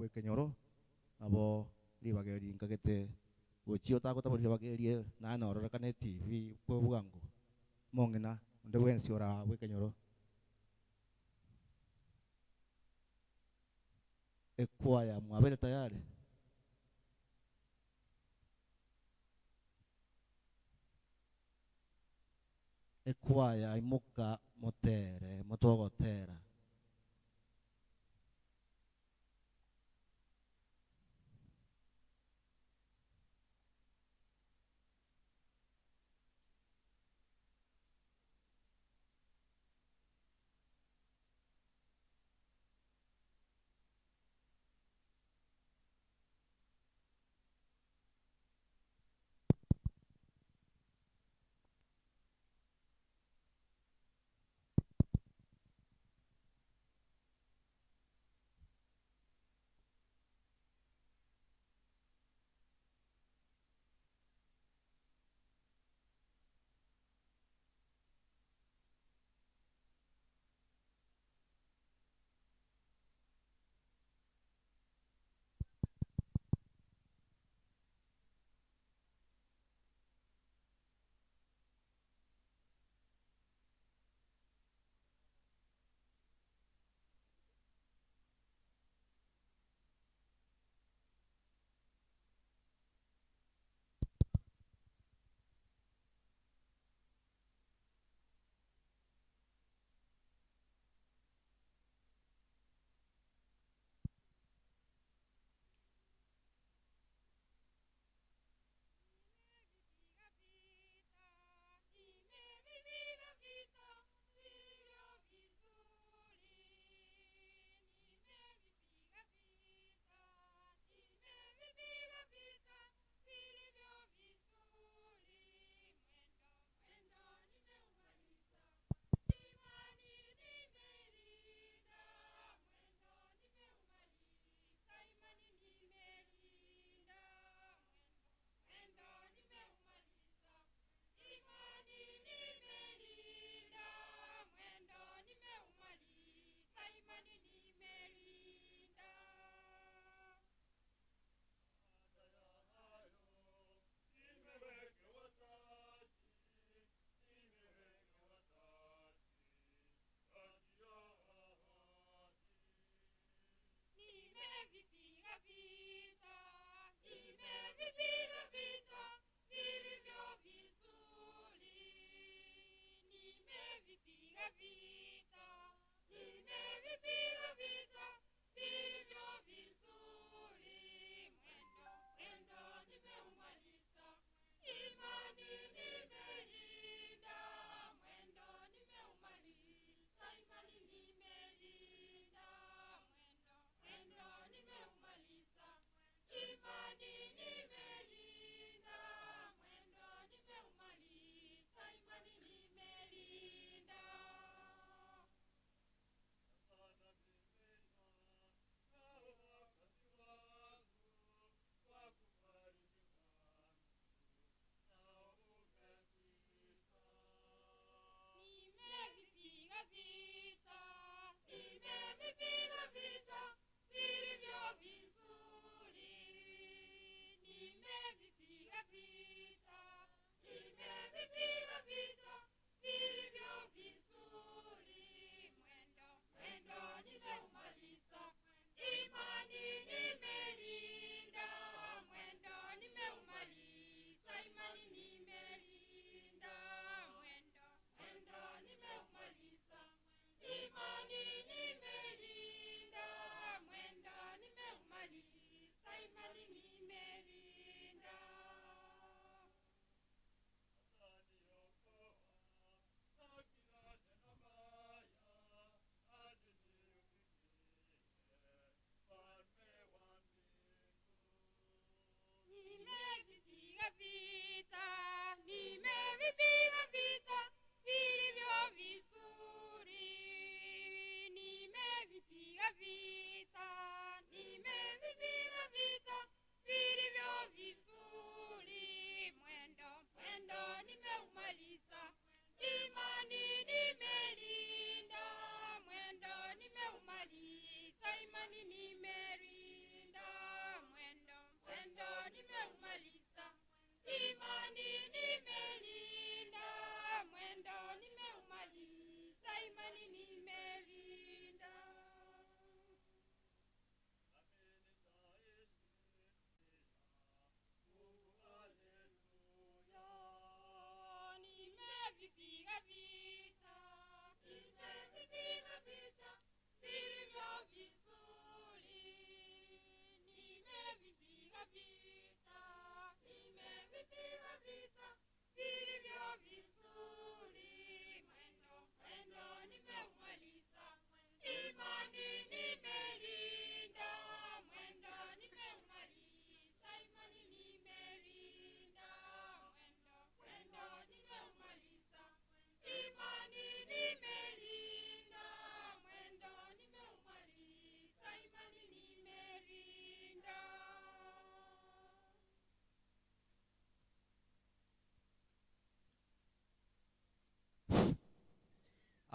bw'ekenyoro, nabo ribaga eri nkagete gochia otagotabora ribaga erie naye nororekane etibi kwe bwango. Omong'ina onde bwensi ore aa bw'ekenyoro. Ekwaya mwabeire tayari? Ekwaya imoka motere motogotera.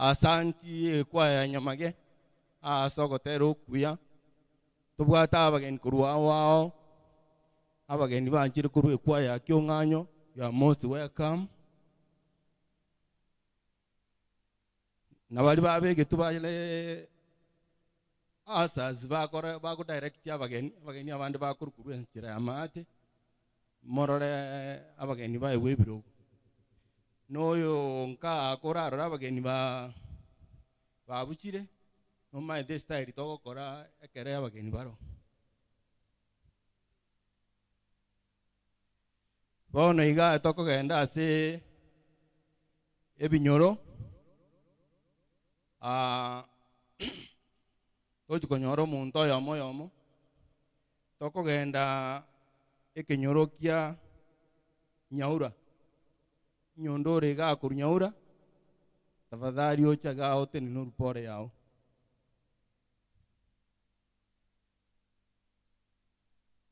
Asanti ekwaya ya Nyamage ase ogotera okuya. Tobwate abageni korwa ao ao, abageni banchire korwa ekwaya ya Kiong'anyo, you are most welcome. Na baria babegetwe bare ushers bakora bagodirect abageni, abageni abande bakorwa korwa enchera ya maate, morore abageni baegwe ebirogo. Na oyo nkaa korarore abageni ba babuchire, nomaete estyle togokora ekere abageni baroo. Bono iga tokogenda ase ebinyoro, tochi konyora omonto oyomo oyomo, tokogenda ekenyoro kia Nyaura, nyonde ore igaa korwa Nyaura, tafadhali oche igaa otenene orupore yao.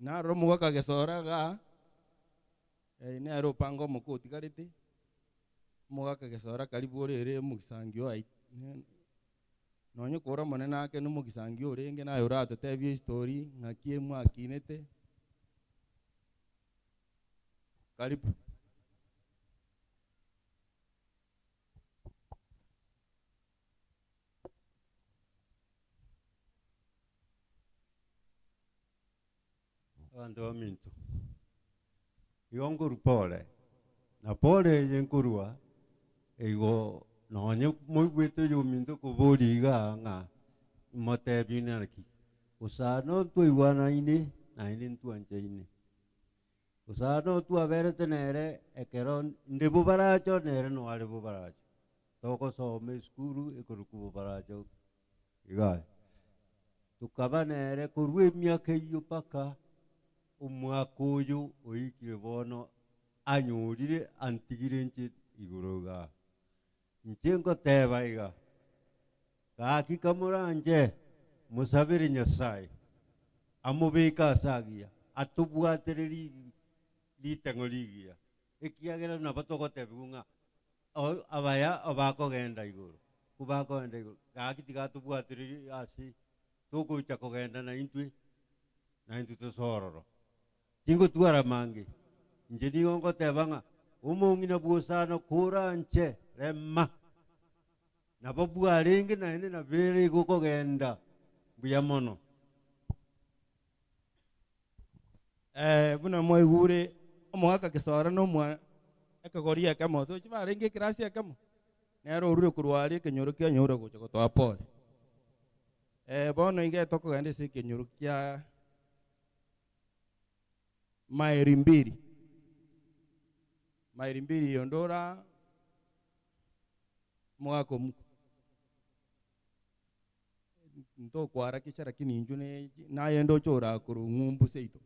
Naroro omogaka agesora igaa, nere opanga omoka otigarete, omogaka gesora karibu ore ere omogisangio aye nonye kore omonene ake na omogisangio orenge naye oratotebie estory ng'aki mwakinete, karibu. Abanto baminto, igo nkorwa pore, na pore eye nkorwa igo nonye moigwete oyominto okoboria iga ng'a motebie naki, gose ntwaigwanaine naende ntwanchaine. Gose twaberete nere ekero nde bobaracho nere noare bobaracho. Togosoma esukuru ekorokwa bobaracho igaa. Tokaba nere korwa emiaka eyio mpaka omwaka oyo oikire bono anyorire antigire inche igoro igaa. Inche ngoteba iga, gaki kamoranche mosabere Nyasae amobeke ase agiya, atobwatere riteng'o rigiya, ekiagera nabo togotebigwa ng'a abaya abakogenda igoro, kobakogenda igoro, gaki tiga tobwatereri ase togocha kogenda naintwe, naintwe tose ororo. Tingotwara mange, inche nigo ngoteba ng'a omong'ina bw'osano koranche rema, nabo bwarenge naende nabere igo kogenda mbuya mono. Buna mwaigure omogaka Gesora na omwa ekegori ekemo, tochi barenge ekerasi ekemo, nere orure korwa aria ekenyoro kia Nyaura gocha gotoa pore. Bono iga tokogenda ase ekenyoro kia Maeri mbiri, maeri mbiri onde ora omogaka omuko. Ntokwarakisha lakini inchwe ne naye ndoche ora korwa ng'umbu seito.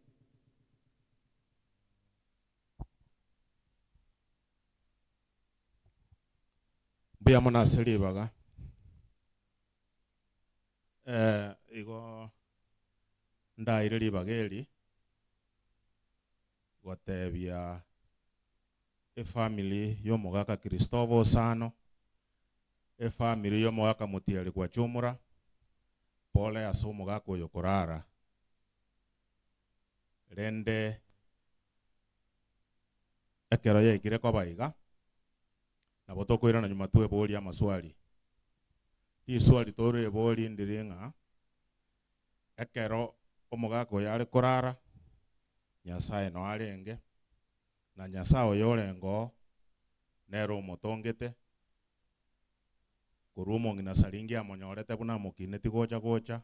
Mbuya mono ase ribaga. Igo ndaire ribaga eri gotebia efamily y'omogaka Christopher Osano, efamily y'omogaka Motieri Gwachumura, pole ase omogaka oyo korara, rende ekero yaikire koba iga, Nabo tokoirana nyuma tweborie amaswali. Riswali toreborie ndiri ng'a ekero omogaka oyo are korara, Nyasae noo arenge, na Nyasae oyo orenge oo nere omotongete. Korwa omong'ina Saringi amonyorete buna amokineti gocha gocha,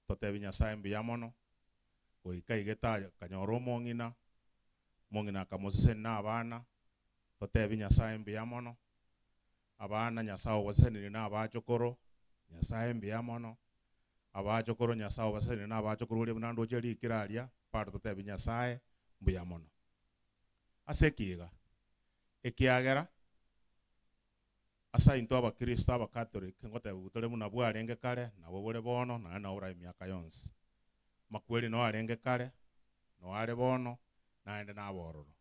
totebi Nyasae mbuya mono, goika aigete akanyora omong'ina, omong'ina akamosesenia na abana, totebi Nyasae mbuya mono, abana Nyasae obasesenirie na abachokoro, Nyasae mbuya mono, abachokoro Nyasae obasesenirie na abachokoro oria buna ndoche rikire aria, bado totebi Nyasae mbuya mono. Ase eki iga, ekiagera Ase intwe abakristo abakatoliki ngotebigwa tore buna bwarenge kare, nabwo bore bono, naende nabo borabe emiaka yonsi. Amakweri noo arenge kare, noo are bono, naende nabe ororo.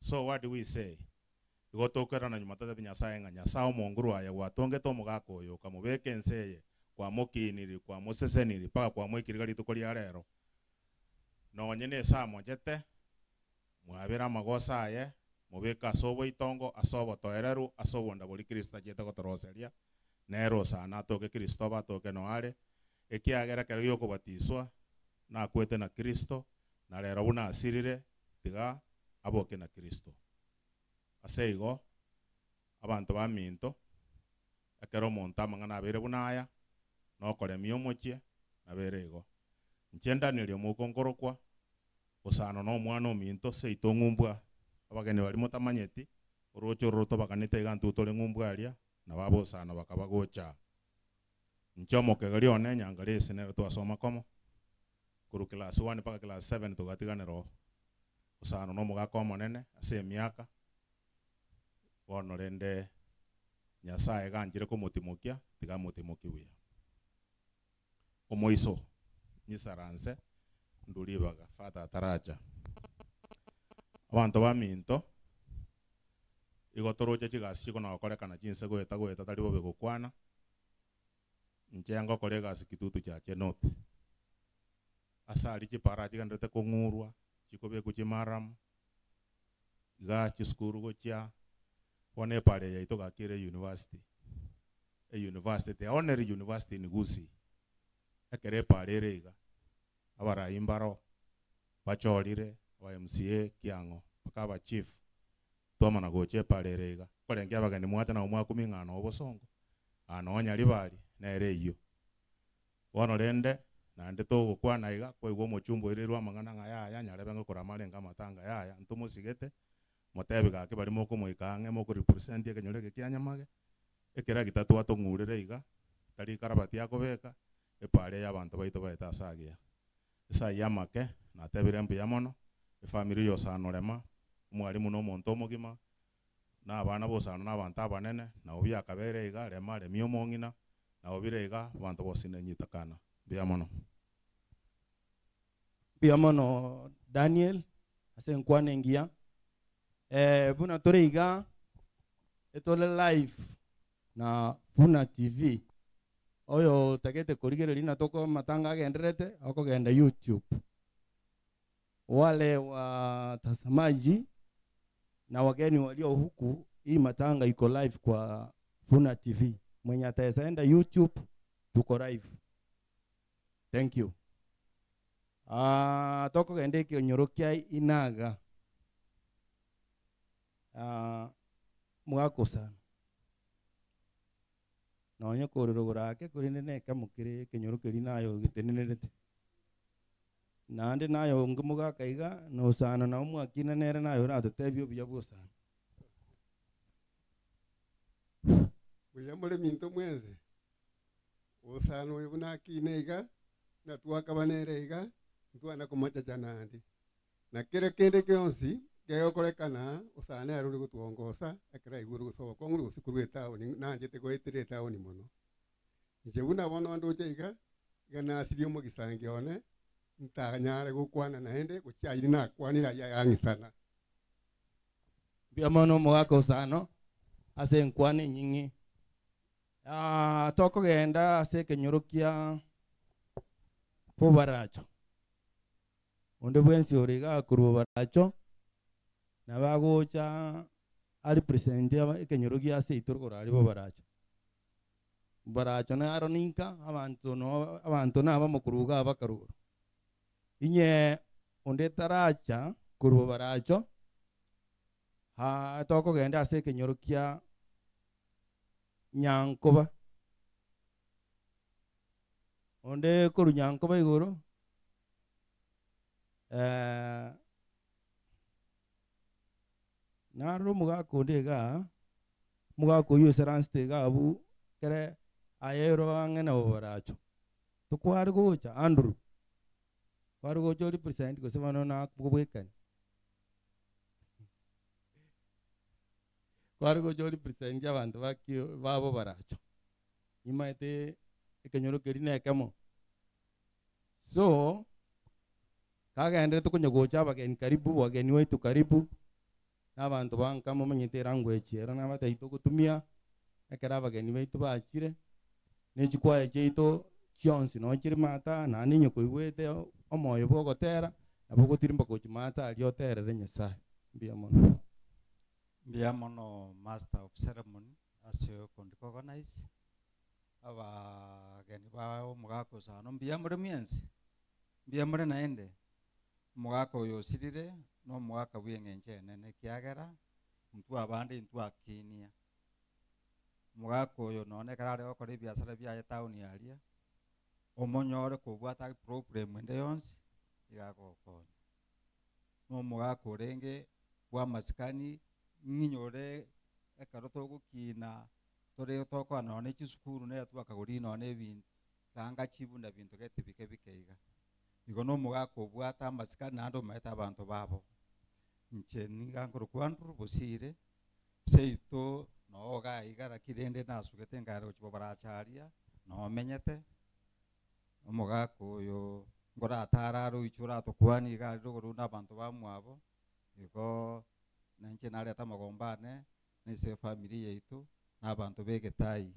So what do we say? Igo tokoirana nyuma totebi Nyasae ng'a Nyasae omonguru aye gwatongete omogaka oyo okamobeka ense eye, kwamokiniri, kwamoseseniri, mpaka kwamoikiri iga rituko ria rero. Nonye nese amochete, Mwabere amagoso aye, mobeke ase oboitongo, ase obotoereru, ase obonda boria Kristo achiete gotoroseria, nere osana atoke Kristo obe atoke noare, ekiagera ekero gi'okobatiswa nakwete na Kristo, na rero buna asirire, tiga aboke na Kristo. Ase igo, abanto baminto, ekero omonto amang'ana abeire buna aya, nokoremia omochie, nabere igo. Inche Danieli omouko nkorokwa, Gosano nomwana ominto seito ng'umbwa, abageni baria motamanyeti, orooche oro rotobaganete iga intwe tore ng'umbwa aria, nabo abosano bakaba gocha. Inche omokegeri one Nyangaresi nere twasoma komo, korwa class one mpaka class seven togatiganera oo. Gosano nomogaka omonene ase emiaka, bono rende Nyasaye ganchire komotimokia, tiga amotimokie buya. Omoiso, nyisaranse, ndwe ribaga, Father ataracha. Abanto baminto, igo toroche chigasi chikona gokorekana chinse goeta goeta tari bobe gokwana, inche ngokora egasi Kitutu Chache North. Ase aria chipara chigendererete kong'urwa, chikobekwa chimaramu, iga chisukuru gochia, bono epara eye yaito gaki ere university. E university, the only university in Gusii, ekero epara ere iga, abarai mbaro bachorire, aba MCA kiang'o, mpaka aba chief, twamana gocha epara ere iga. Nkorengia abageni mwacha nabo mwakumia ng'a noo bosongo, aa noo Nyaribari, nere eyio. Bono rende, naende togokwana iga, kwaigwa omochumba oireirwe amang'ana ng'a yaya, nyarebe ngokorama arenge amatanga yaya, ntomosigete, motebi gaki baria mokomoika ang'e mokorepresent ekenyoro eke kia Nyamage, ekeragita twatong'urire iga, tari karabati akobeka, epara eye abanto baito baete ase agiya. Ase ayio amake, natebire mbuya mono, efamiri ya Osanorema, omwalimu na omonto omogima, na abana b'Osano na abanto abanene, nabo biakabeire iga, rema, remia omong'ina, nabo bire iga, abanto bonsi nenyitakana. Mbuya mono. Mbuya mono Daniel ase enkwana engiya. Eh, buna tore iga etore live na Buna TV. Oyo otagete korigereria natoko amatanga agendererete okogenda YouTube. Wale watazamaji na wageni walio huku, hii matanga iko live kwa Buna TV. Mwenye ataeza enda YouTube tuko live. Thank you. Ah, tokogenda ekenyoro kia Inaga. Ah, mwakosana. Nonye kore rogoro ake korende nekemo kere ekenyoro keria naye ogetenenerete. Naende naye onge mogaka iga, na Osano nao mwakina nere naye oratotebie obuya bw'Osano. Buya more minto mwensi, Osano oyo buna akina iga, buna twakaba nere iga, ntwana komochacha naende. Na kera kende gionsi kegokorekana, Osano nere ore gotwongosa ekero aigure gose obokong'u gose korwa etaoni, nanchete goetera etaoni mono. Inche buna bono ndoche iga, iga nasirie omogisangi one, ntanyare gokwana naende, gochia ayio nakwanire ayio ayang'isana. Mbuya mono omogaka Osano ase enkwana enying'e. Ah, tokogenda ase ekenyoro kia Bobaracho. Onde bwensi ore igaa korwa Bobaracho, nabo agocha arepresent ekenyoro gia seito rogoro aria Bobaracho. Bobaracho naro ninka, abanto no abanto nabamo korwa igaa baka rogoro. Inye onde taracha korwa Bobaracho, aa tokogenda ase ekenyoro kia. Nyankoba. Onde korwa Nyankoba igoro, narora omogaka onde igaa, omogaka oyio oisaransete iga abwo ekere aye ero ang'e na Boboracho, tokware gocha Andrew, kware gocha o represent gose bono nakobwekani. Kware gocha o represent abanto ba kio ba Boboracho, nimaete ekenyoro keria na ekemo. So, kagenderete konya gocha abageni karibu, wageni wetu karibu, na abanto ba nka momanyete elanguage ero nabatebie togotumia ekero abageni baito bachire, ne chikwaya chiaito chionsi nonye chire maata naende onye koigwete omoyo bwa ogotera, nabo ogotirimba gochia maata aria oterere Nyasaye. Mbuya mono. Mbuya mono master of ceremony ase okondi organize, abageni ba omogaka osano mbuya more mwensi? Mbuya more naende? Omogaka oyo osirire na omogaka bwa eng'encho enene ekiagera intwe abande intwe akinia. Omogaka oyo nonye ekero are gokora ebiasara biaye town aria, omonyore kobwate problem ende yonsi, iga agogokonya. Na omogaka orenge bwa amasikani, ng'inyore ekero togokina tore tokoa nonye chisukuru nere twakagorire nonye ebinto, ranga chibunda binto gete bike bike iga. Igo na omogaka obwate amasikani naende omanyete abanto babo. Inche niga nkorokwa Andrew Bosire, seito noo iga iga lakini rende nasugete nkaera gochia bobaracha aria, noo menyete, omogaka oyo nkoratare are oiche oratokwanie iga aria rogoro na abanto bamwabo, igo nainche nareta amagombo ane, na ase efamiri yaito, na abanto ba egetai,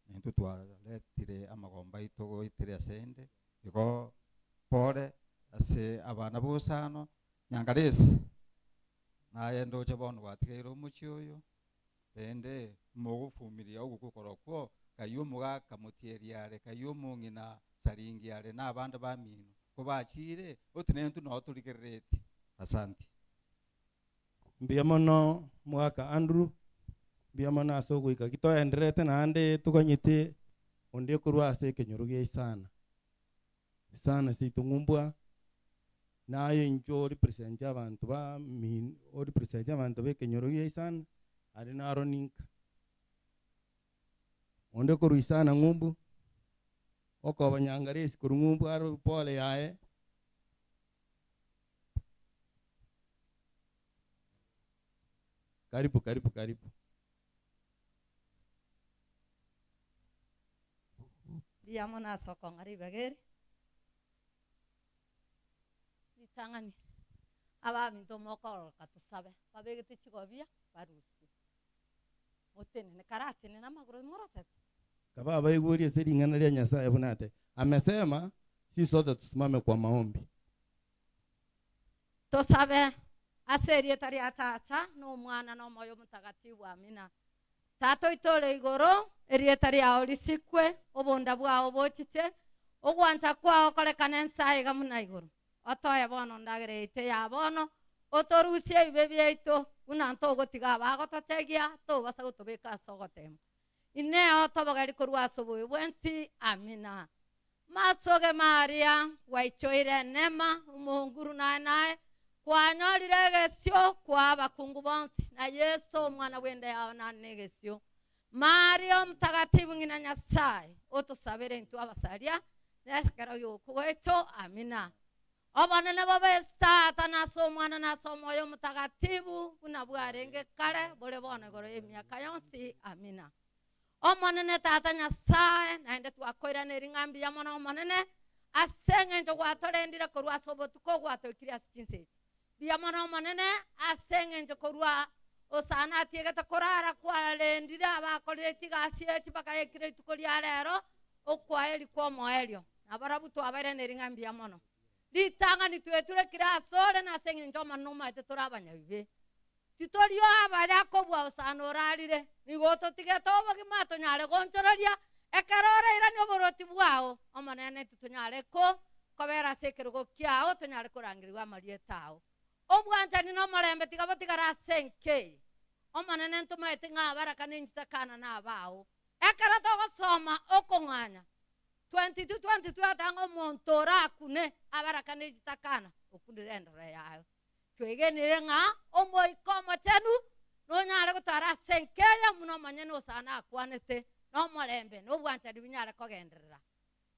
naintwe twaretire amagombo aito goetera ase ende, igo pore ase abana bosano, Nyangaresi, naye ndoche bono gwatigeire omochie oyo, rende mogofumiria ogokwa korokwo, kayio omogaka motieri are, kayio omong'ina saringi are, na abande bamino, kobachiire, otinentwe noo torigereretie. Asanti. Mbuya mono omogaka Andrew, mbuya mono ase ogoika ki toendererete naende toganyete onde korwa ase ekenyoro gia Isana. Isana seito ng'umbwa, naye inche o represent abanto ba min o represent abanto ba ekenyoro gia Isana, aria naro ninka. Onde korwa Isana ng'umbu, okoba Nyangaresi korwa ng'umbu aro pole yaye. Karibu karibu karibu. Mbuya mono ase okong'a ribaga eri. Ritang'ani, abaminto mokororoka tosabe, babegete chigobia barusie, motenene, karatenene amagoro morosete. Kaba abaigweri ase ring'ana ria Nyasae buna ate, Amesema, sisi sote tusimame kwa maombi. Tosabe, Ase erieta ria Tata, na Omwana, na Omoyo Omotagatibu. Amina. Tata oito ore igoro, erieta riao risikwe, obonda bwao bochiche, ogwancha kwao korekane ense aiga buna igoro. Otoe bono endagera yaito ya bono, otorusie ebibe biaito, buna ntogotiga abagotochegia, tobasa gotobeka ase ogoteemwa. Inee otobogeri korwa ase obobe bwensi? Amina. Masoge maria, gwaichoire enema, omonguru naye naye, kwanyorire egesio kwa abakungu bonsi, na Yeso omwana bw'enda yao nare negesio. Maria Omotagatifu ng'ina Nyasae, otosabere intwe abasaria, nekero gi'okwa gwaito. Amina. Obonene bobe Tata, na ase Omwana, na ase Omoyo Omotagatifu, buna bwarenge kare, bore bono igoro y'emiaka yonsi. Amina. Omonene Tata Nyasae, naende twakoiraneria ng'a mbuya mono Omonene, ase engencho gwatorendire korwa ase obotuko gwatoikirie ase chinsa echi. Mbuya mono Omonene, ase engencho korwa osana atiegete korara kwarendire abakorire chigasi echi bakarekire rituko ria rero, okwaeria kw'omoerio. Nabarabwo twabairaneria ng'a mbuya mono. Ritang'ani tweturekire asore nase engencho Omonene omaete tore abanyabibe. Titorio abaya kobua osana orarire, nigo ototigete obogima tonyare gonchoreria, ekero orairanie oboroti bwao, Omonene intwe tonyare ko kobera ase ekerogo kiao, tonyare korangerigwa amarieta ao. Obwanchani na omorembe tiga botigare ase enka eye. Omonene ntomaete ng'a abaraka ne nchitakana nabao. Ekero togosoma okong'anya 22 22 atanga ng'a omonto orakune abarakane chitakana okunire endoro yaye. Twegenire ng'a Omoika Omochenu nonyare gotwara ase enka eye buna omonyene osana akwanete, na omorembe na obwanchani binyare kogenderera.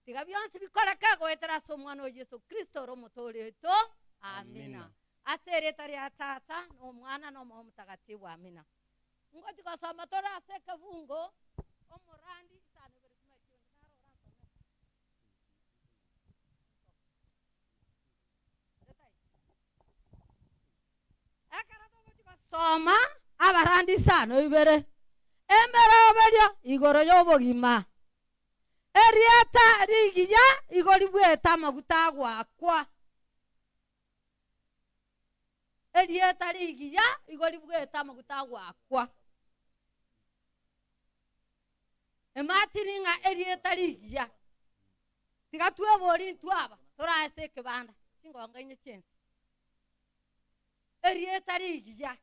Tiga bionsi bikoreke goetera ase Omwana o Yeso Kristo ore Omotoori oito. Amina. Ase erieta ria Tata, na Omwana, na Omoyo Omotagatifu. Amina. Ngochia gosoma tore ase ekebungo omorandi isano ibere kuma ekiondo naro oransomere. Ekero togochia gosoma abarandi isano ibere, emeroberio igoro y'obogima, erieta rigiya igo ribuete amaguta agoakwa. Erieta rigiya igo ribuete amaguta agoakwa. Imagine ng'a erieta rigiya. Tiga tweborie intwe aba tore ase ekebanda chingongo inye chi'ense. Erieta rigiya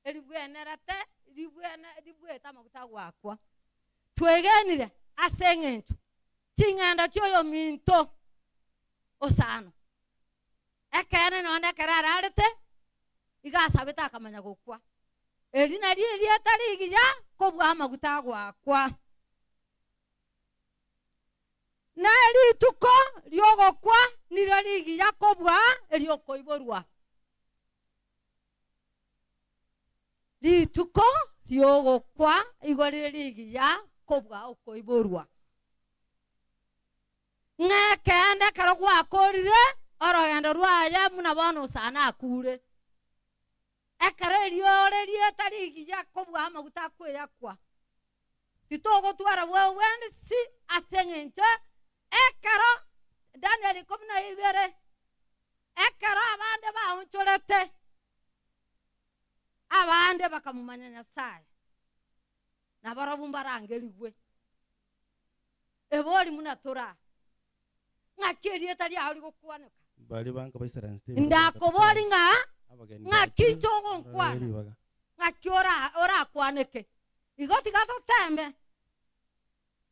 eribwenerete ribwene ribuete amaguta agoakwa. Twegenire ase eng'encho ching'endo chi'oyominto osano. Ekeene nonya ekero ararete, iga asabete akamanya gokwa. Eri nario erieta rigiya kobua amaguta agoakwa. Na rituko ri'ogokwa nirio rigiya kobua eri'okoiborwa. Rituko ri'ogokwa igo rire rigiya kobua okoiborwa. Ng'a ekeene ekero gwakorire orogendo rwaye buna bono osana akure. Ekero erio rieta rigiya kobua amaguta akweyakwa, titogotwara bwensi ase engencho ekero Daniel 12, ekero abande baonchorete, abande bakamomanya Nyasae, na barabwo mbarangerigwe. Ebori buna tore aa, ng'aki erieta riao rigokwaneka? Baria banka baisaransete ebirogo Ndakobori ng'a abageni ng'aki bachire, inche barore ogonkwana, ribaga. ng'aki ora orakwaneke. Igo tiga toteme,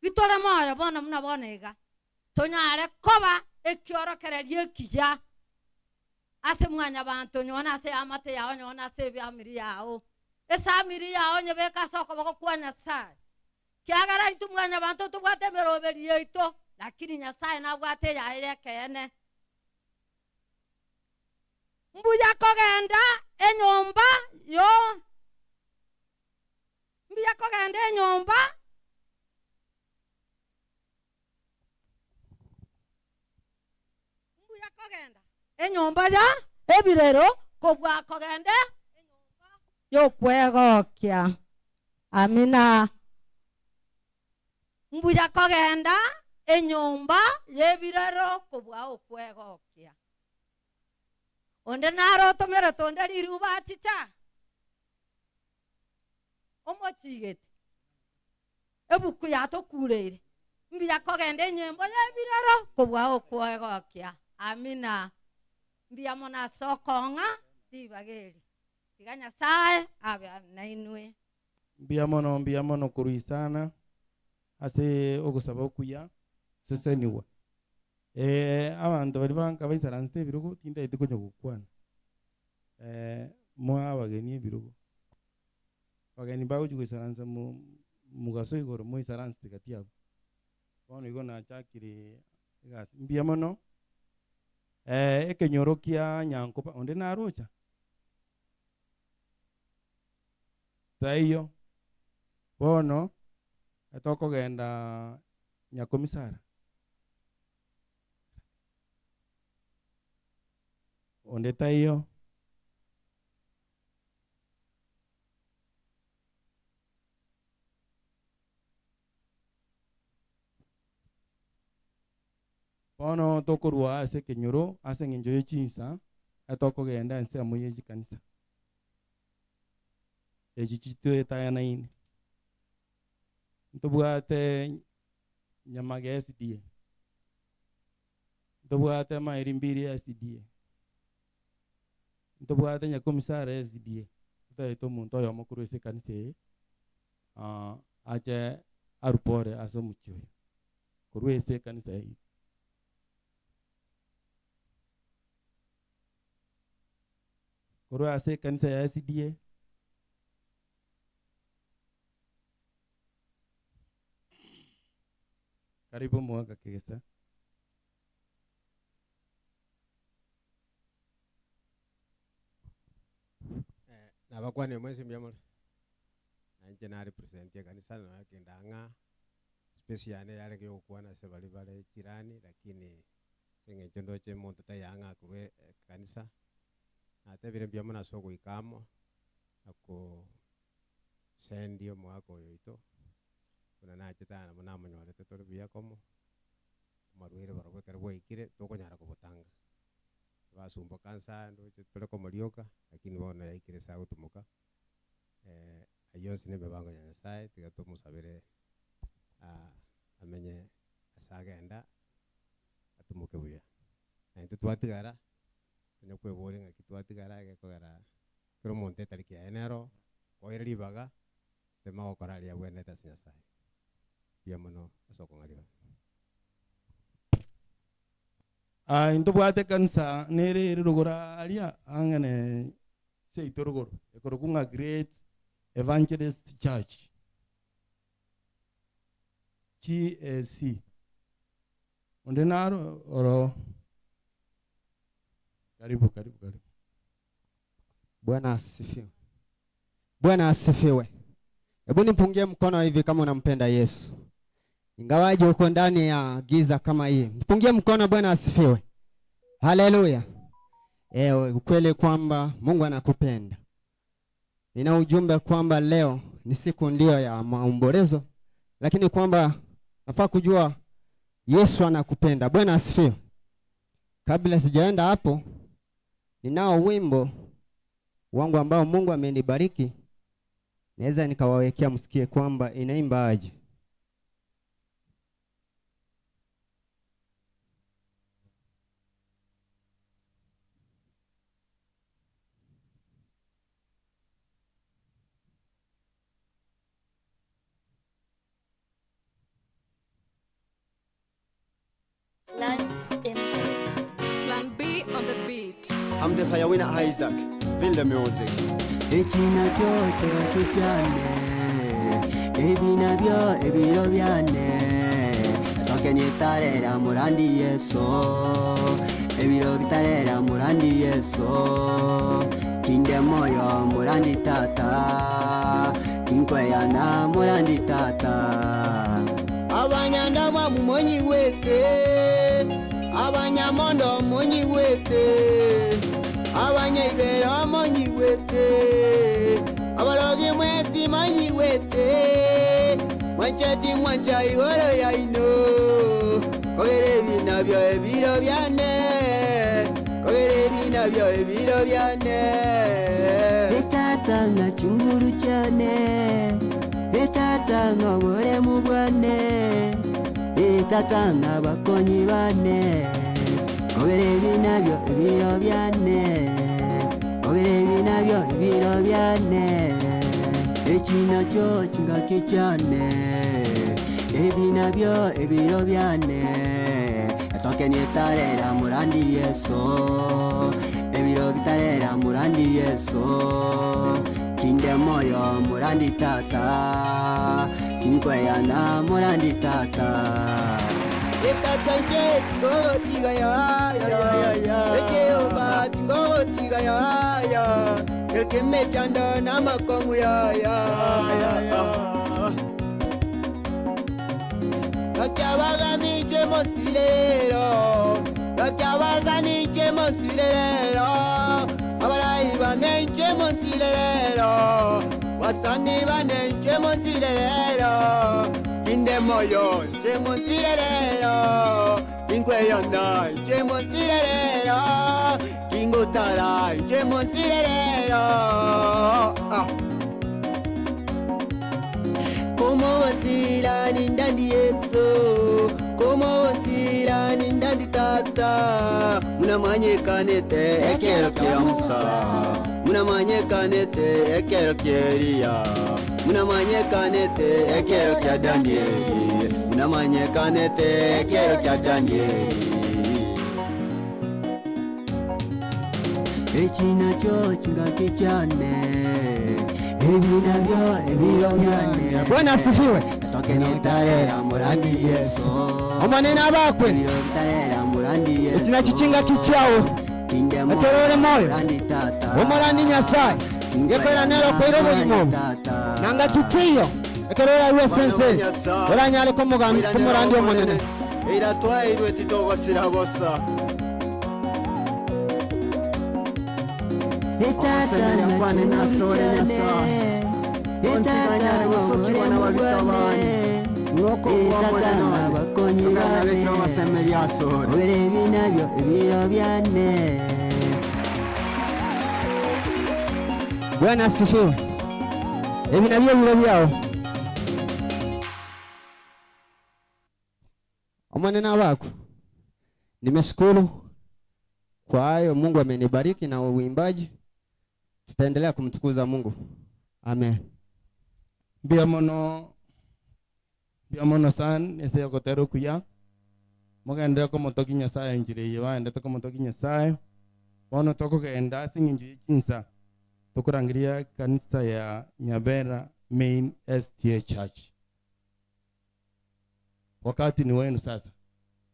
gitore moyo bono buna bono iga, tonyare koba ekiorokererio ekiya ase mwanyabanto, onye ase eamate yao, onye ase efamiri yao. Esamiri yao onyebeke ase okoboko kwa Nyasaye. Kiagera intwe mwanyabanto tobwate emeroberi yaito, lakini Nyasae nabwate eyaye y'ekeene. Mbuya kogenda enyomba yo mbuya kogenda enyomba mbuya kogenda enyomba ya ebirero kobua kogenda enyomba y'okwegokia. Amina. Mbuya kogenda enyomba y'ebirero kobua okwegokia. Onde naro otomerete onde riruba achicha, omochigete. Ebuku yatokureire, mbuya kogenda enyembo y'ebirero kobua okwegokia. Amina. Mbuya mono ase okong'a ribaga eri. Tiga Nyasae abe nainwe. Mbuya mono, mbuya mono korwa isana ase ogosaba okuya, sesenigwa. Ee, abanto baria banka baisaransete ebirogo tintaeti konya gokwana. Ee, moe abageni ebirogo. Abageni bagochia goisaransa mo mogaso igoro moisaransete gati abwo. Bono igo nachakire egasi. Mbuya mono, ekenyoro kia Nyankoba, onde narocha? Taiyo. Bono tokogenda Nyakomisara. Onde taiyo. Bono tokorua ase ekenyoro ase engencho ye chinsa, etokogenda ensemo ye chikanisa echi chitoetanaine. Ntobwate Nyamage SDA, ntobwate Mairi Mbiri SDA, ntobwate Nyakomisara SDA, totaete omonto oyomo korwa ase ekanisa eye ache. Arue pore ase omochie oyo korwa ase ekanisa yaito. Korwa ase ekanisa ya SDA. Karibu omogaka Kegesa. Nabakwanire mwensi mbuya more? Na inche narepresent ekanisa nonya kende ang'a space yane yarenge yogokwana ase baria bare jirani lakini ase eng'encho ndoche omonto taiyo ang'e akorwa ekanisa, natebire mbuya mono ase ogoika amo na kosendia omogaka oyo oito, buna nachete aa nabo namonyorete tore buya komo, amarwaire barobwo ekero bwaikire tokonyara kobotanga. Basumboka nsa ndoche tore komorioka, lakini bono yaikire ase agotumoka, ayio onsi na emebango ya Nyasaye, tiga tomosabere amenye ase agenda atumoke buya. Na intwe twatigara, tonya kweboria ng'aki twatigara egekogera kera omonto etariki yaye nero, koire ribaga, tema gokora aria abwenerete ase Nyasaye. Mbuya mono ase okong'a ribaga. Aa intobwate ekanisa nere ere rogoro aria ang'e ne seito rogoro, ekorokwa ng'a Great Evangelist Church, GAC. Onde naro oro? Karibu, karibu, karibu. Bwana asifiwe. Bwana asifiwe. Hebu nipungie mkono hivi kama unampenda Yesu. Ingawaje uko ndani ya giza kama hii. Mpungie mkono Bwana asifiwe. Haleluya. Eh, ukweli kwamba Mungu anakupenda. Nina ujumbe kwamba leo ni siku ndio ya maombolezo, lakini kwamba nafaa kujua Yesu anakupenda. Bwana asifiwe. Kabla sijaenda hapo, ninao wimbo wangu ambao Mungu amenibariki, naweza nikawawekea msikie kwamba inaimba aje. It's Plan B on the beat. I'm the fire winner Isaac, feel the music. Eki nakyo kibaki kyane ebi nabyo ebiro byane etoke nitarera murandi Yesu ebiro bitarera murandi Yesu kinde moyo murandi tata kinkweyana murandi tata abanyandamwa mumonyiwete abanyamondo monyiwete abanyaibero monyiwete abalogi mwesi monyiwete mwancheti mwancha igoro yaino kogera ebi nabyo ebiro byane kogera ebi nabyo ebiro byane etatanga chinguru cyane etatanga oboremu bwane etatanga abakonyi bane kogera ebi nabyo ebiro byane kogera ebi nabyo ebiro byane eki nakyo kingaki cyane ebi nabyo ebiro byane etoke nietarera murandi Yesu ebiro bitarera murandi Yesu kinde moyo murandi tata kinkweyana murandi tata etata nche tingogotiga yaya ejehova tingogotiga yaya ekemechando namakongu yaya Bakyabagamije monsirero bakyabazanije monsirero abarayi banenje monsirero basani banenje monsirero inde moyo nje monsirero ingweyona nje monsirero kingutara nje monsirero ah. Como wasira ni ndandi Yesu Como wasira ni ndandi tata Munamanyekanete ekero kya Musa Munamanyekanete ekero kya Eliya Munamanyekanete ekero kia Danieli, munamanyekanete ekero kia Danieli. Echi nachio chingaki chiane, ebi nabio ebiro biane. Bwana asifiwe. Tokenetarera morandi Yeso. Omonene abakwe. Ebiro bitarera morandi Yeso. Echi nachi chingaki chiao. Ekero ore moyo, omorandi Nyasae, ngekoira nere okoira obogima obo, na ngaki teiyo ekero orarue ase ense eye, oranyare komogambi komorandia Omonene. Eira twaeirwe titogosira bosa. Ogosemeria kwane nasore Nyasae, tontiga nyare gosokigwa nababisa bane, ng'a okobua Omonene one, tokanabekire ogosemeria asore. Bwana asifiwe. Ebi nabio ebiro biao. Omonene abakwe. Nimeshukuru kwa hayo Mungu amenibariki na uimbaji. Tutaendelea kumtukuza Mungu. Amen. Mbuya mono, mbuya mono sana ase ogotera okuya. Mogenderere komotogia Nyasaye enchera eye baendete komotogia Nyasaye. Bono tokogenda ase eng'encho ye chinsa, tokorangeria ekanisa ya Nyabera Main SDA Church. Wakati ni wenu sasa.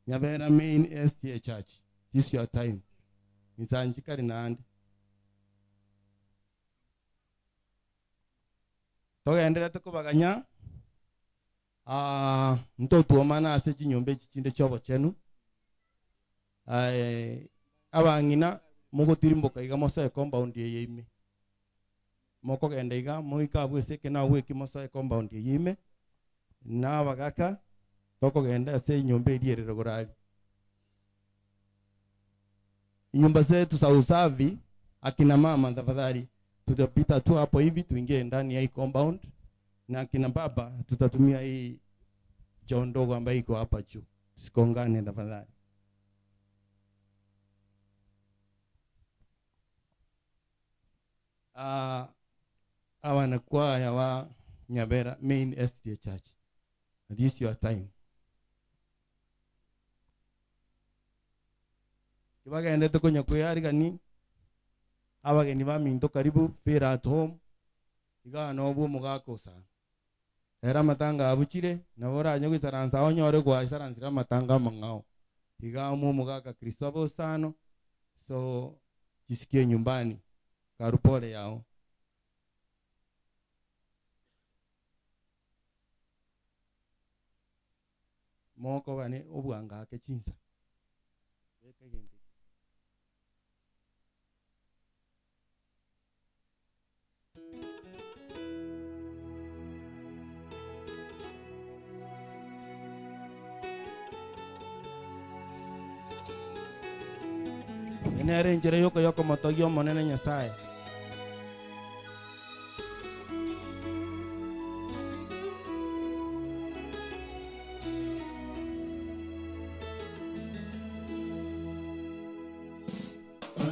Nyabera Main SDA Church, this your time. Insa nchikari naende. Togendererete kobaganya, ah, ntotwomana ase chinyomba echi chinde chia obochenu. Eh, abang'ina mogotirimboka iga mosoe compound eye ime. Mokogenda iga moike abwo ase eke na abwo eki mosoe compound eye ime. Na abagaka tokogenda ase enyomba eria ere rogoro aria. Nyumba zetu za usafi, akina mama tafadhali, tutapita tu hapo hivi tuingie ndani ya hii compound, na akina baba tutatumia hii choo ndogo ambayo iko hapa juu. Tusikongane tafadhali. Hawa ni kwaya wa Nyabera Main SDA Church. This is your time. Kibagendete konya kweyarigani, abageni baminto karibu, feel at home. Iga nobwo omogaka osana. Ere amatanga abuchire, nabo oranye goisaransa onyore gwaisaranzire amatanga amang'ao. Iga omwe omogaka Christopher Osano, so jisikie nyumbani, karupole yao. Mokoba ne obwanga ake chinsa. Beka egento ekio. Nere enchera yoka yokomotogia Omonene Nyasae.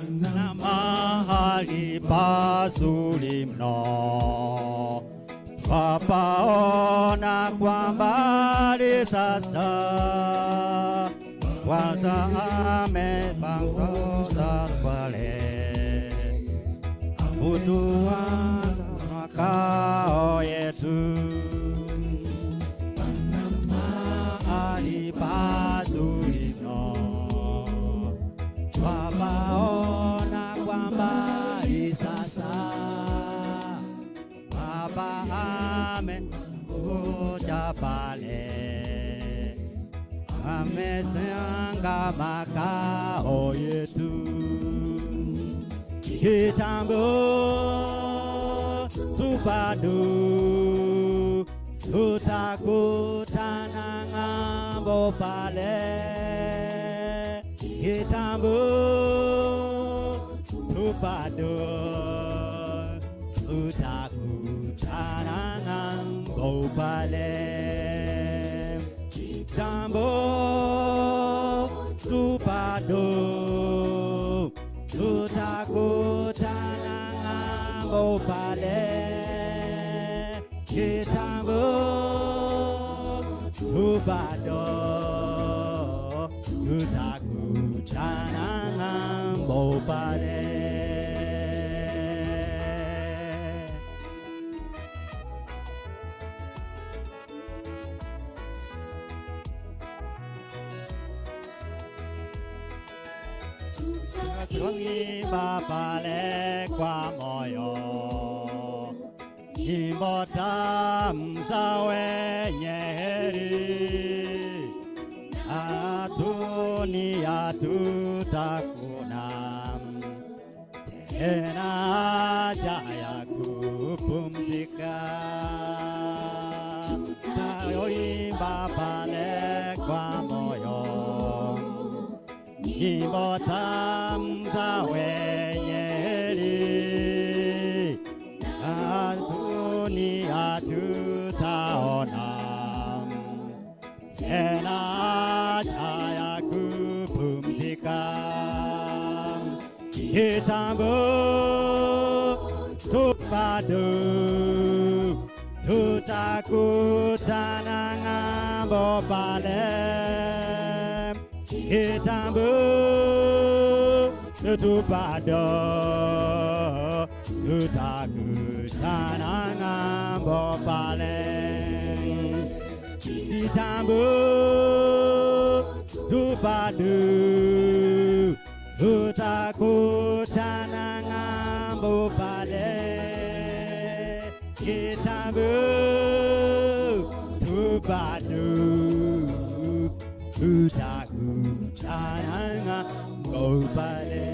Na mahali pazuri mno, twapaona kwa mbali sasa. Kwanza amepanguza pale kutua makao yetu. Mahali pazuri mno, twapaona kwa mbali sasa. Baba amekuja pale, ametenga makao yetu. Kitambo tu bado tutakutana ng'ambo pale. Kitambo tu bado tutakutana ng'ambo pale. Kitambo tu bado tutakutana ng'ambo pale. bado tutakutana ng'ambo pale. Tutaimba pale kwa moyo nyimbo tamu za wenye heri, na dunia tutakuna tena haja ya kupumzika. Tutaimba pale kwa moyo nyimbo tamu za wenye heri, na dunia tutaona tena haja ya kupumzika. Kitambo tu bado tutakutana ng'ambo pale. Kitambo tu bado tutakutana ng'ambo pale. Kitambo tu bado tutakutana ng'ambo pale. Kitambo tu bado tutakutana ng'ambo pale.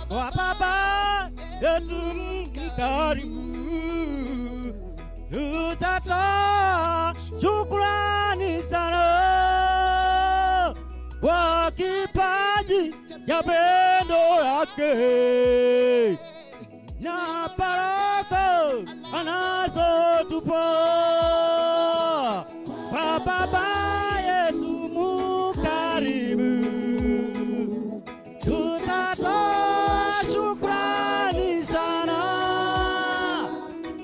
Kwa Baba yetu mkarimu, tutatoa shukrani sana kwa kipaji cha pendo lake na baraka anazotupa kwa Baba yetu mkarimu, tutatoa shukrani sana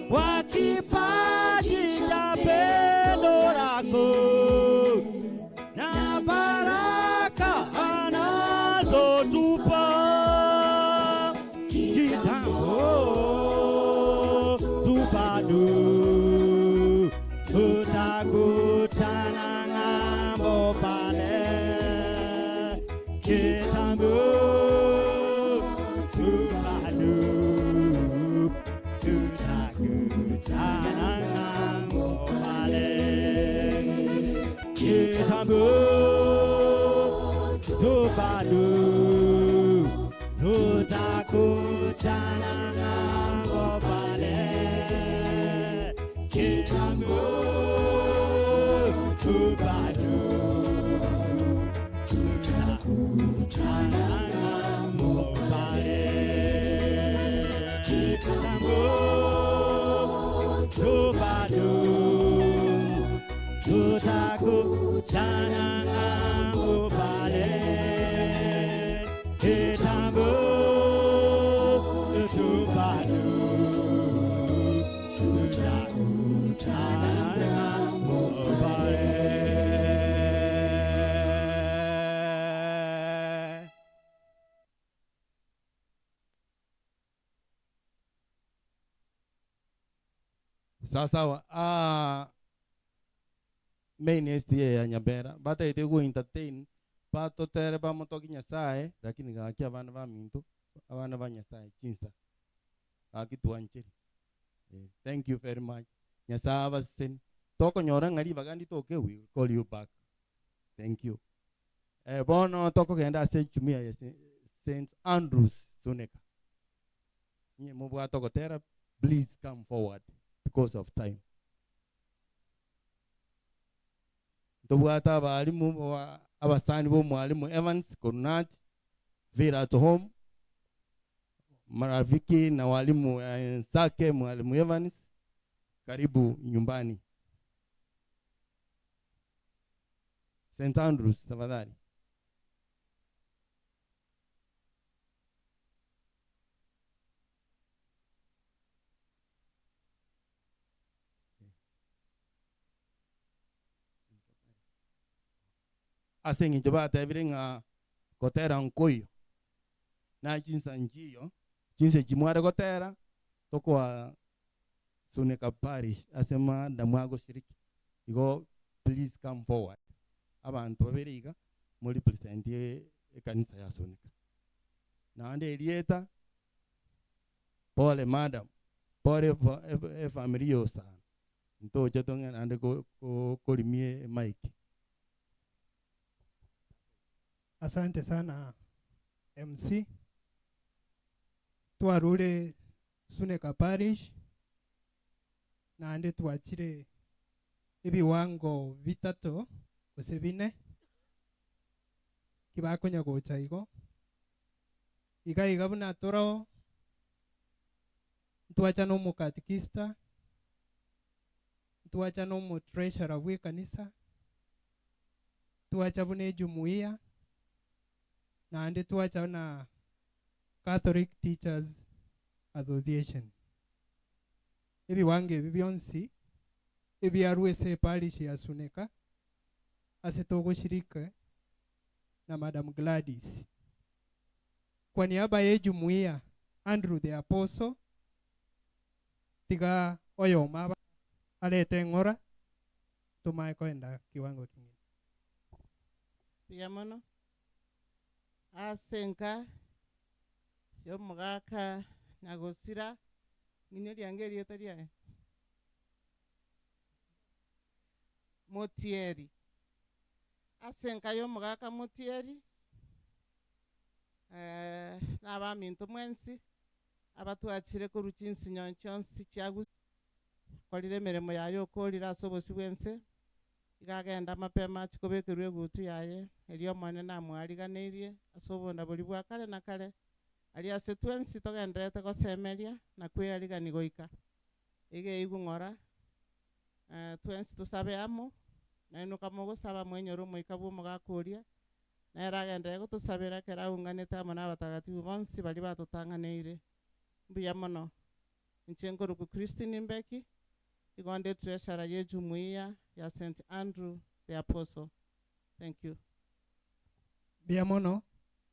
kwa kipaji cha pendo lako na baraka anazotupa. Kitambo tu bado tutakutana ng'ambo pale. Kitambo tu bado tutakutana ng'ambo pale. Kitambo tu bado tutakutana ng'ambo pale. Kitambo tu bado tutakutana ng'ambo pale. Kitambo tu bado tutakutana ng'ambo pale. Kitambo tu bado tutakutana ng'ambo pale. Sawa sawa. Ah, main SDA ya Nyabera bataite go entertain batotere bamotoki Nyasaye lakini gaki abana ba minto abana ba Nyasaye chinsa gaki twanchire. Thank you very much. Nyasaye abaseni tokonyora ng'ari bagandi toke we will call you back. Thank you. Bono tokogenda ase jumuiya ya St Andrews Suneka. Nye mubwate ogotera, please come forward because of time. Ntobwate abarimu abasani bo mwalimu Evans Korunat Vera at home marafiki na walimu wenzake mwalimu Evans, karibu nyumbani. St Andrews tafadhali. Ase eng'encho batebire ng'a gotera nkoiyo, na chinsa nchiyo, chinsa echi mware gotera, tokoa Suneka Parish ase madam agoshiriki, igo please come forward abanto babere iga mo represent ekanisa ya Suneka. Naende erieta pole madam, pole efamiri ya Osano, ntoche tong'e naende korimia emic. Asante sana MC. Twarure Suneka Parish naende twachire ebiwango bitato gose bine kibakonya gocha igo. Iga iga buna toro ntwacha na omokatikista, ntwacha na omotreasurer bw'ekanisa, twacha buna ejumuiya, naende twacha na Catholic Teachers Association. Ebiwango ebi bionsi ebiarwe ase eparish ya Suneka ase togoshiriki na Madam Gladys. Kwa niaba ye ejumuiya Andrew the Apostle, tiga oyomo aba arete eng'ora tomae koenda kiwango king'ina. Mbuya mono ase enka y'omogaka nyagosira, ng'inyo riange erieta riaye Motieri. Ase enka y'omogaka Motieri, na abaminto mwensi abatwachire korwa chinsinyo chionsi chia Gusii, akorire emeremo yaye okorire ase obosio bw'ense, Iga agenda mapema achie kobekerwa egutu yaye, erio Omonene namoariganeirie ase obonda boria bwa kare na kare, aria ase twensi togendererete gosemeria na kwearigania goika. Iga eigwe ng'ora, twensi tosabe amo, nainwe kamogosaba mwenyore omoika bw'omogaka oria, nere agenderere gotosabera ekero aunganete amo nabatagatifu bonsi baria batotang'aneire. Mbuya mono. Inche nkorokwa Christine Mbeki, igo nde treasurer ye jumuiya ya St Andrew the Apostle. Thank you. Mbuya mono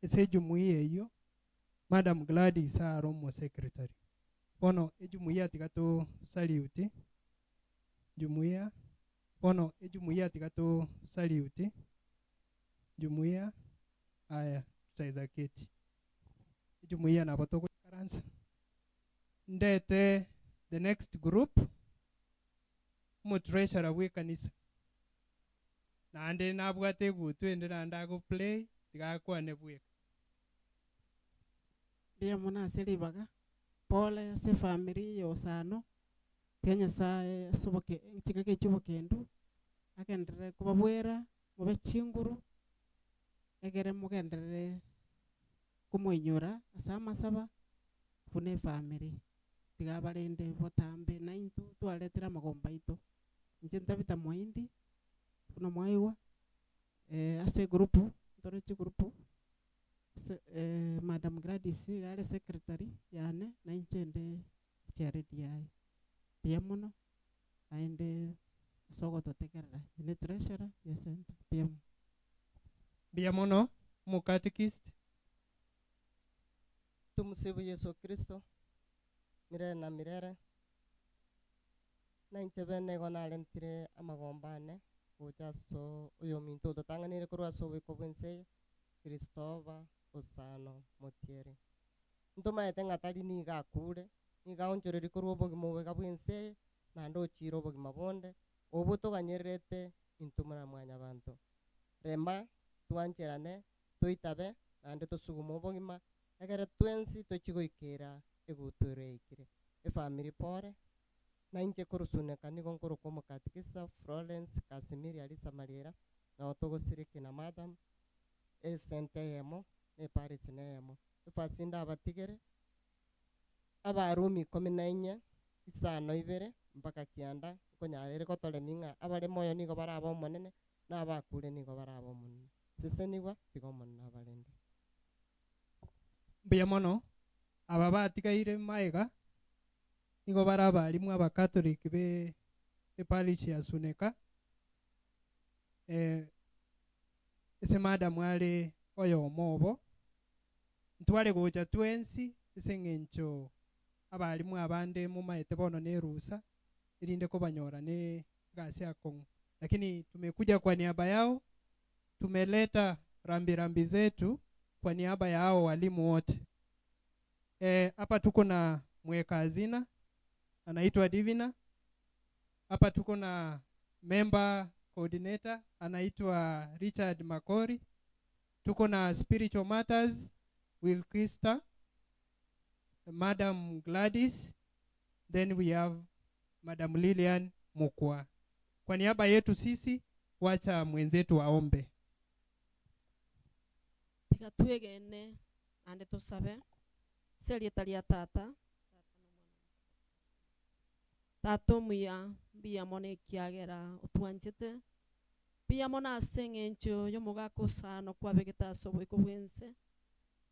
ase ejumuiya eyio, Madam Gladys are omo secretary. Bono ejumuiya tiga to salute jumuiya, bono ejumuiya tiga to salute jumuiya, aya tutaweza keti. Ejumuiya nabo togoikaransa. Ndete the next group, omotreasurer bw'ekanisa, naende nabwate egutu ende naende ago play tiga akwane bweka. Mbuya mono ase ribaga, pole ase efamiri ya Osano, tiga Nyasaye ase oboke chingaki chia obokendu, agenderere kobabwera, mobe chinguru, egere mogenderere komoinyora ase amasaba buna efamiri. Tiga abarende botambe naintwe twaretire amagombo aito. Inche Tabitha Moindi, buna mwaigwa, ase egroup, ntore chigroup, ase Madam Gladys iga are secretary yane, na inche inde echairlady yaye. Mbuya mono, naende ase ogototegerera. Inche ne treasurer ye center. Mbuya mono. Mbuya mono omokatekist. Tumusifu Yeso Kristo mirere na mirere. Nainche bene igo narentire amagombo ane gocha ase oyominto ototang'aneire korwa ase oboiko bw'ense eye, Kristoba Osano Motieri. Ntomaete ng'a tari nigo akure, nigo aonchoreria korwa obogima obo iga bw'ense eye, naende ochiire obogima bonde, obwo toganyererete intwe buna mwanyabanto. Rema, twancherane, toitabe, naende tosugume obogima, egere twensi tochie goikera egutu ero yaikire. Efamiri pore, nainche korusuneka nigo nkorokwa omokatikisa Florence Casimiri Alisa Mariera, nao togosiriki na madam, esente eyemo, na eparisi neyemo. Efasi ndabatigere, Abarumi ikomi na inye, isano ibere, mpaka kianda, nkonyara ere gotoremia ng'a abare moyo nigo barabe Omonene, na abakure nigo barabe Omonene. Sesenigwa, tiga Omonene abarende. Mbuya mono, aba batigaire magega nigo bare abalimu Abakatoliki be eparish ya Suneka. Ase madam are oyomo obo, ntware gocha twensi ase eng'encho abalimu abande momaete bono na erusa, erinde kobanyora ne egasi akong'u. Lakini tumekuja kwa niaba yao, tumeleta rambirambi zetu kwa niaba ya hao walimu wote. Hapa tuko na mweka hazina anaitwa Divina. Hapa tuko na member coordinator anaitwa Richard Makori. Tuko na spiritual matters Will Krista, Madam Gladys, then we have Madam Lilian Mukwa. Kwa niaba yetu sisi, wacha mwenzetu aombe. Tiga twegene naende tosabe ase erieta ria Tata, Tata omuya, mbuya mono ekiagera otwanchete, mbuya mono ase eng'encho y'omogaka osano kwabegete ase oboiko bw'ense,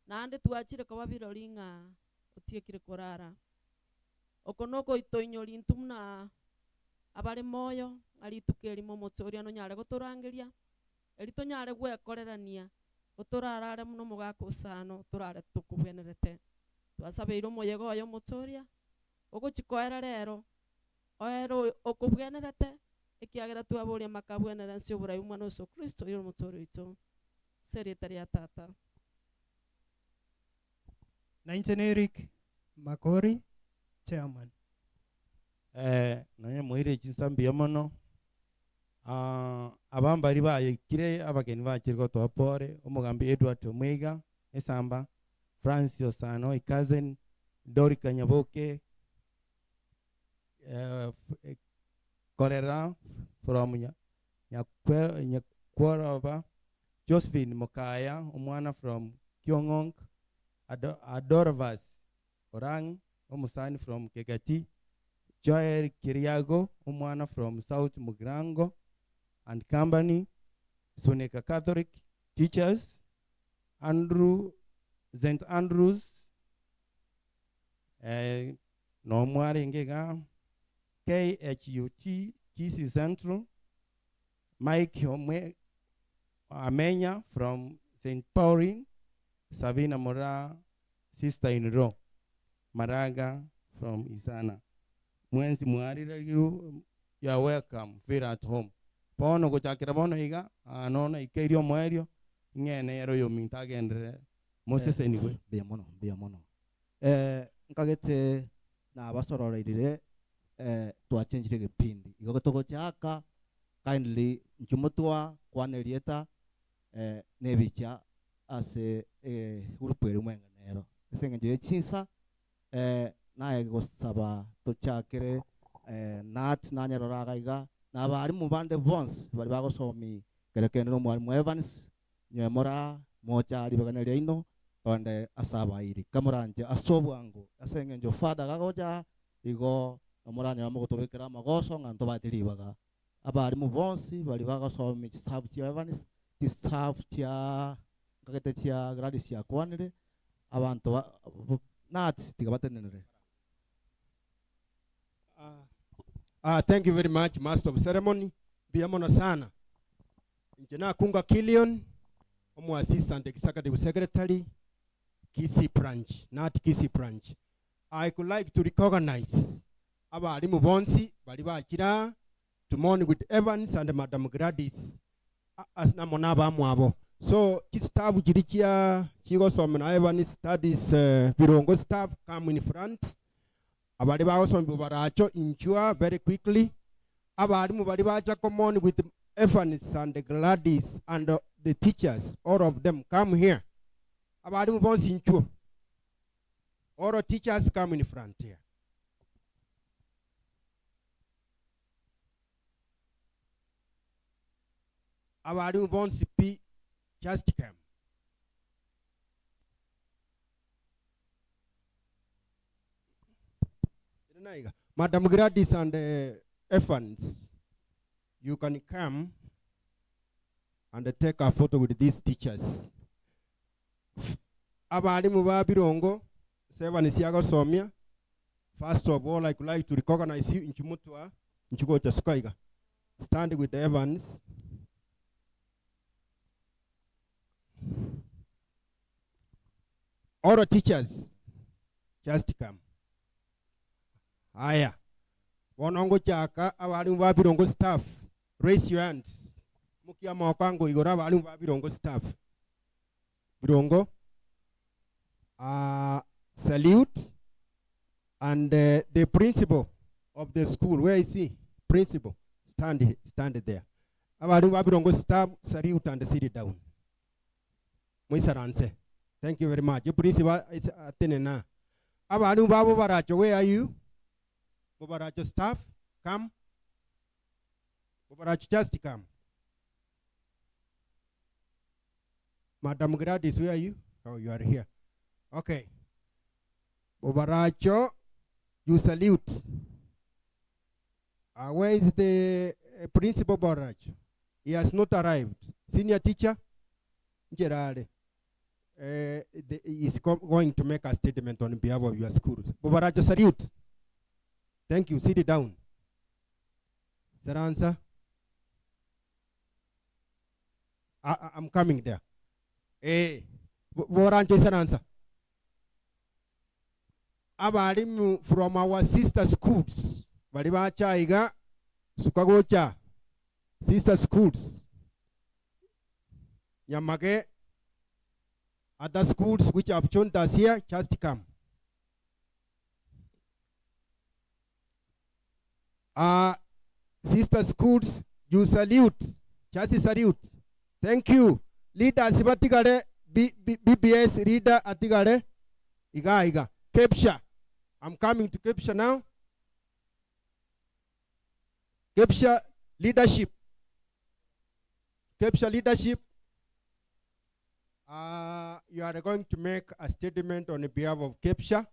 naende twachire koba birori ng'a otiekire korara. Oko nogoitoinyori intwe buna abare moyo, ng'a rituko erimo omochie oria nonyare gotorangeria, Erio tonyare gwekorerania, gotorarare buna omogaka osano, torare tokobwenerete. Twasabeire omoyega oye omotoria, ogochia koera rero, oere okobwenerete, ekiagera twaboria amakabwenere nse y'oborai bw'Omwana o Yeso Kristo, oyore omotoria oito. Ase erieta ria Tata. Nainche n'Eric Makori, Chairman. Eh, nonya moire chinsa mbuya mono. Ah, aba mbari baikire abageni bachire gotoa pore, omogambi Edward Omweiga, Esamba, Francis Osano, Ikazen, Dorika Nyaboke, eh, eh, Korera from Nyakwe, Nyakworoba, Josephine Mokaya, omwana from Kiong'ong, Ado, Adorvas Orang, omosani from Kegati, Joel Kiriago, omwana from South Mugirango and Company, Suneka Catholic Teachers, Andrew, St. Andrews, eh, nomwarenge iga, KHUT, Kisii Central, Mike Omwe, Amenya from St. Pauline, Sabina Mora, sister in law, Maraga from Isana. Mwensi mwarire you, you are welcome, feel at home. Bono gochakera bono iga, aa nono ikeirie omoerio, ing'ene ere oyominto agenderere mosesenigwe. Mbuya mono, mbuya mono. Eh, nkagete nabasororeirire eh, twachenchire egepindi. Igo togochaka, kindly inchuo motwa kwana erieta eh, nebicha ase egroup eria mwenge nero. Ase eng'encho ye chinsa eh, naye gosaba tochakere eh, Nat nanyerora iga iga, na abalimu bande bonsi baria bagosomi kere kende na omwalimu Evans, Inwe mora mocha ribegania riaino onde ase abairi, kamoranche ase obwango, ase engencho Father gagocha igo namoranyore mogotobekera amagoso ng'a ntobate ribaga. Abalimu bonsi baria bagosomia chisabu chia Evans, chisabu chia nkagete chia Gladys chiakwanire, abanto ba nurse tiga batenenere. Ah, thank you very much master of ceremony mbuya mono sana inche nakunga Killion omo assistant executive secretary Kisii branch not Kisii branch I could like to recognize abalimu bonsi bari bachire aa to mourn with Evans and Madam Gladys as namo na abamwabo so chistaff chiri chia chigosomera Evans studies uh, Birongo staff come in front Abaria bagosomigwa baracho inchwa very quickly, abalimu baria bacha common with Evans and Gladys and the teachers, all of them come here. Abalimu bonsi inchuo. All teachers come in front here. Abalimu bonsi pi just come. Madam Gladys and uh, Evans, you can come and take a photo with these teachers. Abalimu ba Birongo, seven siagosomia. First of all, I would like to recognize you inchumutwa inchugocha sukaiga. Stand with the Evans. All teachers just come. Haya. Bono ngochaka abalimu ba Birongo staff. Raise your hands. Mukia amagoko ango igoro abalimu ba Birongo staff. Birongo. Salute and the principal of the school. Where is he? Principal. Stand, stand there. Abalimu ba Birongo staff salute and sit down. Moisaranse. Thank you very much. Principal is atenena. Abalimu ba Bobaracho, where are you? Bobaracho staff, come. Bobaracho, just come. Madam Gladys, where are you? Oh, you are here. Okay. Bobaracho, you salute. Where is the principal Bobaracho? He has not arrived. Senior teacher, Gerard, is going to make a statement on behalf of your school. Bobaracho, salute. Thank you. Sit down. Saransa. I'm coming there. Borancho Saransa. Abalimu from our sister schools. Bali bachaiga sukagocha. Sister schools. Nyamage. Other schools which have joined us here, just come. Sister schools, you salute. Just salute. Thank you. Leaders, batigare, BBS leader atigare. Iga, iga. Kepsha. I'm coming to Kepsha now. Kepsha leadership. Kepsha leadership. You are going to make a statement on behalf of Kepsha.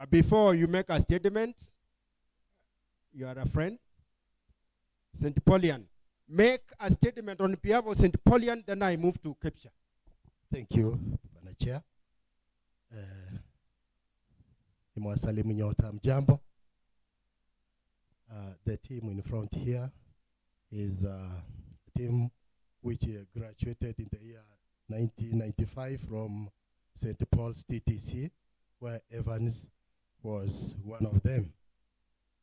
Before you make a statement, you are a friend. St. Paulian. Make a statement on behalf of St. Paulian, then I move to Kepsha. Thank you, Bwana Chair. Nimewasalimu nyota mjambo. The team in front here is a team which graduated in the year 1995 from St. Paul's TTC, where Evans was one of them.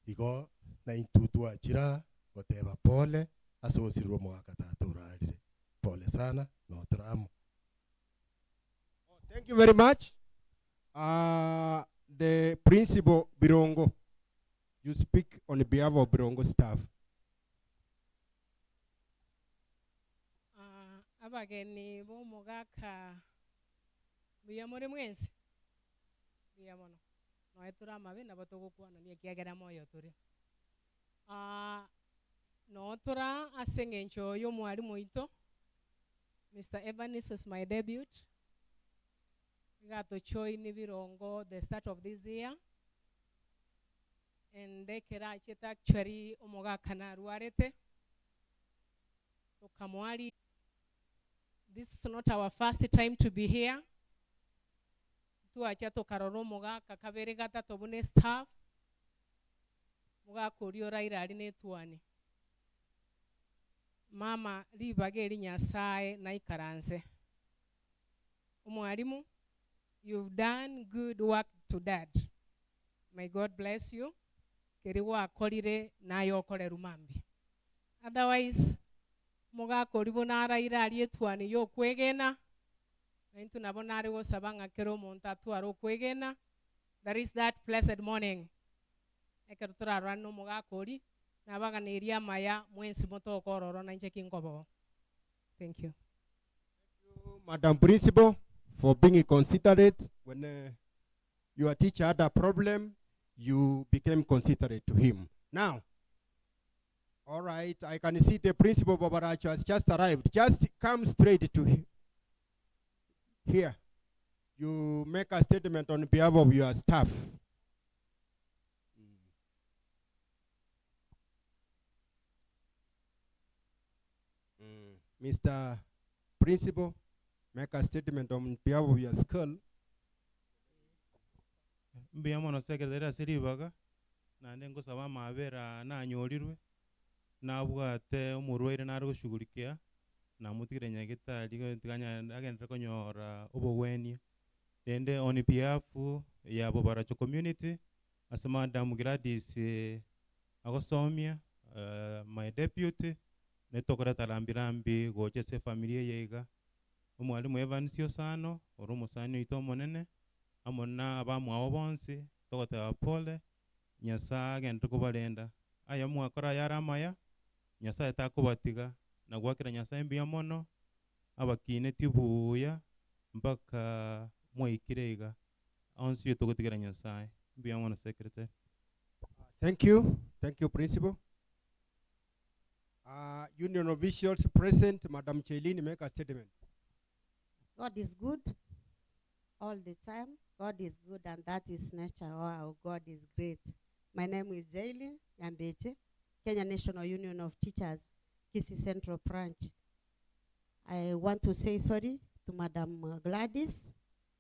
Igo naintutwa chira goteba pole asosirwo mwaka tatu urarire. Pole sana no tramo. Thank you very much. The principal Birongo, you speak on behalf of Birongo staff. Abageni b'omugaka mbuya muri mwensi mbuya mono noe tore amabe nabo togokwana niye kiagera moyo tore. No tora ase eng'encho ya omwarimu oito Mr. Evans is my debut. Gatojoin Birongo the start of this year. And ekera achete actually omogaka narwarete tukamwari. This is not our first time to be here. Twacha tukarora omogaka kabere gatato bune staff mogaka oria oraire ari netwani mama ribaga eri Nyasaye naikaranse. Omwarimu, you've done good work to dad. May God bless you. Keri gwakorire naye okore rumambi. Otherwise mogaka ori buna araire ari etwani yokwegena naintu nabo nare gosaba ng'a kero omonto atware okwegena. There is that blessed morning ekero torarorane na omogaka ori nabaganeirie amaya mwensi motokororo na inche kinkobogo. Thank you. Thank you, Madam Principal, for being considerate. When your teacher had a problem, you became considerate to him. Now, all right, I can see the principal Bobaracho has just arrived. Just come straight to here. You make a statement on behalf of your staff. Mr. Principal, make a statement on behalf of your school. Mbuya mono secretary ase ribaga naende ngosaba amabera nanyorirwe nabwate omorwaire nare goshughulikia Namotigire nyagetari tiga agenderere konyora obogwenia. Rende on behalf ya Bobaracho community, ase Madam Gladys agosomia, my deputy, netokoreta rambi rambi gocha ase efamiri eye iga. Omwalimu Evans Osano, ore omosani oito omonene, amo na abamwabo bonsi, togoteba pole, Nyasaye agenderere kobarenda. Aya mwakora ayare amaya, Nyasaye takobatiga, na goakera Nyasaye mbuya mono, abakinetie buya mpaka mwaikire iga. Onsi pi togotigera Nyasaye. Mbuya mono secretary. Thank you. Thank you, Principal. Union officials present, Madam Chelini, make a statement. God is good all the time. God is good, and that is nature. Wow, God is great. My name is Jailin Yambeche, Kenya National Union of Teachers, Kisii Central Branch. I want to say sorry to Madam Gladys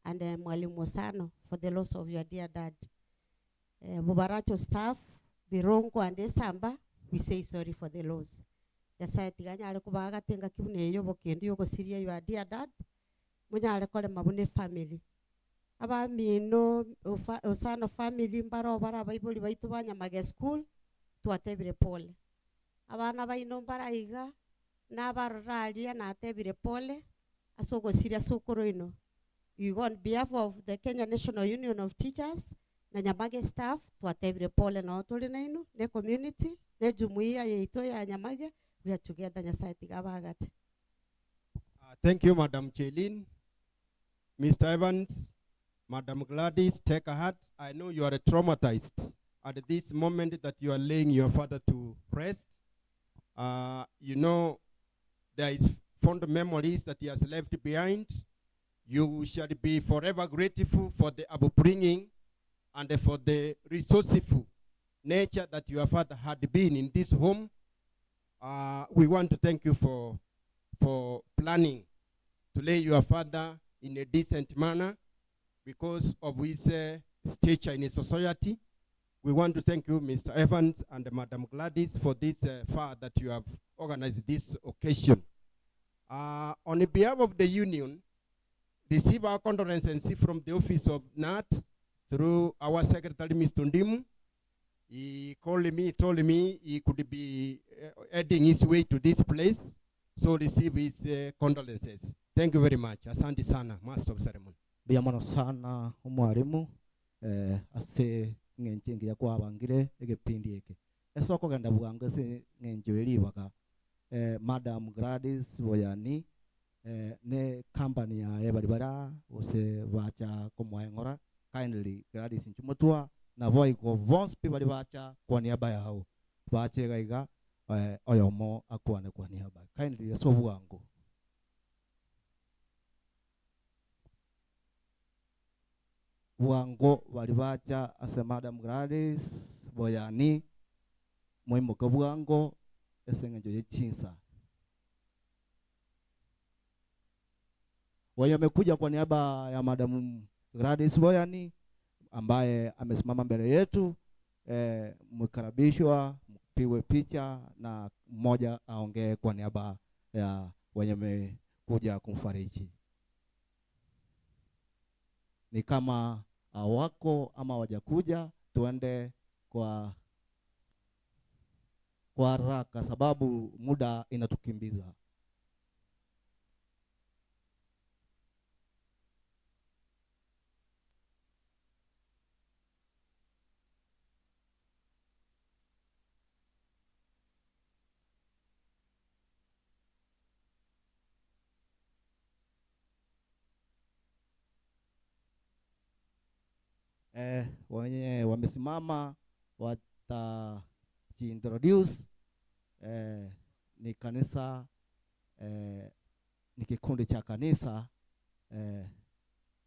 and Mwalimu Osano for the loss of your dear dad. Bobaracho staff, Birongo and Esamba, we say sorry for the loss. Nyasaye tiganyare kubagatenga kibune eyo bokendu yogosiria your dear dad, munyare korema bune family. Abamino Osano family mbaro bara abaibori baitu ba Nyamage school twatebire pole. Abana baino mbaraiga nabarora aria natebire pole ase ogosiria sukuru ino. We on behalf of the Kenya National Union of Teachers na Nyamage staff twatebire pole nao turi nainu ne community ne jumuiya yeito ya Nyamage, we are together. Nyasaye tiga abagate. Thank you, Madam Chelin. Mr. Evans, Madam Gladys, take a heart. I know you are traumatized at this moment that you are laying your father to rest. You know, there is fond memories that he has left behind. You shall be forever grateful for the upbringing and for the resourceful nature that your father had been in this home. We want to thank you for planning to lay your father in a decent manner because of his stature in his society. We want to thank you, Mr. Evans and Madam Gladys, for this far that you have organized this occasion. On behalf of the union, receive our condolences from the office of NAT through our secretary, Mr. Ndimu. He called me, told me he could be heading his way to this place, so receive his condolences. Thank you very much. Asante sana, Master of Ceremony. Mbuya mono sana omwarimu, ase ng'encho engiya kwabangire egepindi eke. Ase okogenda bwango ase ng'encho eribaga, Madam Gladys Boyani, ne company yaye bari bara gose bacha komoeng'ora. Kindly Gladys Nchumutwa na boigo bonsi pi bari bacha kwa niaba yao bache iga iga, oyomo akwane kwa niaba. Kindly ase obwango. Bwango bari bacha ase Madam Gladys Boyani moimoke bwango ase eng'encho ye chinsa. Wenye wamekuja kwa niaba ya Madam Gladys Boyani ambaye amesimama mbele yetu, mkaribishwa mpigwe picha na mmoja aongee kwa niaba ya wenye wamekuja kumfariji. Ni kama hawako ama hawajakuja, tuende kwa haraka sababu muda inatukimbiza. Wenye wamesimama watajiintroduce. Ni kanisa, ni kikundi cha kanisa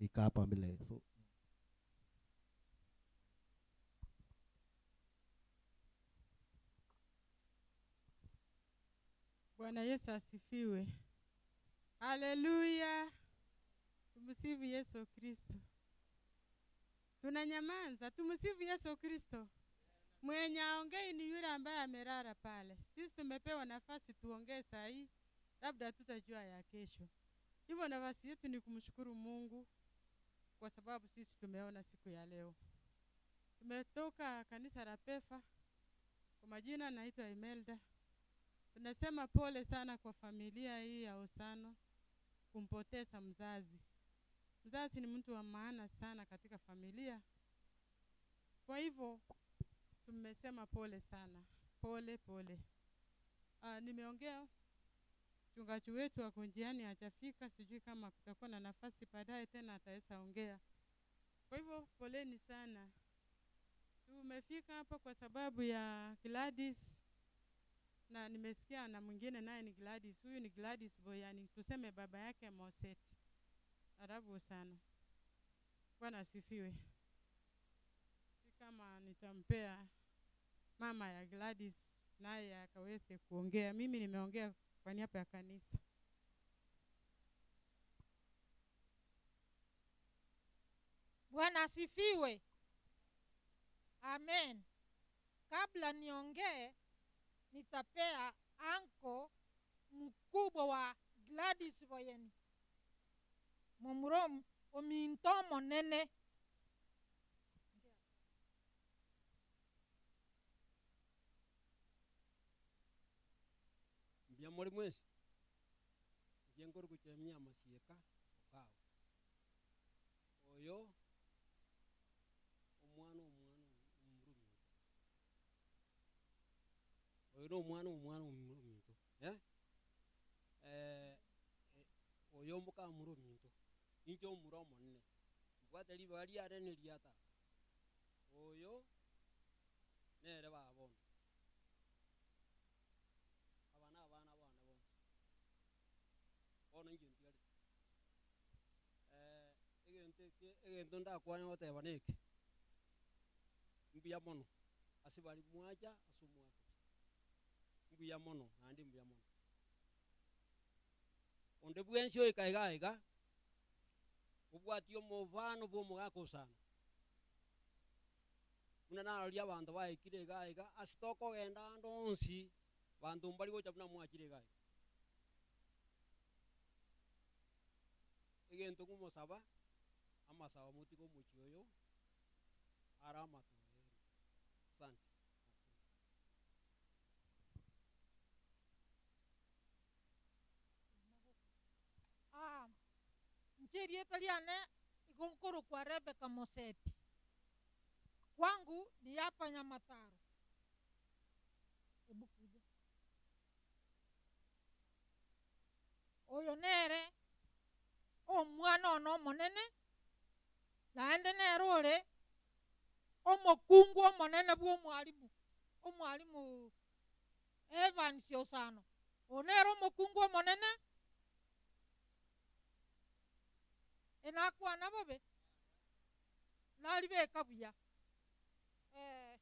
ika hapa mbele. So, Bwana Yesu asifiwe. Haleluya. Tumsifu Yesu Kristo. Tunanyamaza, tumsifu Yesu Kristo. Mwenye aongei ni yule ambaye amelala pale. Sisi tumepewa nafasi tuongee saa hii. Labda hatutajua ya kesho. Hivyo nafasi yetu ni kumshukuru Mungu kwa sababu sisi tumeona siku ya leo. Tumetoka kanisa la Pefa. Kwa majina naitwa Imelda. Tunasema pole sana kwa familia hii ya Osano kumpoteza mzazi. Mzazi ni mtu wa maana sana katika familia. Kwa hivyo tumesema pole sana, pole pole. Nimeongea mchungaji wetu ako njiani hajafika, sijui kama kutakuwa na nafasi baadaye tena ataweza ongea. Kwa hivyo poleni sana. Tumefika hapa kwa sababu ya Gladys na nimesikia na mwingine naye ni Gladys. Huyu ni Gladys Boyani, tuseme baba yake Moseti. Arabu sana. Bwana asifiwe. Si kama nitampea mama ya Gladys naye akaweze kuongea. Mimi nimeongea kwa niaba ya kanisa. Bwana asifiwe. Amen. Kabla niongee, nitapea anko mkubwa wa Gladys Boyeni momuro ominto monene. Mbia muri mwesi ngie nkori kuchemia amasieka okago oyo omwana omwana omuruminto oyo ni omwana omwana omuruminto eh? Eh, eh, oyo mukamuruminto inche omura omonene mbwate ribaga riare ne ria tata oyo nere babona aba na abana bane bonsi bono inche ntigarete egento eke egento ndakwane goteba na eke mbuya mono ase bari mwacha ase omwaka mbuya mono naende mbuya mono onde bwensi oika iga iga obwati omofano bwa omogaka osana buna naroria abanto baikire iga iga ase tokogenda ande onsi banto mbari gocha buna mwachire iga iga egento ng'omosaba amasabo motige omochie oyo ara amatoero asante. Ah, nche rieta riane igo nkorokwa Rebecca Moseti. Kwangu ni hapa Nyamataro. Ebu kuja. Oyo nere omwana ono omonene naende nere ore omokungu omonene bwa omwalimu omwalimu Evans Osano. Oyo nere omokungu omonene enakwana bobe naribeka buya eh,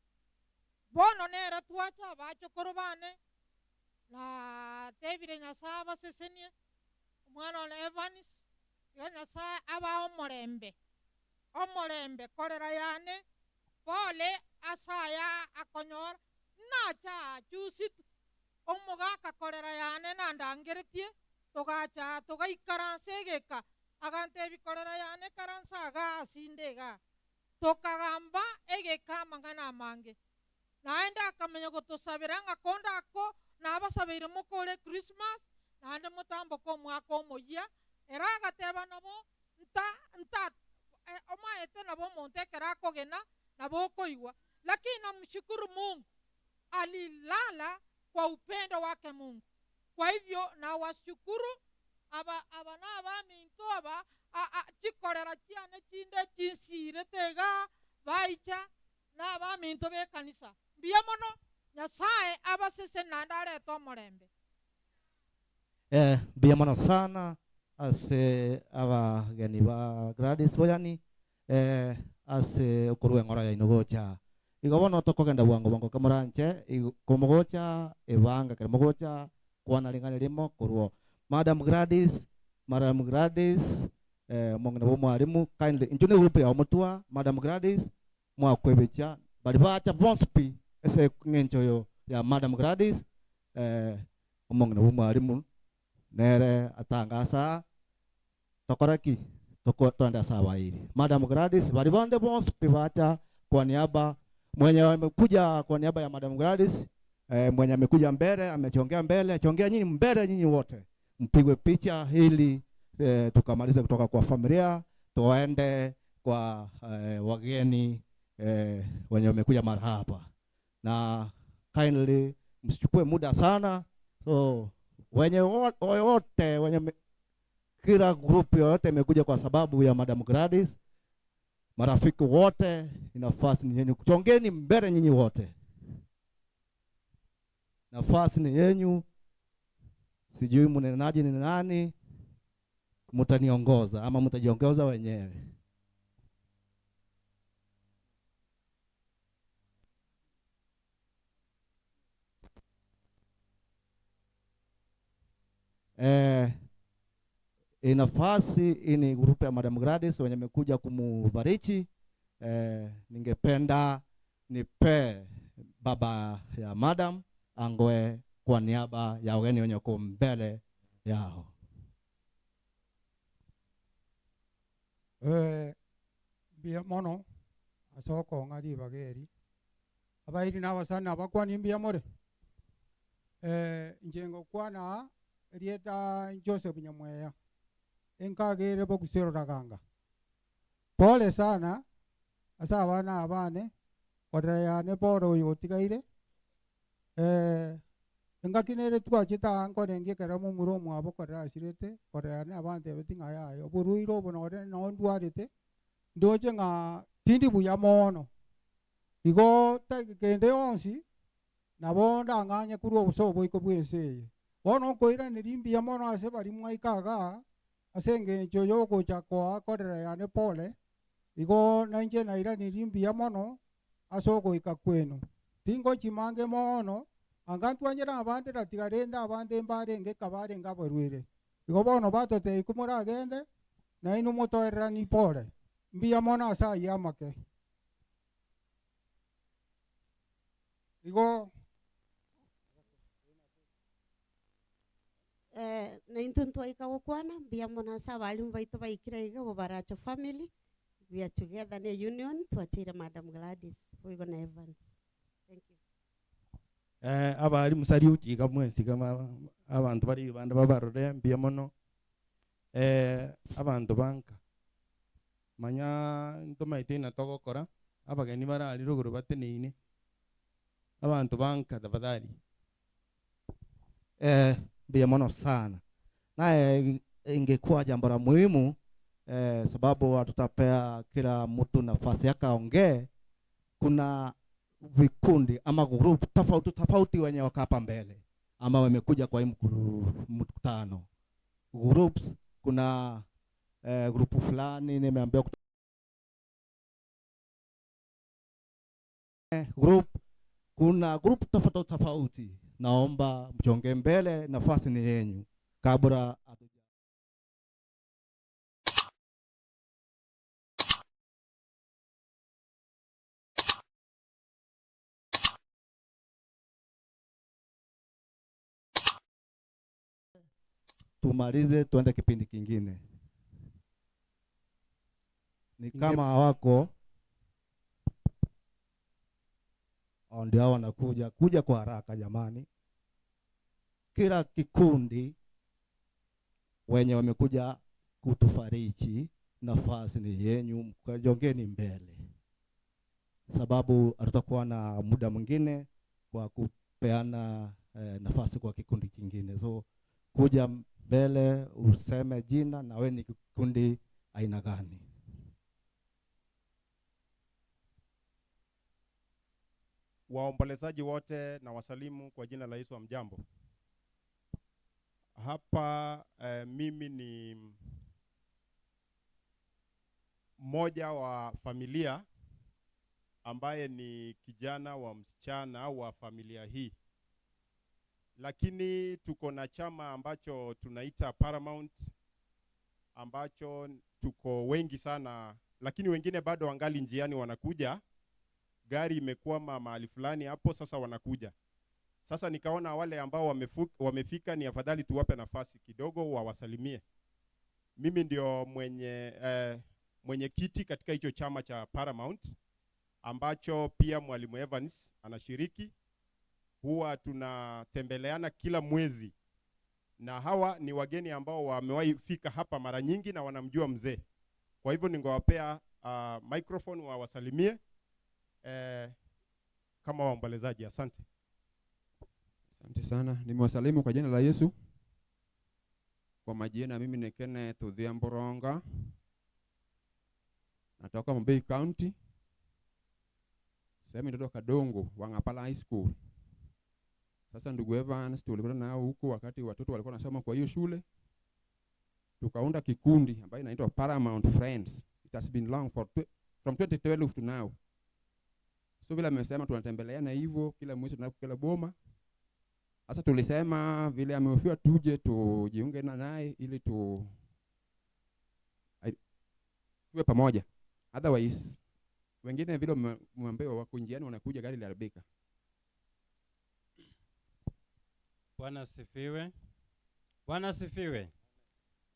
bono nere twacha abachokoro bane natebire Nyasaye abasesenie omwana one Evans iga Nyasaye abae omorembe omorembe korera yane pole asaya akonyora nacha juzi omogaka korera yane nandangeretie togacha togaikaransa egeka agantebi korera yane karansa iga asinde iga tokagamba egeka amang'ana amange naende akamenya gotosabera ng'a konde ako nabasabeire mokore Christmas naende motamboke omwaka omoyia era agateba nabo nta nta eh, omaete nabo omonto ekero akogena nabo okoigwa lakini namshukuru Mungu alilala kwa upendo wake Mungu. Kwa hivyo nawashukuru aba aba na abaminto aba chikorera chiane chinde chinsirete iga baicha na abaminto ba ekanisa mbuya mono Nyasaye abasese naende arete omorembe. Mbuya mono sana ase abageni ba Gladys Boyani ase okorua eng'ora yaino gocha. Igo bono tokogenda bwango bwango kemoranche komogocha ebanga ekero mogocha kwana ring'ana erimo korwa Madam Gladys, Madam Gladys omong'ina bwa omwalimu kindly intwe ne group yao motwa Madam Gladys mwakwebecha baria bacha bonsi pi ase eng'encho ya Madam Gladys omong'ina bwa omwalimu. Nere atangasa tokore ki? Toko twende ase abairi. Madam Gladys bari bande bonsi pi bacha kwa niaba mwenye amekuja kwa niaba ya Madam Gladys mwenye amekuja mbele amechongea mbele, chongea nyinyi mbele, nyinyi wote mpigwe picha ili tukamalize kutoka kwa familia tuende kwa wageni wenye wamekuja mara hapa, na kindly msichukue muda sana. So wenye wote wenye kila group yoyote imekuja kwa sababu ya Madam Gladys, marafiki wote, nafasi ni yenu, chongeni mbele nyinyi wote, nafasi ni yenu. Sijui mnenaji ni nani, mtaniongoza ama mtajiongoza wenyewe. Nafasi hii ni grupu ya Madam Gladys wenye wamekuja kumubariki. Ningependa nipe baba ya Madam angoe kwa niaba ya wageni wenye wako mbele yao. Mbia mono asoko ng'ari bageri abairi n'abasani abakwani mbia more. Njengo kwana rieta Joseph Nyamweya enkagere bokuseroraganga. Pole sana ase abana abane korera yane pole oyo otigaire. Engaki nere twachete nkorenge ekero momura omwabo korera asirete korera yane abante beti ng'a yaye oborwaire obo nore noo ndwarete ndoche ng'a tindi buya mono. Igo kende yonsi nabo ndang'anye korwa obosa oboiko bwa ense eye. Bono nkoiraneria mbuya mono ase bari mwaika igaa ase eng'encho yogocha koa korera yane pole. Igo nainche nairaneria mbuya mono ase ogoika kwenu. Tingochimange mono anga ntwanyere abande ratiga rende abande mbarenge kabarenge abarwaire. Igo bono batotebia komoragende nainwe motoererani pole. Mbuya mono ase ayio amake. Igo Naintwe ntwaika gokwana mbuya mono ase abarimu baito baikire iga Bobaracho family. We are together ne union twachire Madam Gladys boigo na Evans. Thank you. Abarimu salute iga mwensi kama abantu bari bande babarore mbuya mono. Abantu banka manya ntomaite na togokora abageni barari ruguru bateneine abantu banka tafadhali. Mbuya mono sana. Naye ingekuwa jambo la muhimu sababu hatutapea kila mtu nafasi yake aongee. Kuna vikundi ama group tofauti tofauti wenye wako hapa mbele ama wamekuja kwa hii mkutano. Groups, kuna group fulani nimeambiwa group, kuna group tofauti tofauti. Naomba mchonge mbele, nafasi ni yenu kabla tumalize tuende kipindi kingine. Ni kama hawako hao ndio hao wanakuja kuja kwa haraka jamani. Kila kikundi wenye wamekuja kutufariji, nafasi ni yenyu, mkajongeni mbele, sababu hatutakuwa na muda mwingine kwa kupeana nafasi kwa kikundi kingine. So kuja mbele useme jina na we ni kikundi aina gani. Waombolezaji wote na wasalimu kwa jina la Yesu, hamjambo. Hapa mimi ni mmoja wa familia ambaye ni kijana wa msichana wa familia hii. Lakini tuko na chama ambacho tunaita Paramount, ambacho tuko wengi sana, lakini wengine bado wangali njiani wanakuja. Gari imekwama mahali fulani hapo, sasa wanakuja. Sasa nikaona wale ambao wamefu, wamefika ni afadhali tuwape nafasi kidogo wawasalimie. Mimi ndio mwenye eh, mwenyekiti katika hicho chama cha Paramount ambacho pia mwalimu Evans anashiriki. Huwa tunatembeleana kila mwezi, na hawa ni wageni ambao wamewahi fika hapa mara nyingi na wanamjua mzee. Kwa hivyo ningewapea uh, microphone wawasalimie eh, kama waombolezaji. Asante. Asante sana, nimewasalimu kwa jina la Yesu. Kwa majina mimi ni Kenneth Odhiambo Ronga, natoka Mambei County, sehemu inaitwa Kadongo, Wang'apala High School. Sasa ndugu Evans tulikutana nao huko wakati watoto walikuwa wanasoma kwa hiyo shule, tukaunda kikundi ambayo inaitwa Paramount Friends. It has been long for from 2012 to now. So vile amesema tunatembeleana hivyo kila mwezi tunaenda kila boma. Sasa tulisema vile ameofiwa tuje tujiunge na naye ili tu tuwe pamoja. Otherwise wengine vile umeambiwa wako njiani wanakuja gari liharibika. Bwana asifiwe. Bwana asifiwe.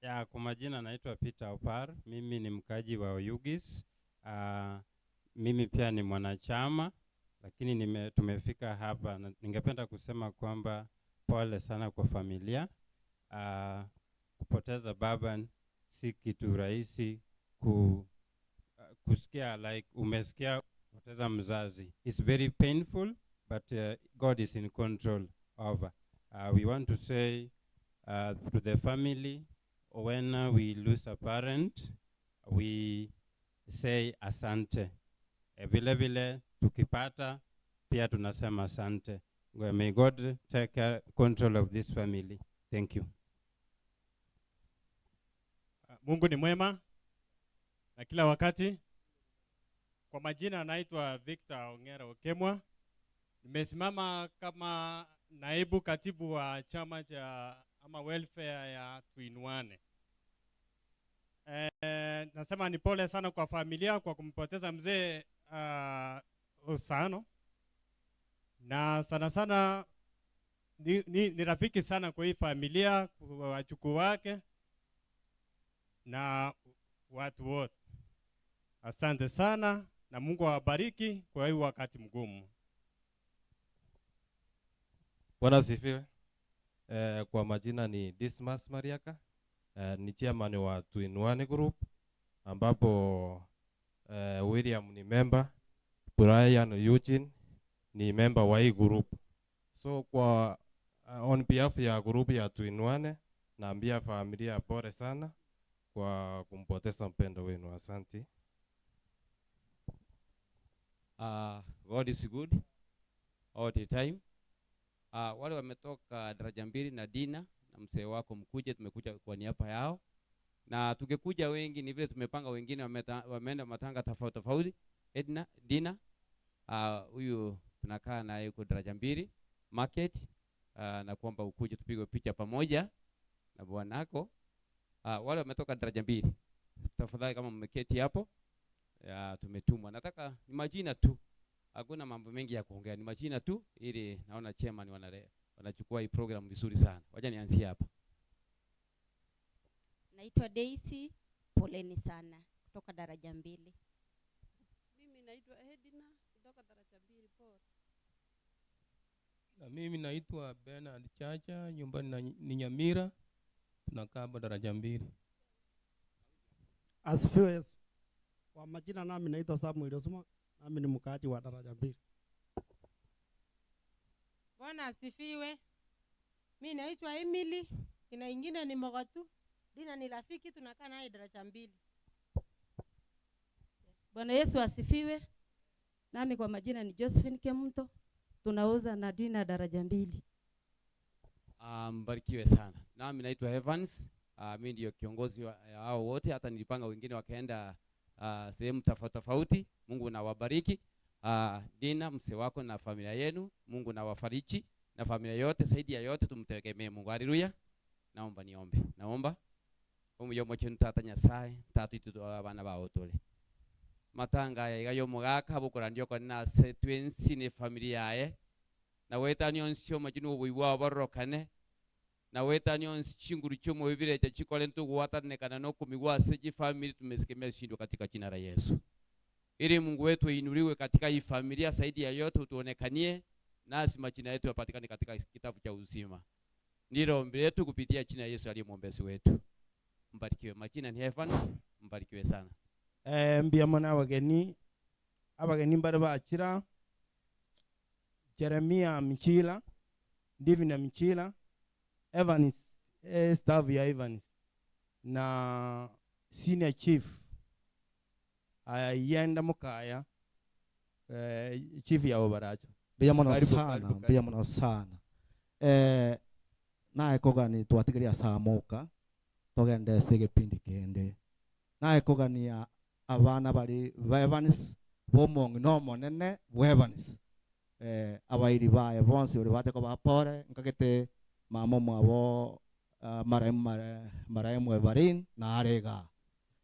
Ya, kwa majina naitwa Peter Opar. Mimi ni mkaji wa Oyugis. Uh, mimi pia ni mwanachama lakini nime, tumefika hapa na ningependa kusema kwamba pole sana kwa familia. Uh, kupoteza baba si kitu rahisi ku, uh, kusikia like umesikia kupoteza mzazi. It's very painful but God is in control over. We want to say to the family when we lose a parent we say asante. E, vile vile tukipata pia tunasema asante. Well, May God take care, control of this family. Thank you. Mungu ni mwema na kila wakati. Kwa majina naitwa Victor Ongera Okemwa. Nimesimama kama naibu katibu wa chama cha ama welfare ya Tuinuane. E, nasema ni pole sana kwa familia kwa kumpoteza mzee Osano, na sana sana ni, ni, ni rafiki sana kwa hii familia, kwa wajukuu wake na watu wote. Asante sana na Mungu awabariki kwa hii wakati mgumu. Bwana asifiwe. Eh, kwa majina ni Dismas Mariaka. Eh, ni chairman wa Tuinuane Group ambapo eh, William ni member, Brian Eugene ni member wa hii group. So kwa uh, on behalf ya group ya Tuinuane naambia familia pole sana kwa kumpoteza mpendo wenu. Asante. God is good all the time. Wale wametoka daraja mbili na Dina na mzee wako mkuje, tumekuja kwa niaba yao, na tungekuja wengi, ni vile tumepanga, wengine wameenda matanga tofauti tofauti. Edna, Dina huyu tunakaa naye yuko daraja mbili market na kuomba ukuje tupigwe picha pamoja na bwanako. Wale wametoka daraja mbili, tafadhali kama mmeketi hapo ya, tumetumwa. Nataka ni majina tu, hakuna mambo mengi ya kuongea, ni majina tu, ili naona chairman wanare, wanachukua hii program vizuri sana. Wacha nianzie hapa. Naitwa Daisy, poleni sana kutoka daraja mbili. Mimi naitwa Edina kutoka daraja mbili pole. Na mimi naitwa Bernard Chacha, nyumbani na, ni Nyamira, tunakaa hapa daraja mbili. Asifiwe Yesu. Kwa majina nami naitwa Samuel Osuma, nami ni mkaaji wa daraja mbili. Bwana asifiwe. Mi naitwa Emily, kina ingine ni Mogotu. Dina ni rafiki, tunakaa naye daraja mbili. Bwana Yesu asifiwe. Nami kwa majina ni Josephine Kemto, tunauza na Dina daraja mbili. Mbarikiwe sana. Nami naitwa Evans. Uh, mi ndio kiongozi wa hao wote, hata nilipanga wengine wakaenda uh, sehemu tofauti tofauti. Mungu nawabariki. Uh, Dina mse wako na familia yenu, Mungu nawafariji na familia yote. Zaidi ya yote tumtegemee Mungu. Haleluya. Naomba niombe. Naomba omuyomo chenu tata Nyasaye tata itu abana bao tole matanga aya iga yomogaka bokora ndio kore nase twensi ne familia yaye. Na goetania onsi omachenu obobui bwao bororokane, na goetania onsi chinguru chi'omobe birecha chikorente ogwatananekana na okomigwa ase chifamiri tumesikemia shindwe katika jina la Yesu. Ili Mungu wetu ainuliwe katika hii familia, zaidi ya yote utuonekanie nasi majina yetu yapatikane katika kitabu cha uzima. Ndilo ombi letu kupitia jina Yesu aliye mwombezi wetu. Mbarikiwe. Majina ni Evans, mbarikiwe sana. Eh, mbuya mono abageni, abageni mbare bachira, Jeremia Michila, Divina Michila, Evans, eh, staff ya Evans na senior chief ayenda mukaya eh, chief ya Obaracho. Mbuya mono Karibu, sana, karibu, mbuya karibu. mono sana. Eh, naye kogani twatigeria samoka togende ase egepindi kende. Naye kogania abana bari ba Evans bomong'ina omonene bwa Evans. Eh, abairi baye bonsi bari bache koba pore nkagete mama omwabo uh, marehemu mare, marehemu Evarine nare igaa.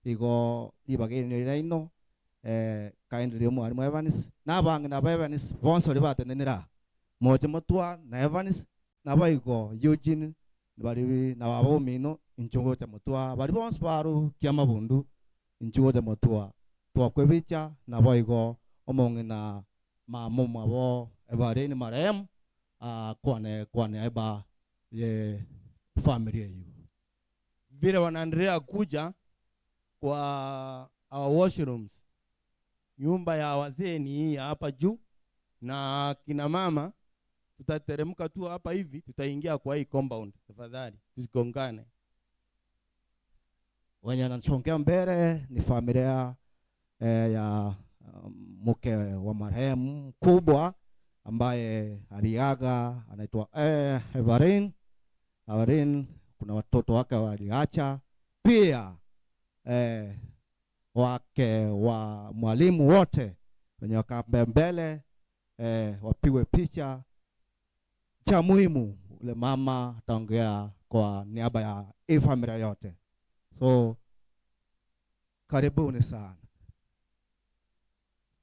Igo ribaga eri riraino eh, kindly omwalimu Evans na abang'ina ba Evans bonsi baria batenenera aa. Moche motwa na Evans nabo igo Eugene bari na baba omino inchuo gocha motwa bari bonsi barukia amabundu inchuo gocha motwa twakwebicha nabo igo omong'ina mama omwabo Evarine marehemu uh, kwane kwane eba ye family eyu. Vile wanaendelea kuja kwa our washrooms, nyumba ya wazee ni hii hapa juu, na kina mama tutateremka tu hapa hivi, tutaingia kwa hii compound. Tafadhali tusigongane. Wenye anachongea mbele ni familia eh, ya mke wa marehemu mkubwa ambaye aliaga anaitwa eh, Evarine. Evarine, kuna watoto wake waliacha pia eh, wake wa mwalimu wote wenye wakaambia mbele eh, wapigwe picha. Cha muhimu ule mama ataongea kwa niaba ya hii familia yote. So karibuni sana.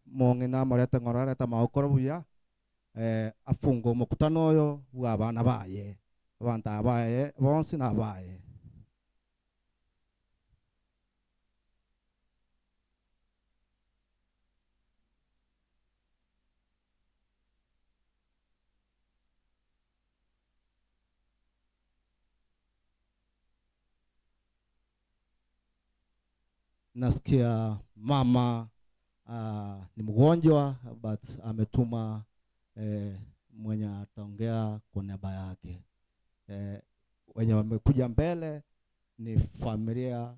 Mong'ina morete ng'ororete maokoro buya eh, afunga omokutano oyo bwa abana baye abanto abaye bonsi na abaye. Nasikia mama ni mgonjwa but ametuma eh, mwenye ataongea kwa niaba yake. Eh, wenye wamekuja mbele ni familia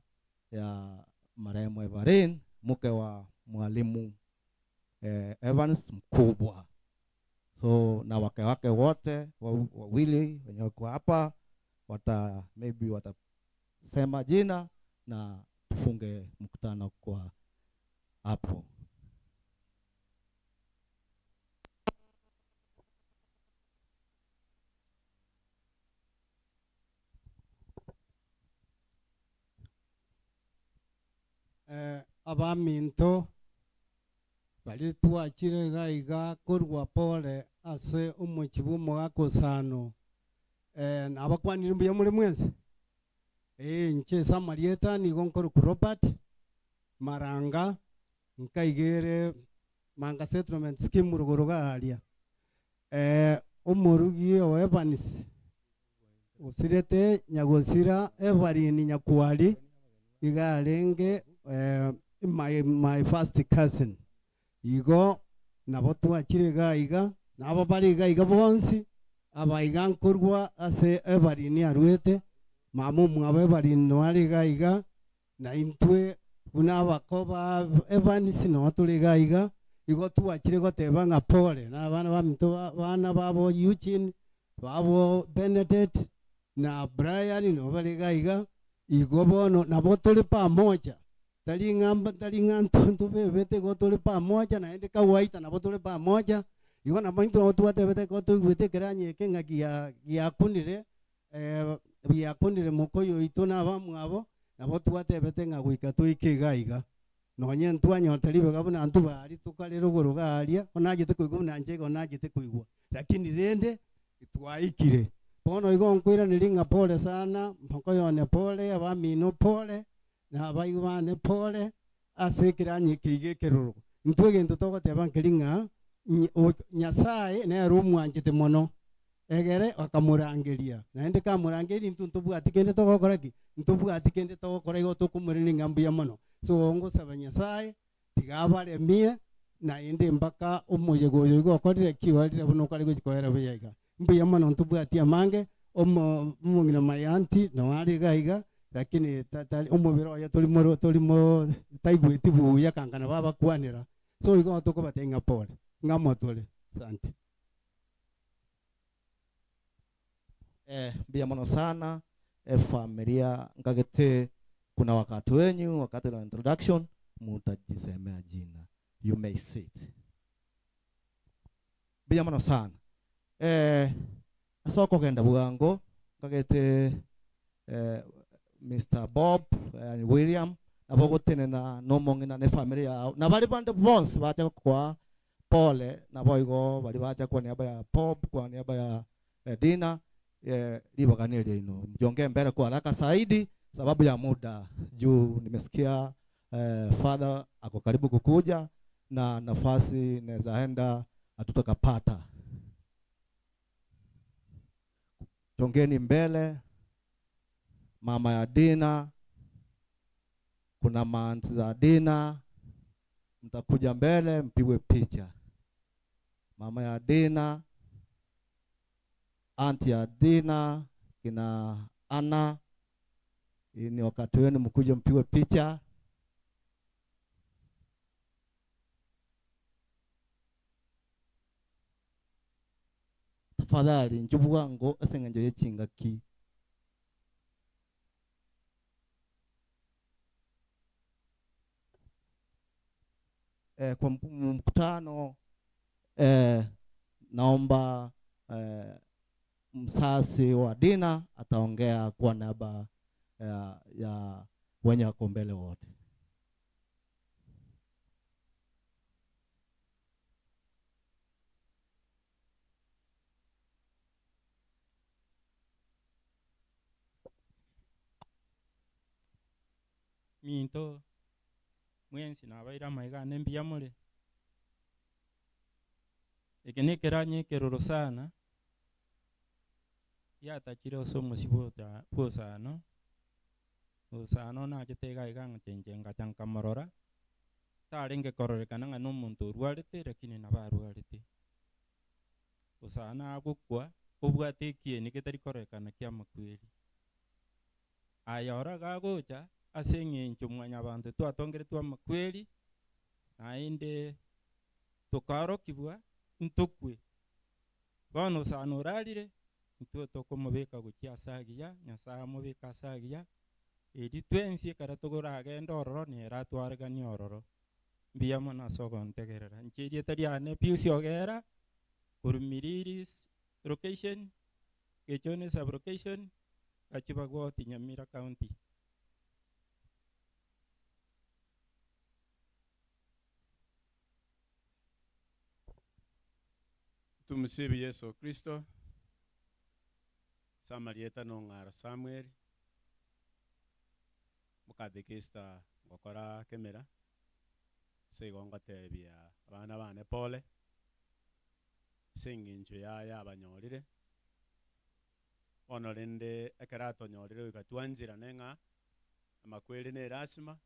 ya marehemu Evarine, mke wa mwalimu eh, Evans mkubwa. So na wake wake wote wawili wenye wako hapa wata maybe watasema jina na tufunge mkutano kwa hapo. Eh, abaminto bari twachire iga iga korwa pole ase omochi bwa omogaka osano. Eh, nabakwanire mbuya more mwensi. Eh, inche ase amarieta nigo nkorokwa Robert Maranga nkaigere Manga Settlement Scheme rogoro garia. Eh, omorugi o Evans osirete nyagosira Evarine Nyakwari iga arenge eh, my first cousin. Igo nabo twachire iga iga nabo bari iga iga bonsi abaiga nkorwa ase Evarine arwete mama omwabo Evarine noare iga iga na intwe buna abakoba Evans no tore iga iga igo twachire goteba ng'a pole na abana baminto bana babo Eugene babo Benedict na Brian no bari iga iga igo bono nabo tore pamoja tari ng'amba tari ng'a ntonto bebete igo tore pamoja naende kawaida nabo tore pamoja igo nabo intwe nabo twatebete igo toigwete ekeranya eke ng'a giakunire eh, giakunire mokoyo oito na abamwabo nabo twatebete ng'a goika toike iga iga. Nonye ntwanyorete ribaga buna intwe baria tokare rogoro iga aria, onachete koigwa buna inche igo nachete koigwa, lakini rende twaikire. Bono igo nkoiraneria ng'a pole sana, mokoyone pole, abamino pole, na abaigwa bane pole, ase ekeranyo eke iga ekeroro. Intwe egento togoteba nkeri ng'a Nyasae nere omwanchete mono, egere akamorangeria. Naende kamorangeirie intwe ntobwati kende togokora ki? Ntobwati kende togokora igo tokomoiraneria ng'a mbuya mono. So ngosaba Nyasae tiga abaremie naende mpaka omoyega oyo igo okorire ki? Orire buna okare gochia koera buya iga. Mbuya mono ntobwati amange, omo omong'ina my aunty noo are iga iga, lakini ta tari omobere oye tori moro tori mo taigweti buya kanga nabo abakwanera. So igo tokobatebia ng'a pole, ng'amo tore. Asante. Eh, mbuya mono sana efamilia nkagete kuna wakati wenyu wakati wa introduction mutajisemea jina you may sit mbuya mono sana eh, ase okogenda bwango nkagete eh, Mr. Bob eh, William nabo ogotenena nomong'ina na efamily yao na baria bande bonsi bacha gokoa pole naboigo baria bacha kwa niaba ya Bob kwa niaba ya eh, Dina eh, ribaga ni riaino mjongee mbele kwa haraka zaidi sababu ya muda juu nimesikia eh, father ako karibu kukuja na nafasi inaweza enda hatutakapata. Jongeni mbele, mama ya Dina, kuna maanti za Dina, mtakuja mbele mpigwe picha. Mama ya Dina, anti ya Dina, kina Ana, hii ni wakati wenu mkuje mpigwe picha. Tafadhali inchuo bwango ase eng'encho ye chingaki. Eh, kwa mkutano eh, naomba eh, msasi wa Dina ataongea kwa niaba eh, ya wenye wako mbele wote. Minto mwensi nabaire amaiga ane mbuya more. Eke nekeranyo ekeroro sana, giatachire ase omosio bw'osano, osano nachete iga iga ng'a inche ngacha nkamorora, tarenge kororekana ng'a nomonto orwarete lakini nabo arwarete. Osano agokwa, obwate ekieni getari kororekana ki'amakweri. Aye oro gagocha, ase engencho mwanyabanto twatongeretwe amakweri, naende tokaorokigwa ntokwe. Bono osana orarire, intwe tokomobeka gochia ase agiya, Nyasae amobeke ase agiya, erio twensi ekero tokoragende ororo nere atwareganie ororo. Mbuya mono ase ogontegerera. Inche erieta riane Pius Ogera, korwa Miriri location, Gechoni sub-location, Gachibagoti, Nyamira County. Tumsifu Yesu Kristo. Ase amarieta nong'aro Samuel, mokatekista ngokora kemera, ase igo ngotebia abana bane pole, ase eng'encho yaye abanyorire. Bono rende ekero atonyorire goika twancherane ng'a amakweri ne erasima,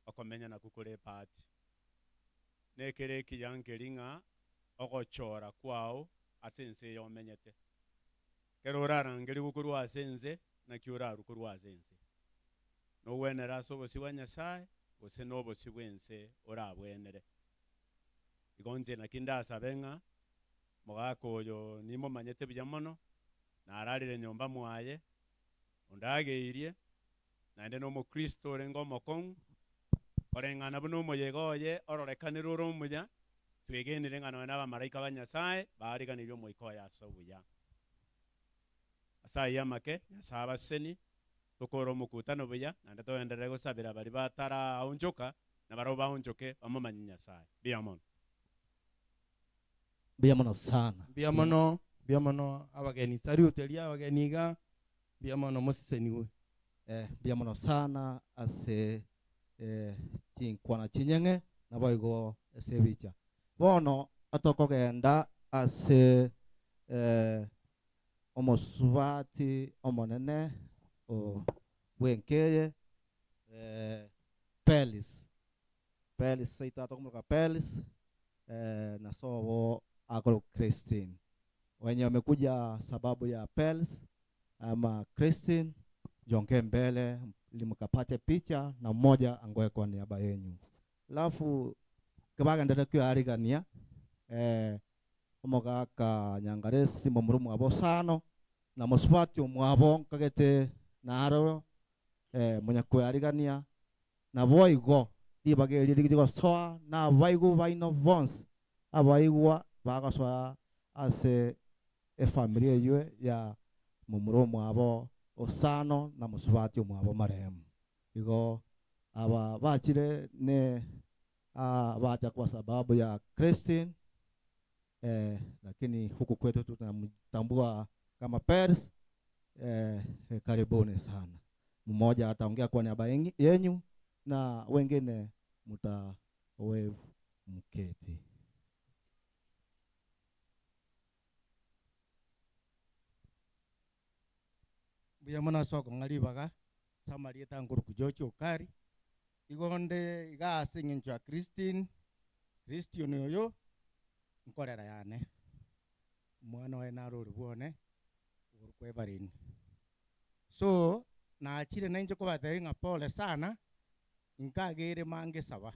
okomenya nakwo kore ebahati. Nekere ekiya nkeri ng'a ogochora kwao ase ense eye omenyete. Ekero orarangerigwe korwa ase ense, naki orarwe korwa ase ense? Nogwenere ase obosio bwa Nyasae, gose nobosio bw'ense orabwenere? Igo inche naki ndasabe ng'a Omogaka oyo nimomanyete buya mono, nararire nyomba mwaye, ondageirie, naende nomokristo orenge omokong'u, koreng'ana buna omoyega oye ororekanire ore omuya, twegenire ng'a nonya nabamalaika ba Nyasae baariganirie omoika oye ase obuya. Ase ayio amake, Nyasae abasesenie. Tokore omokutano buya, naende togenderere gosabera baria bataraonchoka, na barabwo baonchoke bamomanye Nyasae. Mbuya mono. Mbuya mono sana. Mbuya mono, mbuya mono abageni. Salute eria abageni iga, mbuya mono mosesenigwe. Eh, mbuya mono sana ase eh, chinkwana chinyeng'e naboigo ase ebicha. Bono tokogenda ase eh, omosubati omonene o bw'enkeye eh, Pelis. Pelis seito atokomoroka Pelis eh, na sobo akorokwa Christine. Wenye wamekuja sababu ya Pelis ama Christine, jongee mbele ili mkapate picha na mmoja angoe kwa niaba yenyu. Alafu kibagenderere kwearigania eh, omogaka Nyangaresi momura omwabo Osano na mosubati omwabo nkagete naro eh, monyakwearigania Naboigo ribaga erio rigosoa nabaigwa baino bonsi abaigwa bagosoa ase efamiri eyio ya momura omwabo Osano na mosubati omwabo marehemu. Igo aba bachire ne abacha kwa sababu ya Christine eh, lakini huku kwetu tunamtambua kama Pers. Eh, karibuni sana. Mmoja ataongea kwa niaba yenyu na wengine mta wave mketi. Mbuya mono ase okong'a ribaga ase amarieta nkoruku George Okari, igo nde iga ase eng'encho ya Christine, Christian oyo nkorera yane, omwana oye naro ore bwone okorokwa Everine. So nachire nainche kobatebia ng'a pole sana, nkagere mange saba.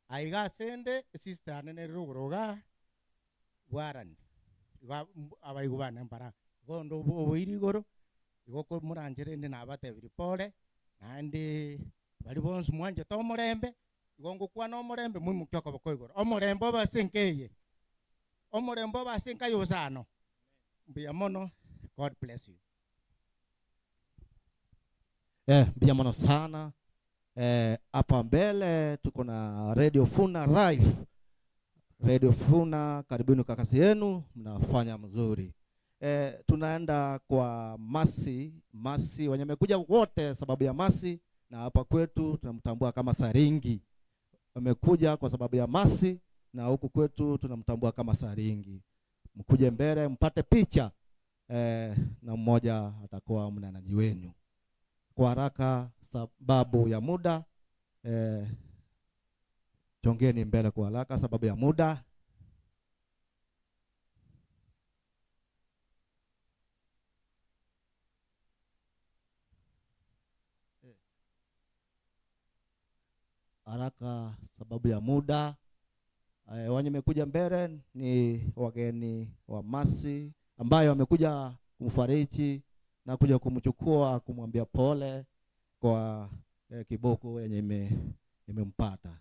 Aiga asende esister yane nere rogoro igaa, bwarani, igo abaigwa bane mbara, igo onde oboiri igoro, igo komoranche rende nabatebirie pole, naende baria bonsi mwanchete omorembe, igo ngokwana omorembe moimokie okoboko igoro. Omorembe obe ase enka eye, omorembe obe ase enka ya Osano. Mbuya mono, God bless you. Eh, mbuya mono sana. Eh, hapa mbele tuko na Radio Funa Live. Radio Funa, karibuni kwa kazi yenu, mnafanya mzuri. Eh, tunaenda kwa Masi, Masi wenye wamekuja wote sababu ya Masi, na hapa kwetu tunamtambua kama Saringi. Wamekuja kwa sababu ya Masi na huku kwetu tunamtambua kama Saringi. Mkuje mbele mpate picha eh, na mmoja atakuwa mnenaji wenu. Kwa haraka sababu ya muda eh, chongeni mbele kwa haraka sababu ya muda. Haraka sababu ya muda. Eh, wenye wamekuja mbele ni wageni wa Masi ambayo wamekuja kumfariji na kuja kumchukua kumwambia pole kwa kiboko yenye imempata.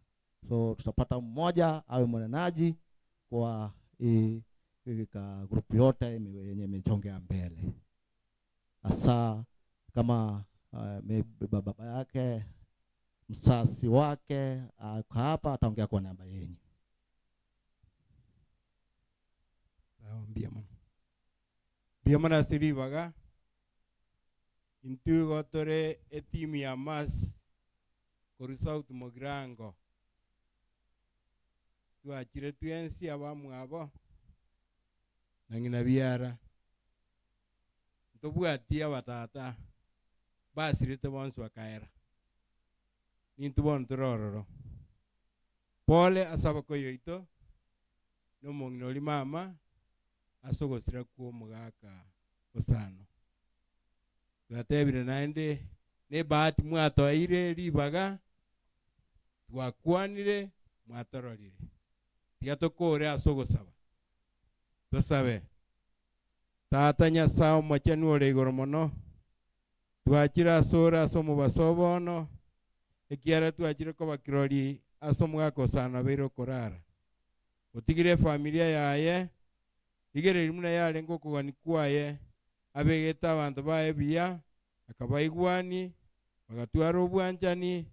So tutapata mmoja awe mnenaji kwa hii ka group yote yenye imechongea mbele. Hasa kama maybe baba yake msasi wake ako hapa ataongea kwa niaba yenu. Sawa, mbia mono. Mbia mono ase ribaga. Intwe igo tore etimu ya Mas korwa South Mugirango. Twachire twensi abamwabo na ng'ina biara. Ntobwati abatata basirete bonsi bakaera. Nintwe bono tore ororo. Pole ase abakoyo oito, na omong'ina oria mama, ase ogosira kwa omogaka Osano. Twatebire naende, ne bahati mwatoeire ribaga, twakwanire, mwatororire. Tiga tokore ase ogosaba. Tosabe. Tata Nyasaye omochenu ore igoro mono, twachire ase ore ase omobaso obono, ekiagera twachire koba kirori ase omogaka Osano abeire okorara. Otigire efamilia yaye, rigereria buna yarenge okogani kwaye, abegete abanto baye buya, Akabaigwania, bagatwara obwanchani,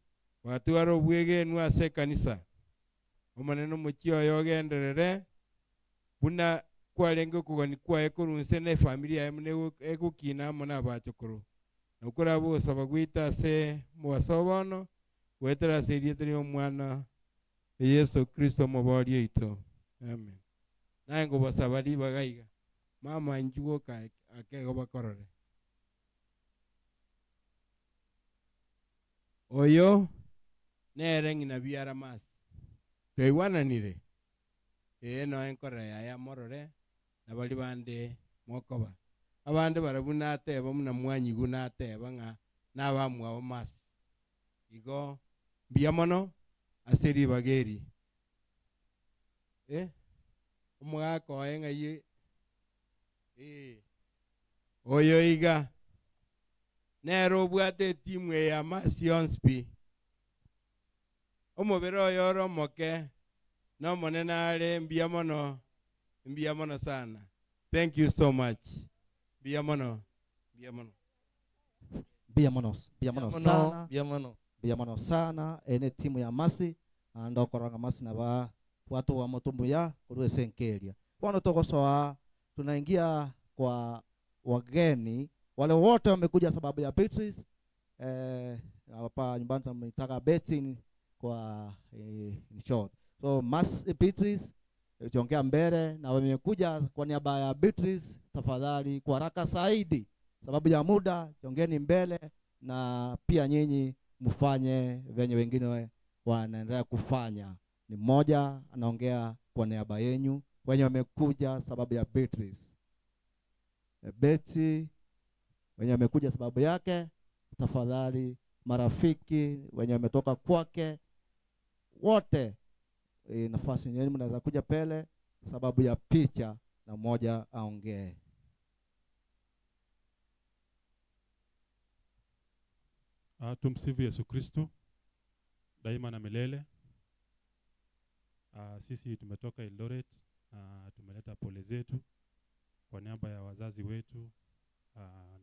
bagatwara obwegenwa ase ekanisa. Omonene omochie oye ogenderere buna kwarenge okogania kwaye korwa inse na efamiri yaye buna egokina amo nabachokoro. Na okorabe ogosaba gwaito ase omobaso o bono, goetera ase erieta ri'Omwana o Yeso Kristo Omoboria oito. Amen. Naye nkobasaba ribaga iga, mama inchuo goka ake igo bakorore. Oyo nere ng'ina biara Masi. Twaigwananire? Ee, noe nkorera yaya morore, na baria bande mokoba. Abande barabwo nateba buna mwanyigwa nateba ng'a nabamwabo Masi. Igo mbuya mono ase ribaga eri. Eh, omogaka oye ng'ai eh, oyo iga nere obwate etimu eye ya Masi yonsi pi. Omobere oye ore omoke, na Omonene are mbuya mono, mbuya mono sana. Thank you so much. Mbuya mono, mbuya mono. Mbuya mono, mbuya mono Mbuya mono, sana. mbuya mono. Mbuya mono sana. Eye ne timu ya Masi, naende okorora ng'a Masi naba bwate oboamoto obuya korwa ase enka eria. Bono togosoa tunaingia kwa wageni wale wote wamekuja sababu ya Beatrice eh, hapa nyumbani tunamwitaga Betty kwa eh, in short. So Mas Beatrice tuongea mbele na wamekuja kwa niaba ya Beatrice, tafadhali kwa haraka zaidi, sababu ya muda, jongeni mbele na pia nyinyi mfanye venye wengine wanaendelea kufanya. Ni mmoja anaongea kwa niaba yenyu wenye wamekuja sababu ya Beatrice. Betty wenye wamekuja sababu yake, tafadhali marafiki wenye wametoka kwake wote, nafasi yenu mnaweza kuja pele sababu ya picha na mmoja aongee. Tumsifu Yesu Kristo daima na milele. Sisi tumetoka Eldoret na tumeleta pole zetu kwa niaba ya wazazi wetu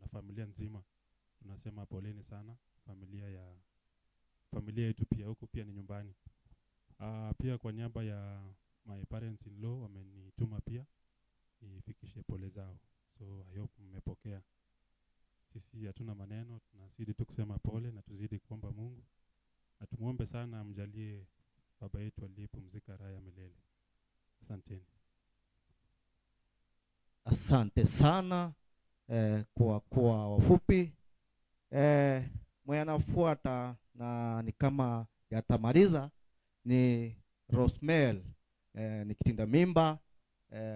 na familia nzima. Tunasema poleni sana familia yetu, pia huku pia ni nyumbani. Pia kwa niaba ya my parents in law wamenituma pia nifikishe pole zao. So I hope mmepokea. Sisi hatuna maneno, tunazidi tu kusema pole na tuzidi kuomba Mungu na tumuombe sana amjalie baba yetu aliyepumzika raha ya milele. Asanteni. Asante sana kwa kuwa wafupi. Mwenye anafuata na ni kama yatamaliza ni Rosemary, ni kitinda mimba,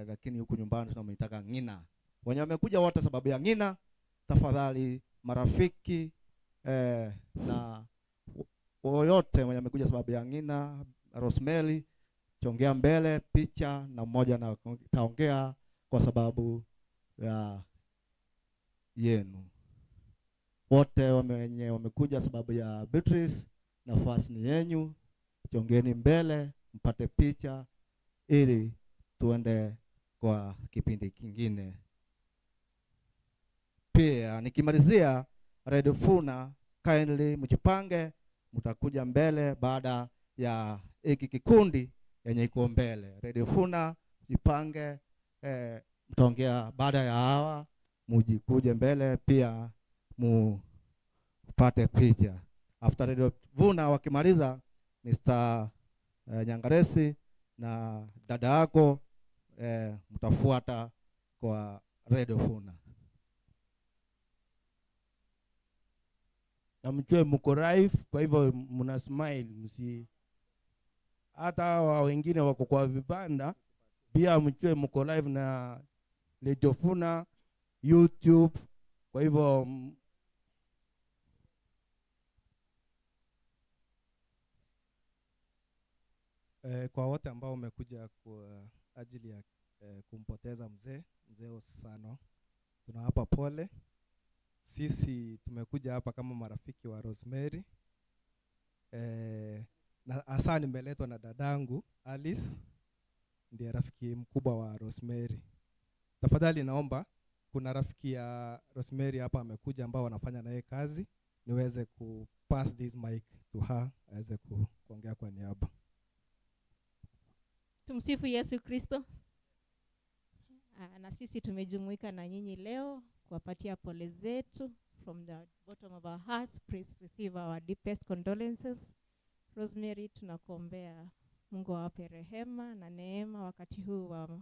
lakini huku nyumbani tunamuitaga Ng'ina. Wenye wamekuja wote sababu ya Ng'ina, tafadhali marafiki na woyote mwenye amekuja sababu ya Ng'ina, Rosemary, chongea mbele picha na mmoja na taongea kwa sababu ya yenu. Wote wenye wamekuja sababu ya Beatrice, nafasi ni yenyu, chongeni mbele mpate picha ili tuende kwa kipindi kingine. Pia nikimalizia Red Funa, kindly mjipange, mtakuja mbele baada ya hiki kikundi yenye iko mbele. Red Funa mjipange, mtaongea baada ya hawa, mjikuje mbele pia mupate picha. After Radio Vuna wakimaliza, Mr Nyangaresi na dada yako mtafuata kwa Radio Funa. Na mjue mko live, kwa hivyo mna smile, msi hata hawa wengine wako kwa vibanda pia mjue mko live na Radio Funa, YouTube. Kwa hivyo Kwa wote ambao wamekuja kwa ajili ya kumpoteza mzee Osano, tunawapa pole. Sisi tumekuja hapa kama marafiki wa Rosemary. Na hasa nimeletwa na dadangu Alice, ndiye rafiki mkubwa wa Rosemary. Tafadhali naomba Kuna rafiki ya Rosemary hapa amekuja ambao wanafanya naye kazi, niweze ku pass this mic to her aweze ku, kuongea kwa niaba. Tumsifu Yesu Kristo. Ah, Na sisi tumejumuika na nyinyi leo kuwapatia pole zetu from the bottom of our hearts. Please receive our deepest condolences. Rosemary, tunakuombea Mungu awape rehema na neema wakati huu wa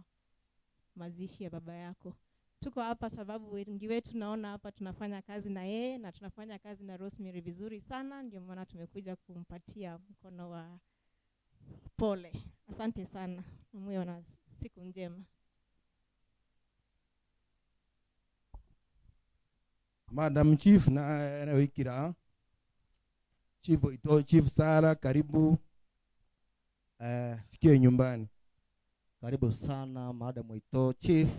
mazishi ya baba yako. Tuko hapa sababu wengi wetu naona hapa tunafanya kazi na yeye na tunafanya kazi na Rosemary vizuri sana, ndio maana tumekuja kumpatia mkono wa pole. Asante sana, na muwe na siku njema. Madam Chief na nawikira Chief ito Chief Sara karibu eh, sikie nyumbani. Karibu sana Madam Ito Chief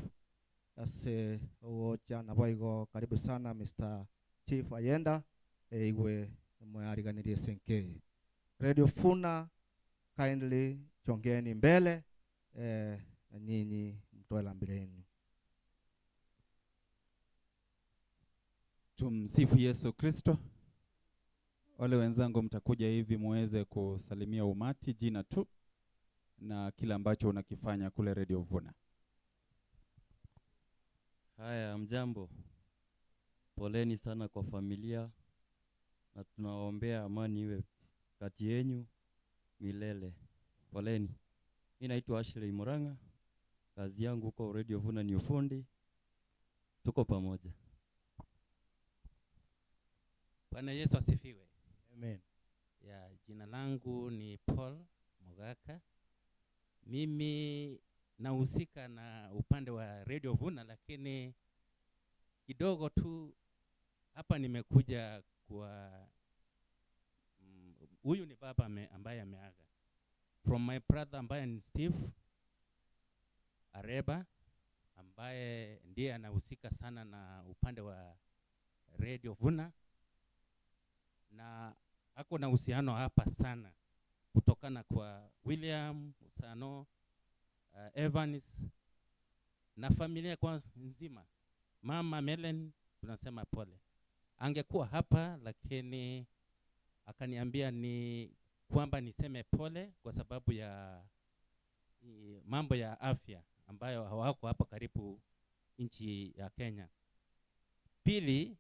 ase ogocha naboigo karibu sana Mr. Chief Ayenda eigwe mwariganirie senkeye Radio Funa kindly chongeni mbele eh, na nyinyi mtoe lambi lenu. Tumsifu Yesu Kristo. Wale wenzangu mtakuja hivi muweze kusalimia umati jina tu na kile ambacho unakifanya kule Radio Vuna. Haya, mjambo. Poleni sana kwa familia na tunawaombea amani iwe kati yenyu milele. Poleni. Mi naitwa Ashley Murang'a, kazi yangu huko Radio Vuna ni ufundi. Tuko pamoja. Bwana Yesu asifiwe. Amen. Ya, jina langu ni Paul Mugaka. Mimi nahusika na upande wa Radio Vuna, lakini kidogo tu hapa nimekuja kwa huyu ni baba ame, ambaye ameaga from my brother ambaye ni Steve Areba ambaye ndiye anahusika sana na upande wa Radio Vuna na ako na uhusiano hapa sana kutokana kwa William Usano, uh, Evans na familia kwa nzima. Mama Melen tunasema pole. Angekuwa hapa lakini akaniambia ni kwamba niseme pole kwa sababu ya i, mambo ya afya ambayo hawako hapa karibu nchi ya Kenya. Pili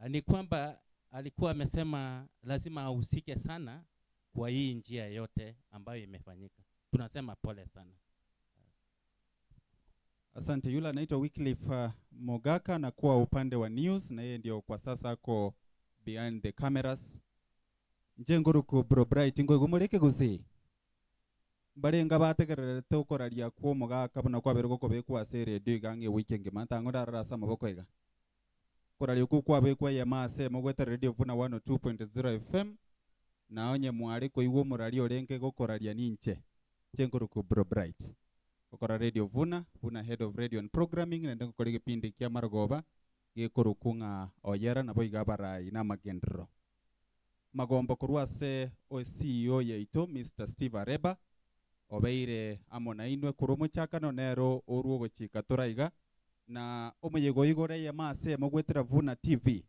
ni kwamba alikuwa amesema lazima ahusike sana kwa hii njia yote ambayo imefanyika. Tunasema pole sana. Asante. Yule anaitwa Wycliffe uh, Mogaka na kuwa upande wa news na yeye ndio kwa sasa ako behind the cameras. Nje nguruku bro Bright ngoigumurike gusi barenga bategererete okoraria kwa omogaka buna kwabere gokobekwa ase eredio iga ng'a ewiki engima ntang'o ndarora ase amaboko iga koraria okwo kwabekwa eyemo ase emo gwetera Radio Vuna 102.0 FM na onye mware koigwa omorari orenge gokoraria ninche nche nkoruku bro Bright gokora Radio Vuna buna head of radio and programming naende ngokora egepindi kia marogoba gekorokwo ng'a oyera nabo iga abarai na amagenderero magombo korwa ase o CEO yaito Mr. Steve Areba obeire amo nainwe korwa omochakano nero orwo ogochika toraiga na omoyega oyo igoro eyemo ase emo gwetera Vuna TV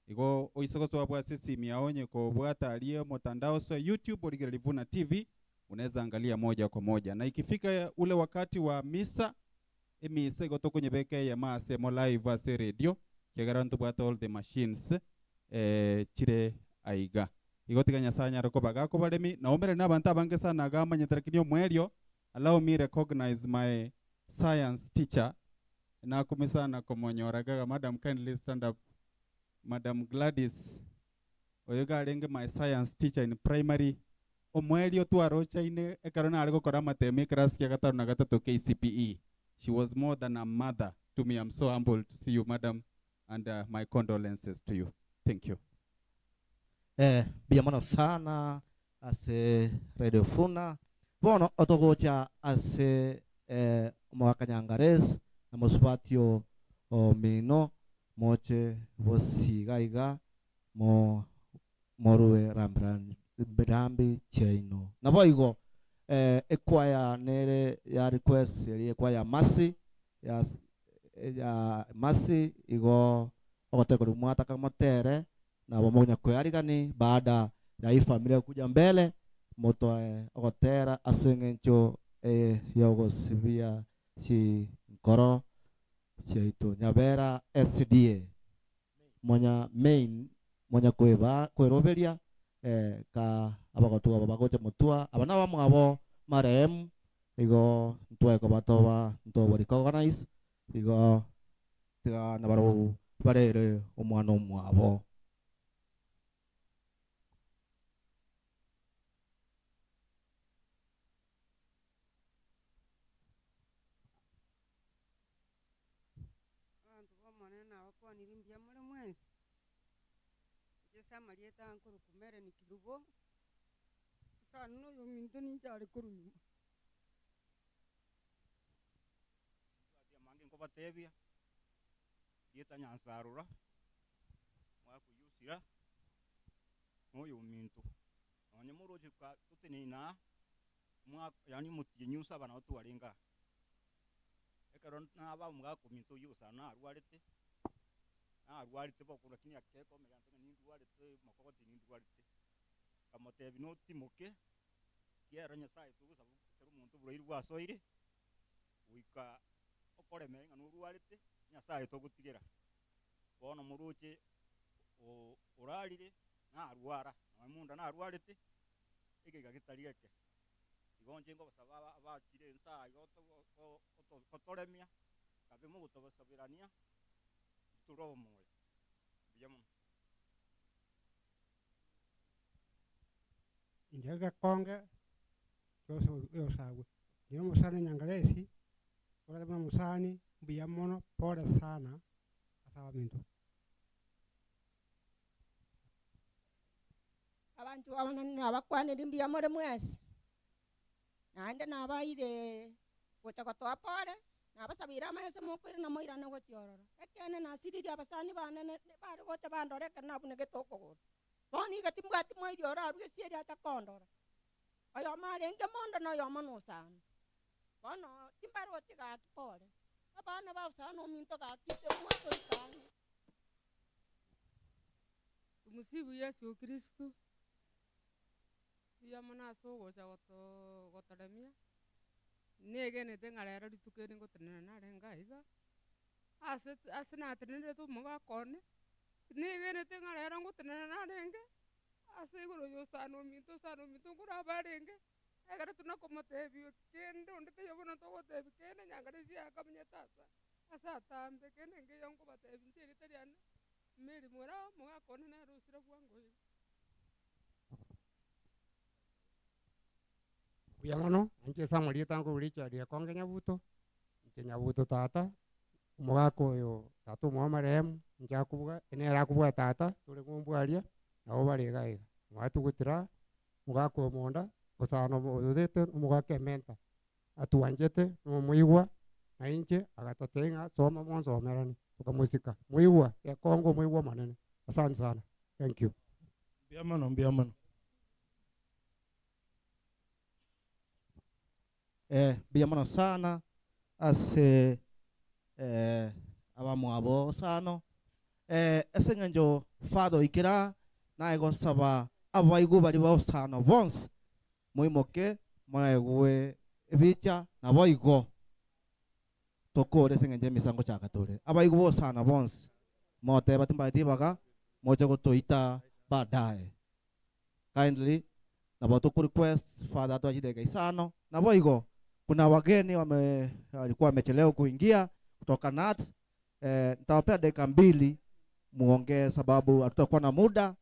igo oise gosoa bwase esimu yao onye kobwata aria omotandao so YouTube origereria Vuna TV unaweza angalia moja kwa moja na ikifika ule wakati wa misa emisa igo tokonyebeka eyemo ase emo live ase radio kiagera ntobwate all the machines eh, chire aiga igo tiga nyasaye anyare koba gakobaremi naumere na abanto abange sana iga amanyete lakini omwerio allow me recognize my science teacher nakumia sana komonyora iga madam kindly stand up madam Gladys oyo iga arenge my science teacher in primary omwerio twarochaine ekero nare gokora amatemo ekerasi kia gatano na gatato KCPE she was more than a mother to me I'm so humbled to see you madam and uh, my condolences to you thank you Eh, mbuya mono sana ase Radio Funa. Bono otogocha ase eh, omogaka Nyangares na mosubati o omino moche bosiga iga mo morue rambirambi chiaino. Naboigo eh, ekwaya nere ya request eria ekwaya ya Mercy ya. ya Mercy igo ogotera koria mwataka motere nabo mokonya koearigani baada ya hii familia kuja mbele motoe ogotera ase eng'encho eye yogosibia chinkoro chiaito. Nyabera SDA monya main monya koeba koeroberia eh ka abagotu aba bagocha motwa aba nabamwabo marehemu igo ntwae kobatoba ntobo recognize igo tiga nabarobwo barere omwana omwabo. Abanto b'Omonene nabakwanirie mbuya more mwensi. Inche ase amarieta aya nkorokwa Meren Kerubo, osano na oyominto ninche are korwa nyuma. Nimbwate amange nkobatebia, rieta Nyansarora, mwakoyusira, noyominto. Nonye moroche ka toteneine aa, omwaka yaani omotienyi osaba nabo twarenge aa. Ekero naba omogaka ominto oyio gose narwarete, narwarete boko lakini akekomera ng'a nindwarete mokogoti nindwarete. Nkamotebia notimoke, ekiagera Nyasaye togosaba ekero omonto oborwaire bwasoire, goika okoremere ng'a norwarete, Nyasaye togotigera. Bono moroche orarire, narwara, nonye monda narwarete, egeiga getari geke. Igo inche nkobasaba aba abachire ense aa igo gotoremia, kabe mogotobasaberania, titore omoyo. Mbuya mono. Inche gekonge giosagwe, inche omosani Nyangaresi, orare buna omosani, mbuya mono, pole sana ase abaminto. Abanto aba nabakwanire mbuya more mwensi, naende nabaire gocha gotoa pore, nabasabeire amaiso mokoirana moirane gochia ororo. Ekeene nasiririe abasani bane bare gocha bandore ekero nabunegete okogoro. Bono iga timbwati moiri oro arue esieri acha kondora. Oyomo arenge mondo na oyomo nosano. Bono timbaroche gaki pore. Abana ba Osano ominto gaki ise mwatoika ang'e. Tumusifu Yesu Kristo. Mbuya mono ase ogocha gotoremia, negenete ng'a rero rituko eri ngotenena narenge aiga, ase ase natenenerete omogaka one, negenete ng'a rero ngotenena narenge, ase igoro ya osana ominto osana ominto nkoraba arenge, ekero tonakomotebia kende onde taiyo bono togotebia kende nyangaresi akamenyete asa ase atambe, kende nkeiyo nkobatebia inche erieta riane. Mary Moraa, omogaka one nere osire bwango iga. Mbuya mono, inche ase amarieta nkorwa Richard Ekonge Nyabuto, inche Nyabuto tata, omogaka oyo tata omwabo marehemu, inche akobua nere akobua tata, tore ng'umbu aria, nabo bare iga iga. Mwatugutera aa, omogaka oyo monda, osana oyoyete omogaka ementa. Atwanchete nomoigwa, na inche agatotebia ng'a soma monsomerane, tokamosika. Moigwa, gekongo omoigwa omonene. Asante sana. Thank you. Mbuya mono, mbuya mono. Eh, mbuya mono sana ase eh, abamwabo osano eh, ase eng'encho Father oikire aa, naye gosaba abaigwa baria ba osano bonsi Moimoke moegwe ebicha, naboigo tokore ase engencho y'emisango chaka tore. Abaigwa b'Hosana bonsi, moteba timbaeti ribaga, moche gotoita baadaye. Kindly, nabo toko request Father atoe chidakika isano, naboigo kuna wageni wame walikuwa wamechelewa kuingia kutoka Nats, eh, nitawapea dakika mbili muongee sababu hatutakuwa na muda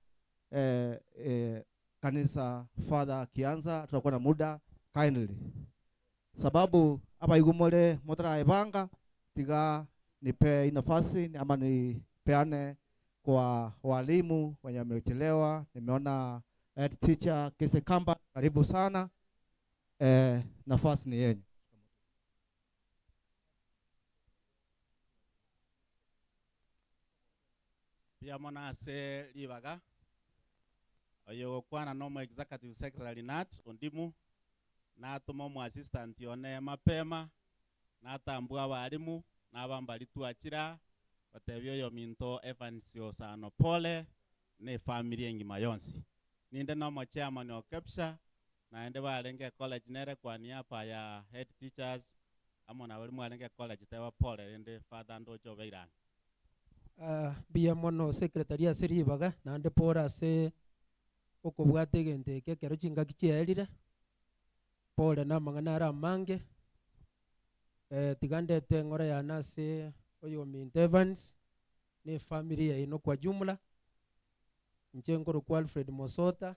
eh, eh, kanisa Father akianza tutakuwa na muda kindly sababu abaigwa more motaraebanga tiga nipe hii nafasi ama nipeane kwa walimu wenye wamechelewa. Nimeona head teacher Kese Kamba, karibu sana. Eh, nafasi ni yenyu. Mbuya mono ase ribaga. Oyo ogokwana nomo executive secretary Nat Ondimu, natoma omo assistant one mapema, natambua abalimu, Nabambari twachira batebia oyominto Evans Osano pole na efamiri engima yonsi. Ninde na omochairman o KEPSHA naende barenge ecollege nere kwa niaba ya head teachers amo na baria mwarenge ecollege teba pole rende father ndoche obeire ang'e. Ah, mbuya mono secretary ase ribaga, naende pore ase okobwata egento eke ekero chingaki chiaerire, pore na amang'ana are amange, tiga ndete eng'ora yane ase oyominto Evans, na efamiri yaino kwa jumla, inche nkorokwa Alfred Mosota,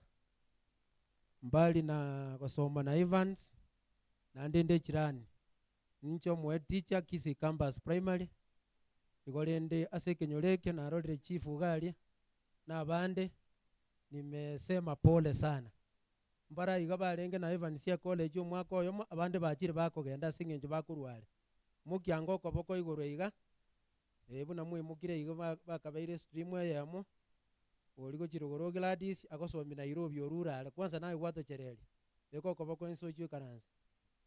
mbali na gosoma na Evans, naende inde echirani, ninche omo head teacher Kisii Campus Primary, igo rende ase ekenyoro eke narorire chief iga aria, na abande, nimesema pole sana. Mbara iga barenge na Evans ecollege omwaka oyomo, abande bachire bakogenda ase eng'encho bakorwa are. Mokianga okoboko igoro iga, eh buna mwaimokire iga ba- bakabeire estream eyemo, oria gochia rogoro Gladys agosomia Nairobi orure are, kwanza naye gwatochereria, beka okoboko inse ochie oikaranse.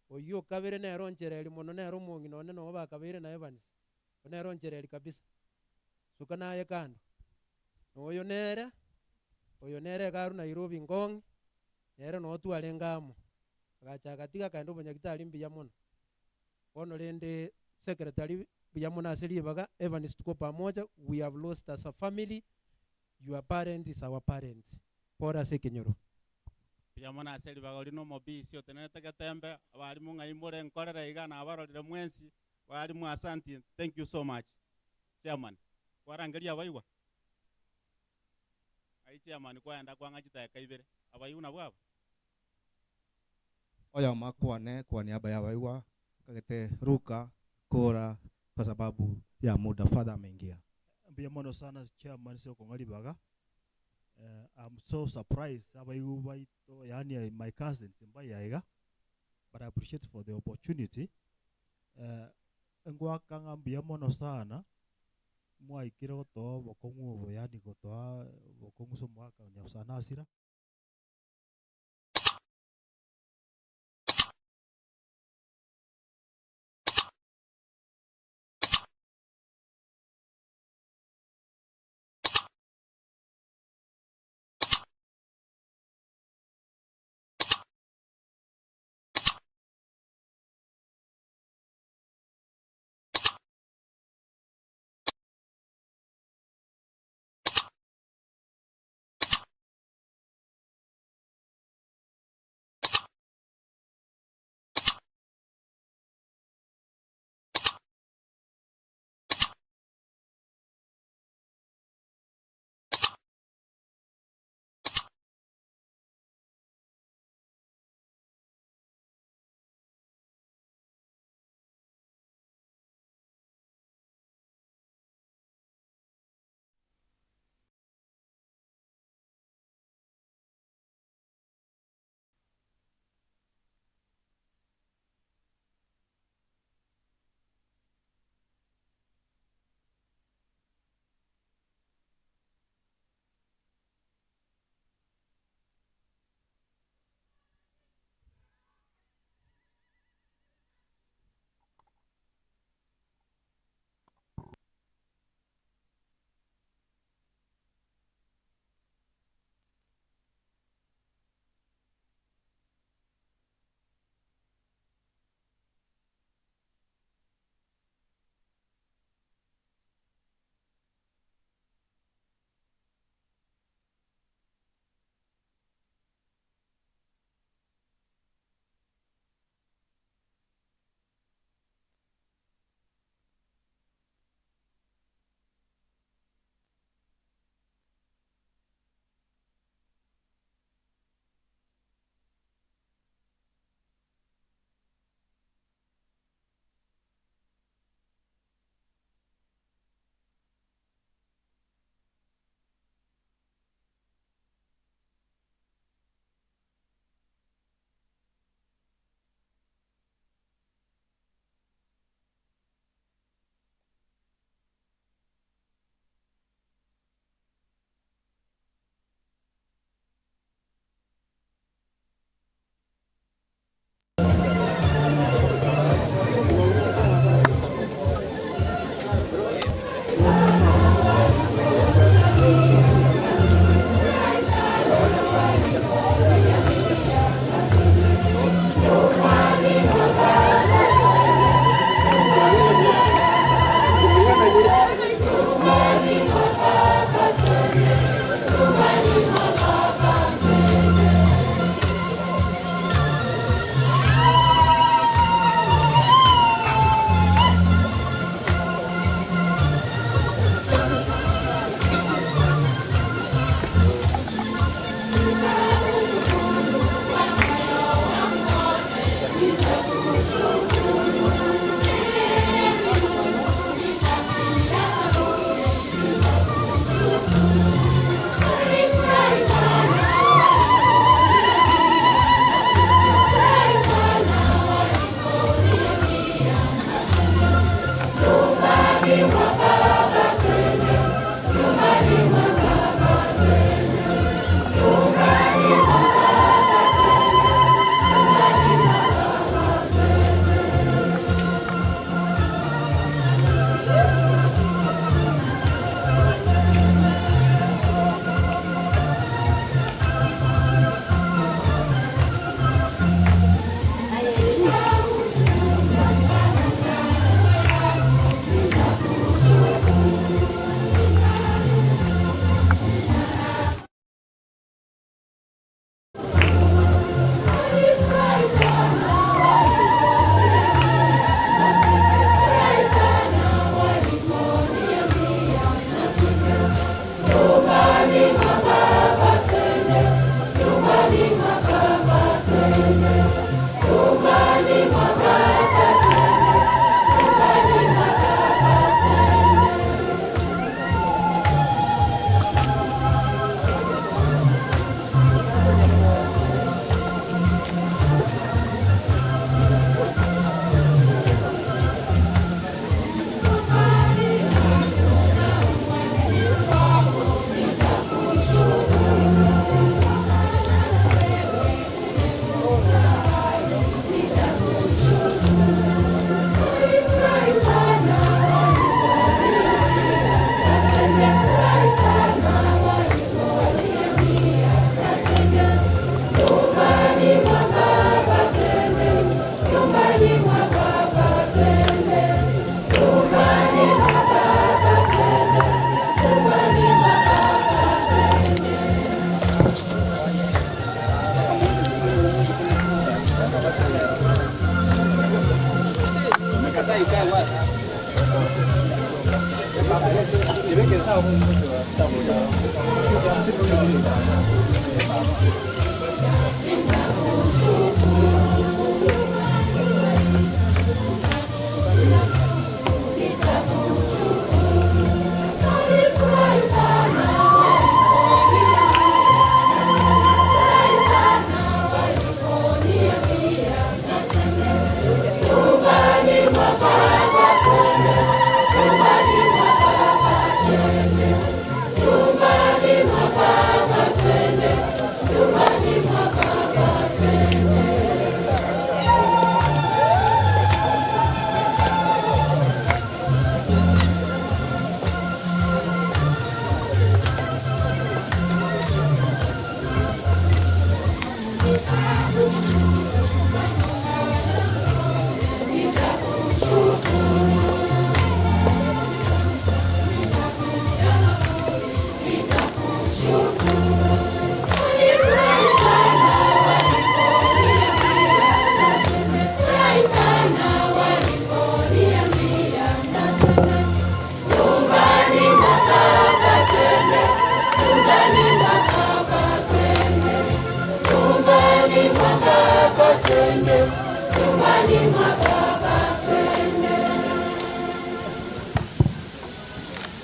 Oyio okabere nere onchereri mono nere omong'ina one noo bakabeire na Evans, oyio nere onchereri kabisa, suka naye kando. Na oyo nere, oyo nere iga arwa Nairobi Ngong, nere noo twarenge amo, agacha agatiga akaenda obonyagitari mbuya mono. Bono rende secretary mbuya mono ase ribaga, Evans tuko pamoja, we have lost as a family, your parent is our parent. Pore ase ekenyoro. Mbuya mono ase ribaga oria na omobisi otenenete getembe, abarimu ng'ai more nkorere iga nabarorire mwensi, barimu asanti, thank you so much. Chairman, kwarangeria abaigwa? Aye chairman kwaenda kwang'a chidakika ibere, abaigwa nabwo aba? Oyomo akwane kwa niaba ya abaigwa kagete Luka kora kwa sababu ya muda father ameingia. Mbuya mono sana chairman ase okong'a ribaga. I'm so surprised abaigwa baito yaani my cousins mbaiya iga but I appreciate for the opportunity. Ngoaka ng'a mbuya mono sana mwaikire gotoa obokong'u obo yaani gotoa obokong'u ase omogaka Nyabusana asira.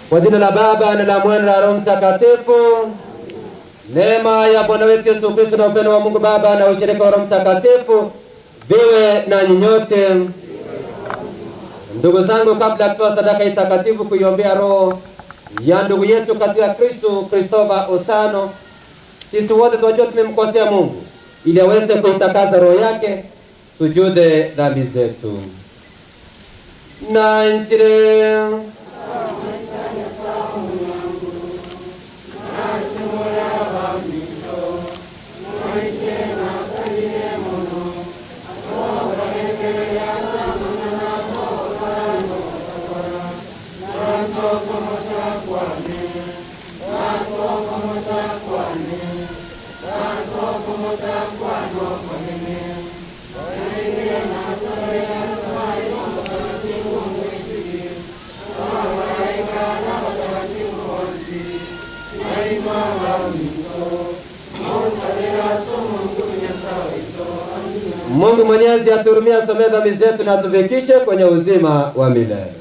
Kwa jina la Baba na la Mwana na la Roho Mtakatifu. Neema ya Bwana wetu Yesu Kristo na upendo wa Mungu Baba na ushirika wa Roho Mtakatifu viwe na nyote. Ndugu zangu, kabla ya kutoa sadaka hii takatifu kuiombea roho ya ndugu yetu katika Kristo Christopher Osano, sisi wote tunajua tumemkosea Mungu, ili aweze kuitakaza roho yake, tujude dhambi zetu na nchire Mungu Mwenyezi atuhurumie, asamehe dhambi zetu na atufikishe kwenye uzima wa milele.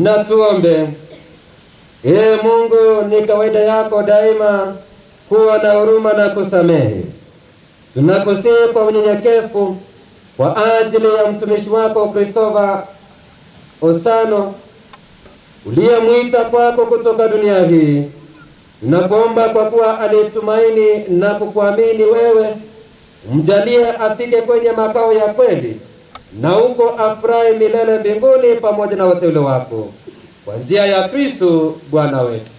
Na tuombe. Ee Mungu, ni kawaida yako daima kuwa na huruma na kusamehe. Tunakusihi kwa unyenyekevu kwa ajili ya mtumishi wako Christopher Osano uliyemwita kwako kutoka dunia hii. Tunakuomba kwa kuwa alitumaini na kukuamini wewe, umjalie afike kwenye makao ya kweli na huko afurahi milele mbinguni pamoja na wateule wako, kwa njia ya Kristo Bwana wetu.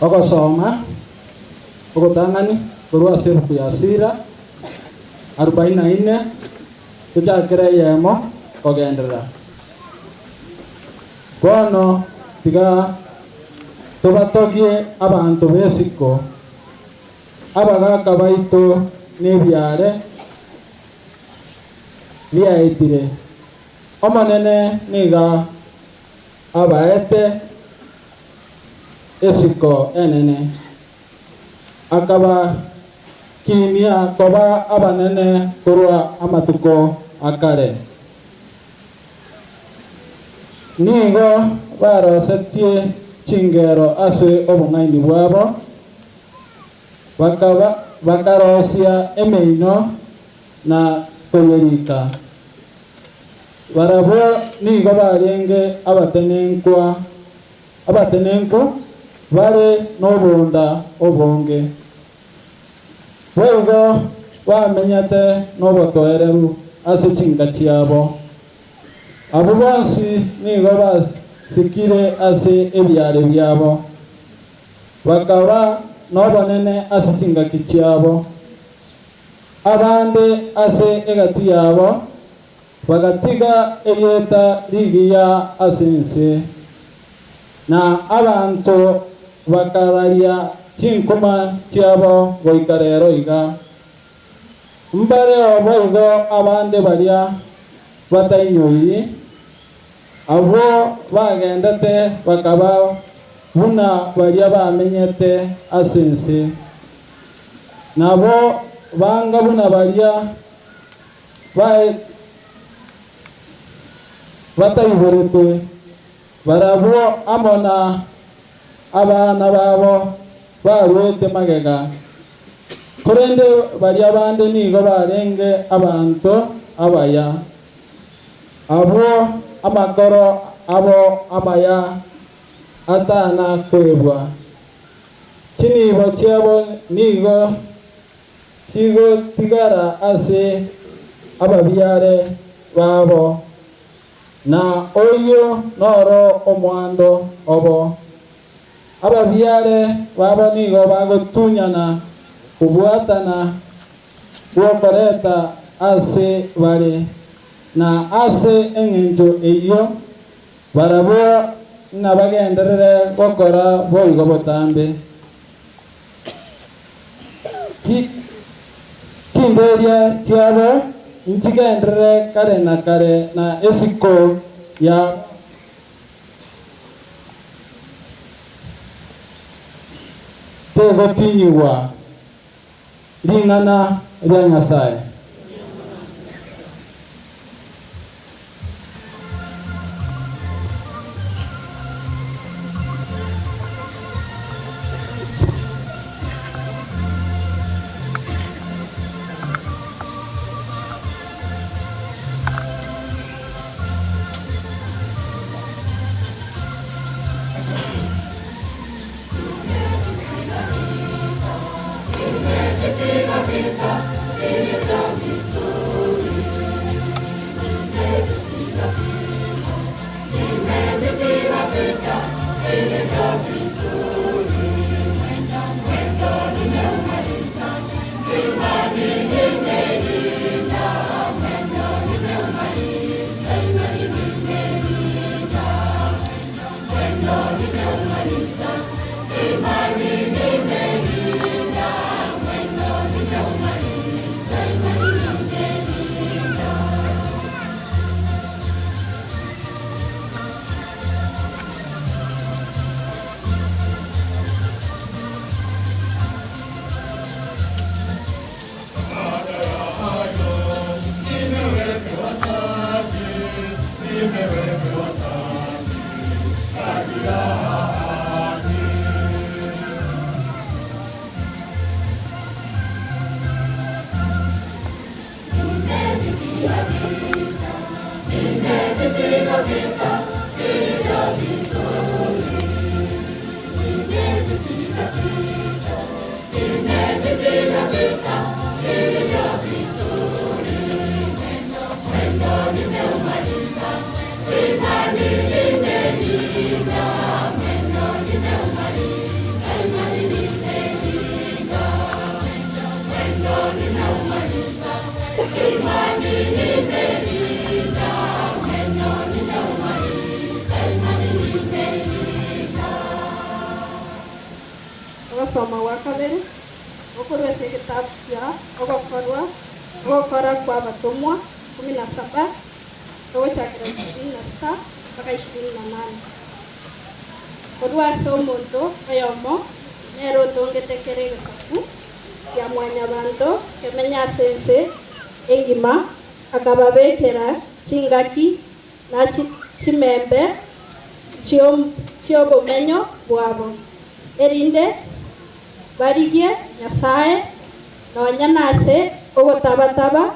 Ogosoma ogotang'ani korwa ase ebuku ya Sira 44 tochakere eyemo kogenderera. Bono tiga tobatogie abanto b'esiko abagaka baito n'ebiare biaetire. Omonene niga abaete esiko enene akaba kimia koba abanene korwa amatuko akare. Nigo barosetie chingero ase obong'aini bwabo, bakaba bakarosia emeino na koyerika. Barabwo nigo barenge abatenenkwa abatenenku bare n'obunda obonge. Boigo bamenyete n'obotoereru ase chinka chiabo. Abo bonsi nigo basikire ase ebiare biabo, bakaba n'obonene ase chingaki chiabo. Abande ase egati yabo bagatiga erieta rigiya ase ense, na abanto bakararia chinkuma chiabo goika rero iga. Mbareo boigo abande baria batainyoiri Abwo bagendete bakaba buna baria bamenyete ase ense. Nabo banga buna baria bataiboretwe, barabwo amo na abana babo barwete magega. Korende baria bande nigo barenge abanto abaya, abwo amakoro abo amaya atana kwebwa. Chinibo chiabo nigo chigotigara ase ababiare babo, na oyio noro omwando obo. Ababiare babo nigo bagotunyana kobwatana gw'okoreta ase bare, na ase eng'encho eyio barabwo nabagenderere gokora boigo botambe. Chimberia chiabo nchigenderere kare na kare, na esiko yabo tegotinyigwa. Ring'ana ria Nyasae. Ogosoma gwa kabere gokorwa ase egetabu kia ogokorwa ogokora kwa abatomwa 17 togochakera 26 mpaka 28. Korwa ase omonto oyomo nere otongete kere egesaku kia mwanyabanto kemenya ase ense engima, akababekera chingaki na chimembe chiobomenyo bwabo, erinde barigie Nyasae nonya nase ogotabataba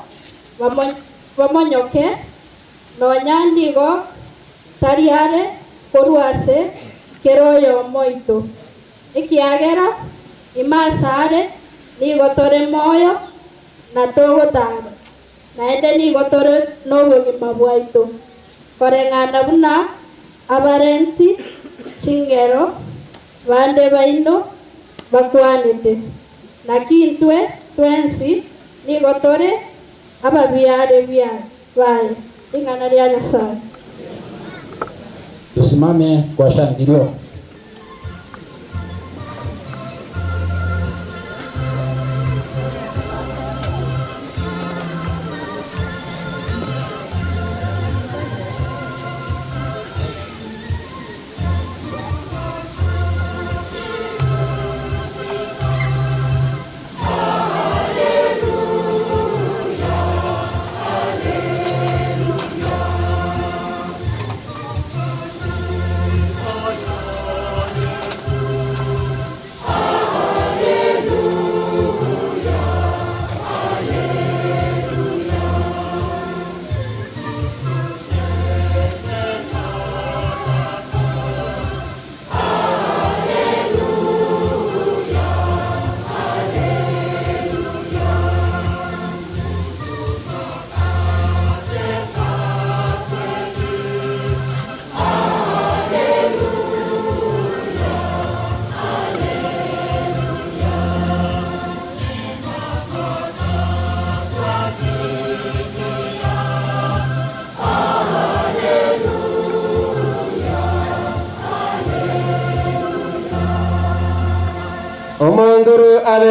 bamonyoke, nonya nigo tariare korwa ase kera oyomo oito. Ekiagera ime ase nigo tore moyo na togotara, naende nigo tore nobogima bwaito, koreng'ana buna abarenti chingero bande baino bakwanete. Naki intwe twensi nigo tore ababiare baye. Ring'ana ria Nyasae. Tusimame kwa shangilio.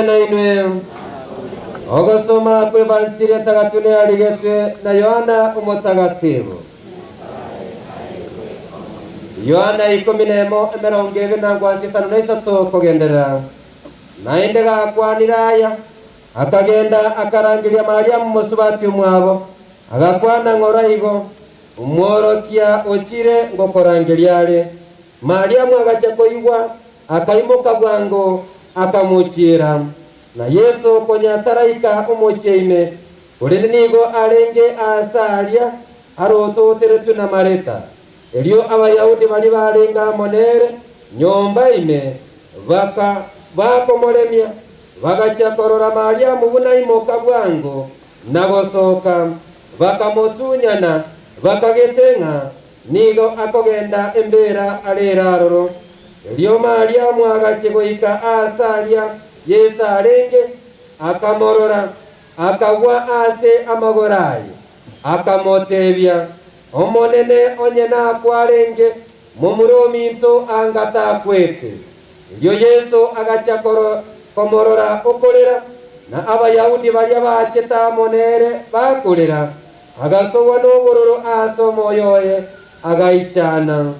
abe nainwe. Ogosoma kw'Evanchiri Entagatifu neyarigetwe na Yohana Omotagatifu. Yohana ikomi nemo emerongo ebere na ngwansa isano na isato kogenderera. Naende gakwanire aya, akagenda akarangeria Mariamu mosubati omwabo, agakwana ng'ora igo, Omworokia ochire ngokorangeria are. Mariamu agachia koigwa, akaimoka bwango, akamochiera. Na Yeso konya taraika omochie ime, korende nigo arenge aase aria arototeretwe na Marita. Erio Abayahudi baria barenge amo nere nyomba ime baka bakomoremia, bagachia korora Mariamu buna aimoka bwango na gosoka, bakamotunyana, bakagete ng'a nigo akogenda embeera arere aroro. Erio Mariamu agachia goika aase aria Yeso arenge, akamorora, akagwa ase amagoro aye, akamotebia, Omonene, onye nakwarenge, momura ominto anga takwete. Erio Yeso agachia komorora okorera, na Abayahudi baria bachete amo nere bakorera, agasogwa nobororo ase omoyo oye, agaichana.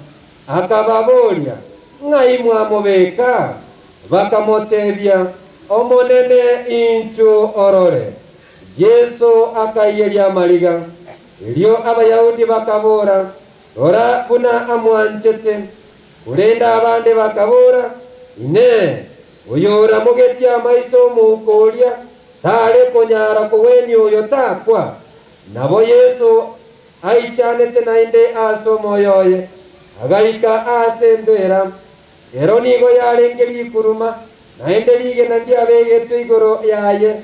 Akababoria, Ng'ai mwamobeka? Bakamotebia, Omonene, inchuo orore. Yeso akaiyeria amariga. Erio Abayahudi bakabora, Rora buna amwanchete. Korende abande bakabora, Inee! Oyo oramogetie amaiso omouko oria tare konyara kogwenia oyo takwa? Nabo Yeso aichanete naende ase omoyo oye, agaika aase embeera. Ero nigo yarenge rikuruma, naende rigena ndiabegetwe igoro yaye.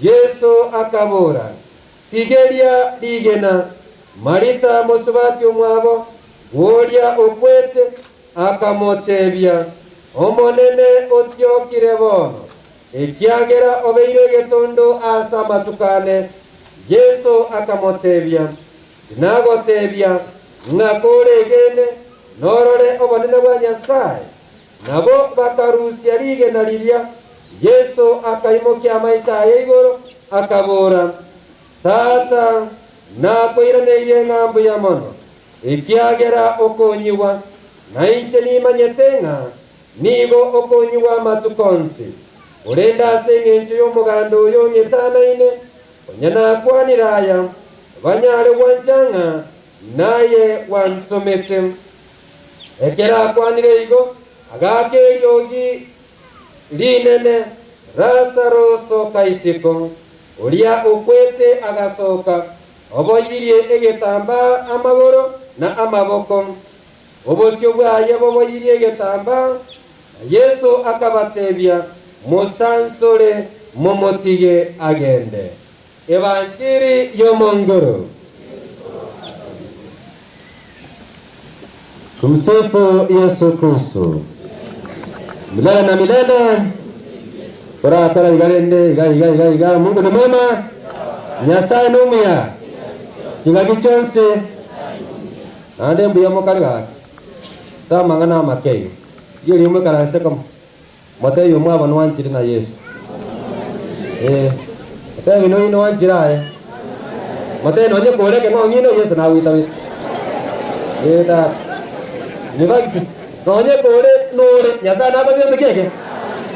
Yeso akabora, Tigeria rigena. Marita mosubati omwabo bw'oria okwete akamotebia, Omonene, otiokire bono, ekiagera obeire egetondo ase amatuko ane. Yeso akamotebia, Tinagotebia ng'a koregene norore obonene bwa Nyasae? Nabo bakarusia rigena riria. Yeso akaimokia amaiso aye igoro, akabora, Tata, nakoiraneirie ng'a mbuya mono, ekiagera okonyigwa, na inche nimanyete ng'a nigo okonyigwa amatuko onsi, korende ase engencho y'omoganda oyo ong'etanaine, onye nakwanire aya, banyare gwancha ng'a naye gwantomete. Ekero akwanire igo, agaaka eriogi rinene, Lazaro, soka isiko! Oria okwete agasoka, oboyirie egetambaa amagoro na amaboko, obosio bwaye boboyirie egetambaa. Na Yeso akabatebia, Mosansore, momotige agende. Ebanchiri y'Omonguru. Tumsifu Yesu Kristo. Milele na milele. Orakora iga rende iga iga iga iga Mungu ni mwema. Nyasaye nomuya. Chingaki chionsi. Naende mbuya mokare gaki. Ase amang'ana amake iga. Riria moikaransete komo. Motebie omwabo nwanchire na Yeso. Ee, motebie noyo nwanchire aye. Motebie nonye kore ekeng'ong'ino Yeso nagoitabete. Ee tata. In fact, nonye kore nore Nyasaye nagote gento kieke.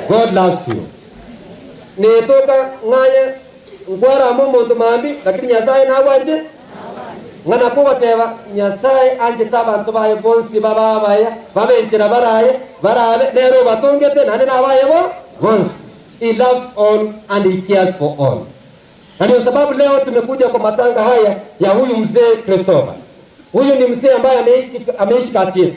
God loves you. Netoka ng'aye nkwarama omonto mambia lakini Nyasaye nagwanche Ng'a nakwo ogoteba, Nyasae anchete abanto baye bonsi babe abaya, babe enchera baraye, barabe, nere obatongete, naende nabaye bo bonsi. He loves all and he cares for all. Na ndio sababu leo tumekuja kwa matanga haya ya huyu mzee Christopher. Huyu ni mzee ambaye ameishi, ameishi kati yetu.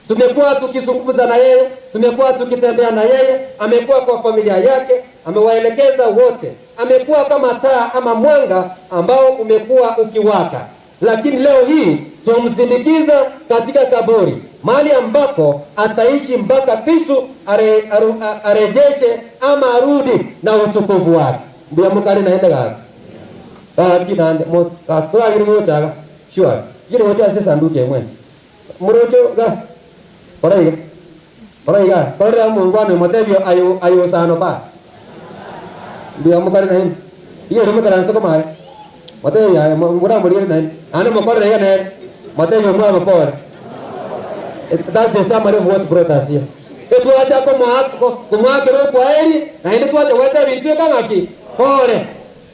Tumekuwa tukizungumza na yeye, tumekuwa tukitembea na yeye, amekuwa kwa familia yake, amewaelekeza wote, amekuwa kama taa ama mwanga ambao umekuwa ukiwaka. Lakini leo hii tumsindikiza katika kaburi, mahali ambapo ataishi mpaka Kristo are, aru, arejeshe ama arudi na utukufu wake. Mbuya mukare naende gaki gaki naende mo gaki mochaga sure gire gocha ase esanduki emwensi Moroche iga, kora iga, kora iga, korera omongwana oyo, motebie aye aye osano pa. Mbuya mokare naende. Iga erio moikaranse komaye. Motebie yaya moramorigererie naende. Naende mokorere iga nere. Motebie omwabo pore. That's the summary of what brought us here. Etwacha komoakera okwaeri naende twacha goetebia intwe eka ng'aki? Pore.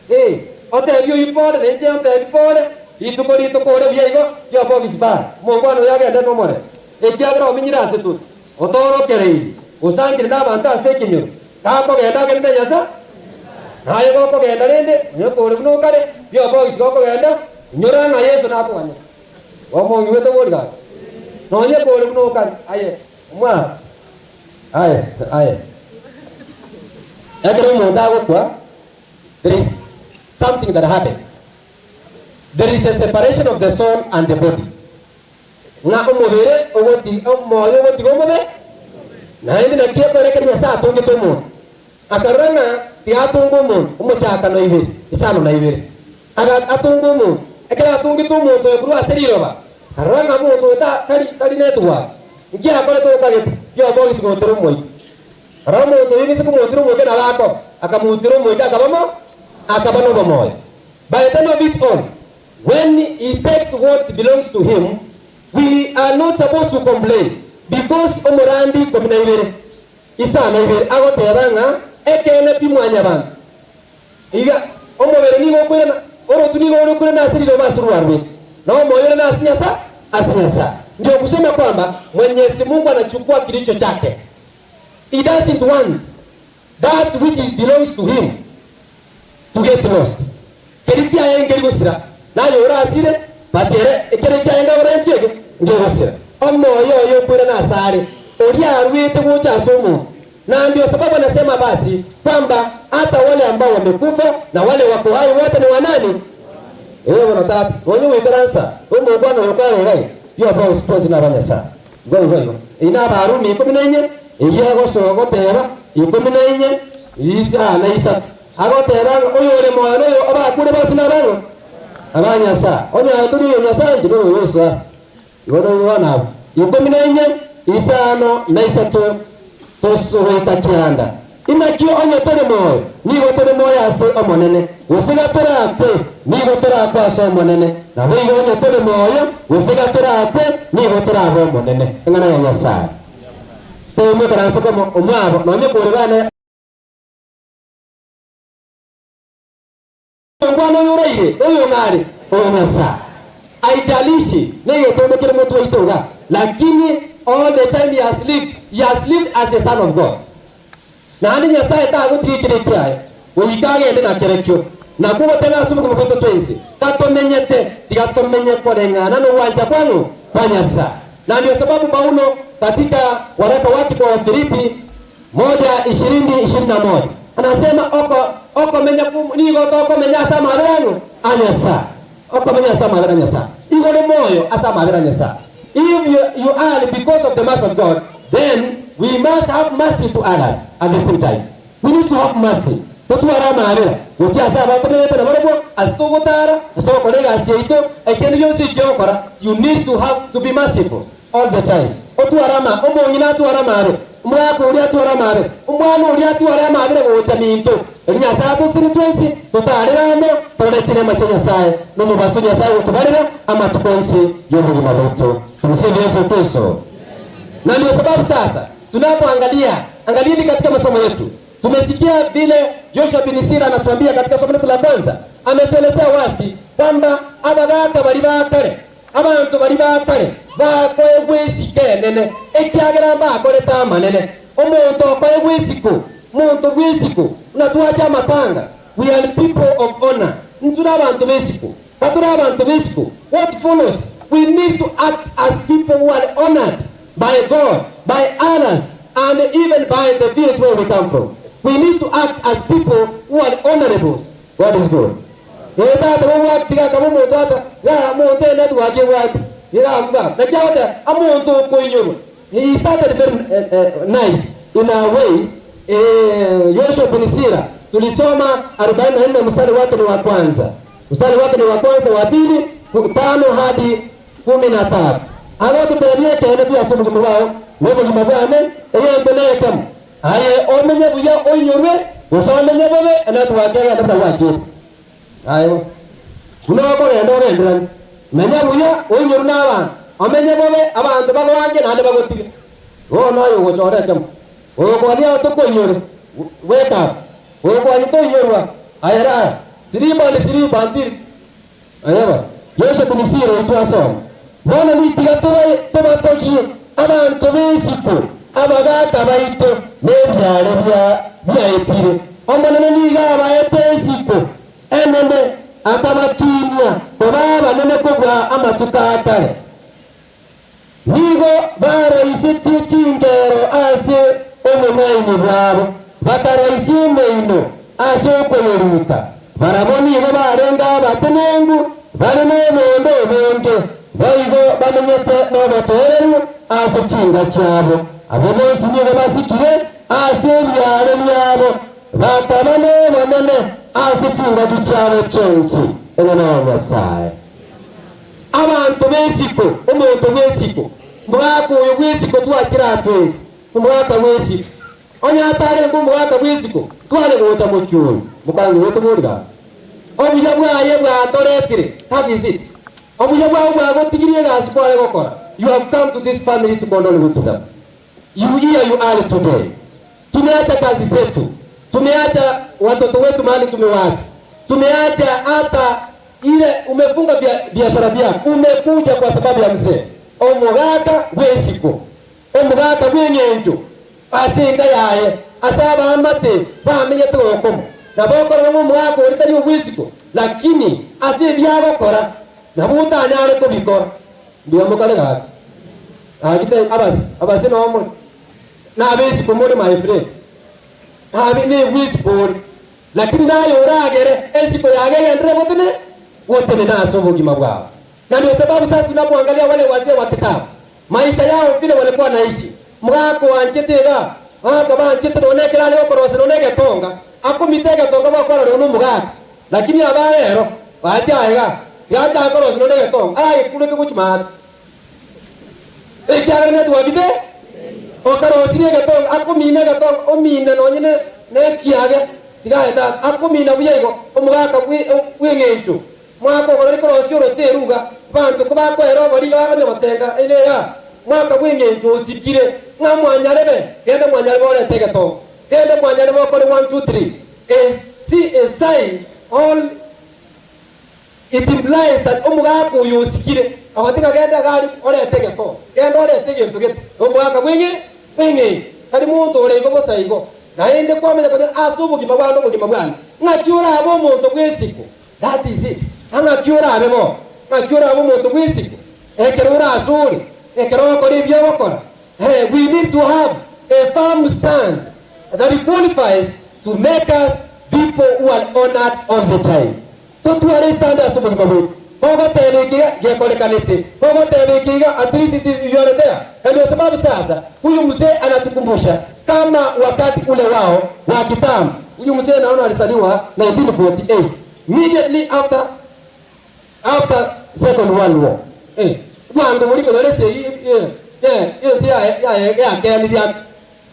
Ee, otebie oyio pore na inche ntebi pore, rituko rituko ore buya igo ri'obogisi bar, omongwana oyo agende nomorero, ekiagera omenyire ase tore, otoorokereirie, osangire nabanto ase ekenyoro, gakogenda agende na Nyasae. Naye gokogenda rende, onye kore buna okare, ri'obogisi gokogenda, inyora ng'a Yeso nakoganyete. Omong'igwete bori gaki? Nonye kore buna okare, aye omwana, aye, aye. Ekero omonto agokwa, there is something that happens. There is a separation of the soul and the body. Ng'a omobere ogoti, omoyo ogotiga omobe, naende naki ekoerekeria Nyasae atongete omonto. Akarora ng'a tigatonga omonto, omochakano ibere, isano na ibere. Aga atonga omonto. Ekero atongete omonto oyo korwa ase riroba, akarora ng'a omonto oyo ta, tari, tari netwaro. Nki akorete okagete? Riobogisi gotera omoika. Rora omonto oyio gose komotira omoika nabo akoba, akamotira omoika akaba mo, akaba nobomoyo. By the end of it all, when he takes what belongs to him, we are not supposed to complain because omorandi 12, isano ibere agoteba ng'a ekeene pi mwanyabanto. Iga omobere nigo okoirana, orotu nigo rore okoirana ase riroba ase rwarwete, na omoyo ore nase Nyasae, ase Nyasae. Ndio kusema kwamba Mwenyezi Mungu anachukua kilicho chake. He doesn't want that which belongs to him to get lost. Keria kiaye nkeri gosira, naye orasire, but ere ekere kiaye nkagorentie eke nkegosira. Omoyo oye okoirana asare, oria arwete gocha ase omonto. Na ndio sababu anasema basi kwamba hata wale ambao wamekufa na wale wako hai wote ni wa nani? Ewe bono tata, nonya ogoikaransa omongwana oyo kare iga, yoba osponge naba Nyasaye. Igo igo igo. Eyio n'Abarumi ikomi na inye, eyio egosoa goteba ikomi na inye, isa na isato. Agoteba ng'a oyore moyo noyo obakure bonsi nabang'o? Aba Nyasae. Onye aye tori oyo Nyasae, inche noyo Yeso are. Igo noyo bono abwo. Ikomi na inye, isano na isato, tosogoika kianda. Inaki onye tore moyo, nigo tore moyo ase Omonene, gose gatorakwe, nigo torakwe ase Omonene. Naboigo onye tore moyo, gose gatorakwe, nigo torabe Omonene. Eng'ana ya Nyasae. Toimokeranse komo omwabo, nonye kore bane. Omwana oyo oraire, oyo ng'are, oyo Nyasae. Haijalishi negetondo kere motwe oito iga, lakini all the time he has lived, he has lived as a son of God. Naende Nyasae tagotiga ekere ekiaye, goika agende nakerekio. Nakwo goteba ase obogima bwaito twensi, gatomenyete, tiga tomenye koreng'ana nogwancha kwang'o? Kwa Nyasae. Na ndio sababu Paulo katika waraka wake kwa Wafilipi Moja ishirini ishirini na moja anasema oko okomenya kum nigo tokomenya ase amabera ang'o? A Nyasae. Okomenya ase amabera a Nyasae. Igo ore moyo ase amabera a Nyasae. If you, you are because of the mercy of God, then we must have mercy to others at the same time. We need to have mercy. Totware amabera gochia ase abatomenyete nabarabwo, ase togotara, ase togokora egasi yaito, ekende gionsi ekio ogokora, you need to have to be merciful. All the time. Otware ama, omong'ina atware amaabera, omogaka oria atware amaabera, omwana oria atware amaabera gocha minto. Erio Nyasae atosesenie twensi, totaarere amo, torore chineema chia Nyasae, na omobaso Nyasae ogotobarera amatuko onsi y'obogima bwaito. Tumsifu Yesu Kristo. Na ndio sababu sasa tunapoangalia, angalieni katika masomo yetu, tumesikia vile Joshua bin Sira anatuambia katika somo letu la kwanza, ametuelezea wazi kwamba abagaka baria ba kare Abanto baria ba kare bakoegwa esiko enene, ekiagera mbakorete amanene. Omonto okoegwa esiko, monto bw'esiko, buna twache amatanga, we are people of honor, intwe nabanto b'esiko. Gatore abanto b'esiko, what follows? We need to act as people who are honored by God, by others, and even by the village where we come from. We need to act as people who are honorables. God is good. Ee tata gogwati tiga akaba omonto ata iga omonto ene etwaki ebwate iga iga naki agoteba amonto okoinyorwa he started very nice in a way eh, Yoshua bin Sira tulisoma 44 mstari wake ni wa kwanza mstari wake ni wa kwanza wa pili tano hadi kumi na tatu agototebia ekeene buya ase obogima bwao na obogima bwane egento nekemo Aye omenye buya oinyorwe Gose omenye bobe, enetwork egende buna gwachete. Aye bo. Buna okogenda ogenderanie. Menya buya, oinyorwe nabanto. Omenye bobe, abanto bagoanche naende bagotige. Bono aye ogochora ekemo. Oyokoania ao tokoinyore, wake up. Oyokoania toinyorwa, aye rara. Sleep and sleep until aye bo. Yeso Binisiro intwe asome. Bono nitiga tobatogie abanto b'esiko, abagaaka baito, na ebiaare biaetire. Omonene nigo abaete esiko enene, akabakinia koba abanene kobua amatuko a kare. Nigo baroisetie chingeero ase obong'aini bwabo, bakaroisia emeino ase okoyeruta. Barabwo nigo barenge abatenenku, bare nobonda obonge, boigo bamenyete nobotoereru ase chinka chiabo. Abwo bonsi nigo basikire ase ebiaare biabo, bakaba nobonene ase chingaki chiabo chionsi. Eng'ana ya Nyasae. Abanto b'esiko, omonto bw'esiko, omogaka oyo bw'esiko twachire aa twensi, omogaka bw'esiko. Onye atarenge omogaka bw'esiko, tware gocha mochie oyo, mokangi gotobori gaki. Obuya bwaye bwatoretire, that is it. Obuya bwao bwagotigirie egasi kware gokora, you have come to this family to condole with them. You here you are today. Tumeacha kazi zetu, tumeacha watoto wetu mahali tumewacha, tumeacha hata ile umefunga biashara vyako, umekuja kwa sababu ya mzee. Omogaka bw'esiko, omogaka bw'eng'encho ase enka yaye, ase abaamate bamenyete gokomo. Nabo okorora ng'a omogaka oria tari obw'esiko, lakini ase ebi agokora nabo otanyare kobikora. Mbuya mokare gaki. Gaki te abase, abase noo more. Na ab'esiko more my friend. Nabe nebw'esiko ore. Lakini naye oragere esiko yage egenderere gotene gotenena ase obogima bwao. Na ndio sababu sasa tunapoangalia wale wazee wa kitambo, maisha yao vile walikuwa naishi, omogaka oanchete iga, omogaka banchete nonya ekero are gokorosia nonya egetonga, akomita egetonga gwakwana nonya nomogaka. Lakini aba rero, bache aye iga, tiga korosia nonya egetonga, aragekureke gochia maate. Ekiagera netwagite okarosirie egetonga, akomina egetonga, omina nonye ne nekiage, tiga aye tata, akomina buya igo, omogaka bwe bw'eng'encho, mwaka ogoro rikorosia oroteru iga, abanto kobakoera obori iga bakonya gotenga ere igaa, mwaka bw'eng'encho osikire, ng'a mwanyarebe, genda mwanyarebe orete egetonga, genda mwanyarebe okore one two three, a si a sign all. It implies that omogaka oyo osikire, agote ng'a genda iga aria orete egekoo, genda orete egento gete, na omogaka bw'eng'e bw'eng'encho, tari monto ore igo bosa igo. Naende kwamanya konya ase obogima bwane obogima bwane, ng'aki orabe omonto bw'esiko, that is it, ng'a ng'aki orabe bono, ng'aki orabe omonto bw'esiko, ekero ore asore, ekero ogokora ebi ogokora, eh, we need to have a firm stand that qualifies to make us people who are honoured all the time. Totware esitanda ase obogima bwaito. Kogoteba eke iga, gekorekanete. Kogoteba eke iga, at least it is you are there. Na ndio sababu sasa huyu mzee anatukumbusha kama wakati ule wao wa kitambo. Huyu mzee naona alizaliwa 1948 immediately after after second world war. Eh, bwango bori konyora esegi eh, eh, ense ya ya yakeanirie ake.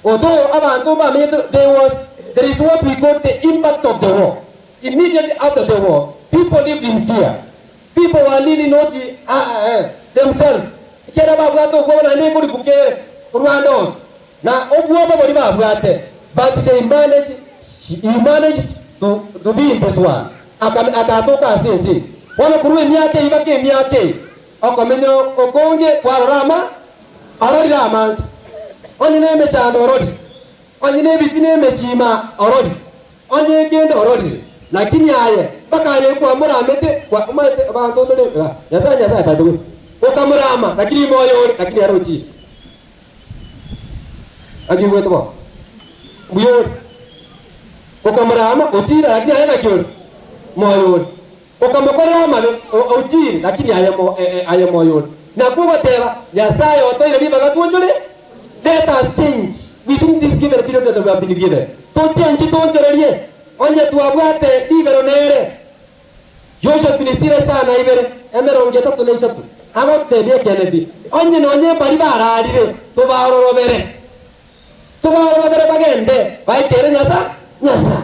Although abanto mbamenyete there was there is what we call the impact of the war. Immediately after the war, people lived in fear. People were really not themselves. Ekiagera babwate obwoba naende ekoriku kere korwa ande onsi. Na obwoba boria babwate, but they managed, he managed to, to be in this world. Akame, akatoka ase ense eye. Bono korwa emiaka eye mpaka emiaka eye, okomenya okonge kwarora ama, ororire amange. Onye na emechando ororire, onye na ebitina emechima ororire. Onye ekende ororire, lakini aye mpaka aye kwamoramete, kwa omanyete abanto ntore iga, Nyasaye Nyasaye by the way, okamorama lakini moyo ore, lakini ere ochire. Naki oigwete bono? Mbuya ore. Okamorama ochire lakini aye naki ore? Moyo ore. Okamokorera amabe o ochire lakini aye mo e e aye moyo ore. Nakwo ogoteba, Nyasaye otoire ribaga twonchore, let us change within this given period that we have been given. Tochenchi toonchorerie, onye twabwate ribero nere. Joshua Pilisire sana ibere, emerongo etato na isato, agotebia ekeene pi, onye nonye mbaria bararire, tobarorobere. Tobarorobere bagende, baikere Nyasa Nyasae.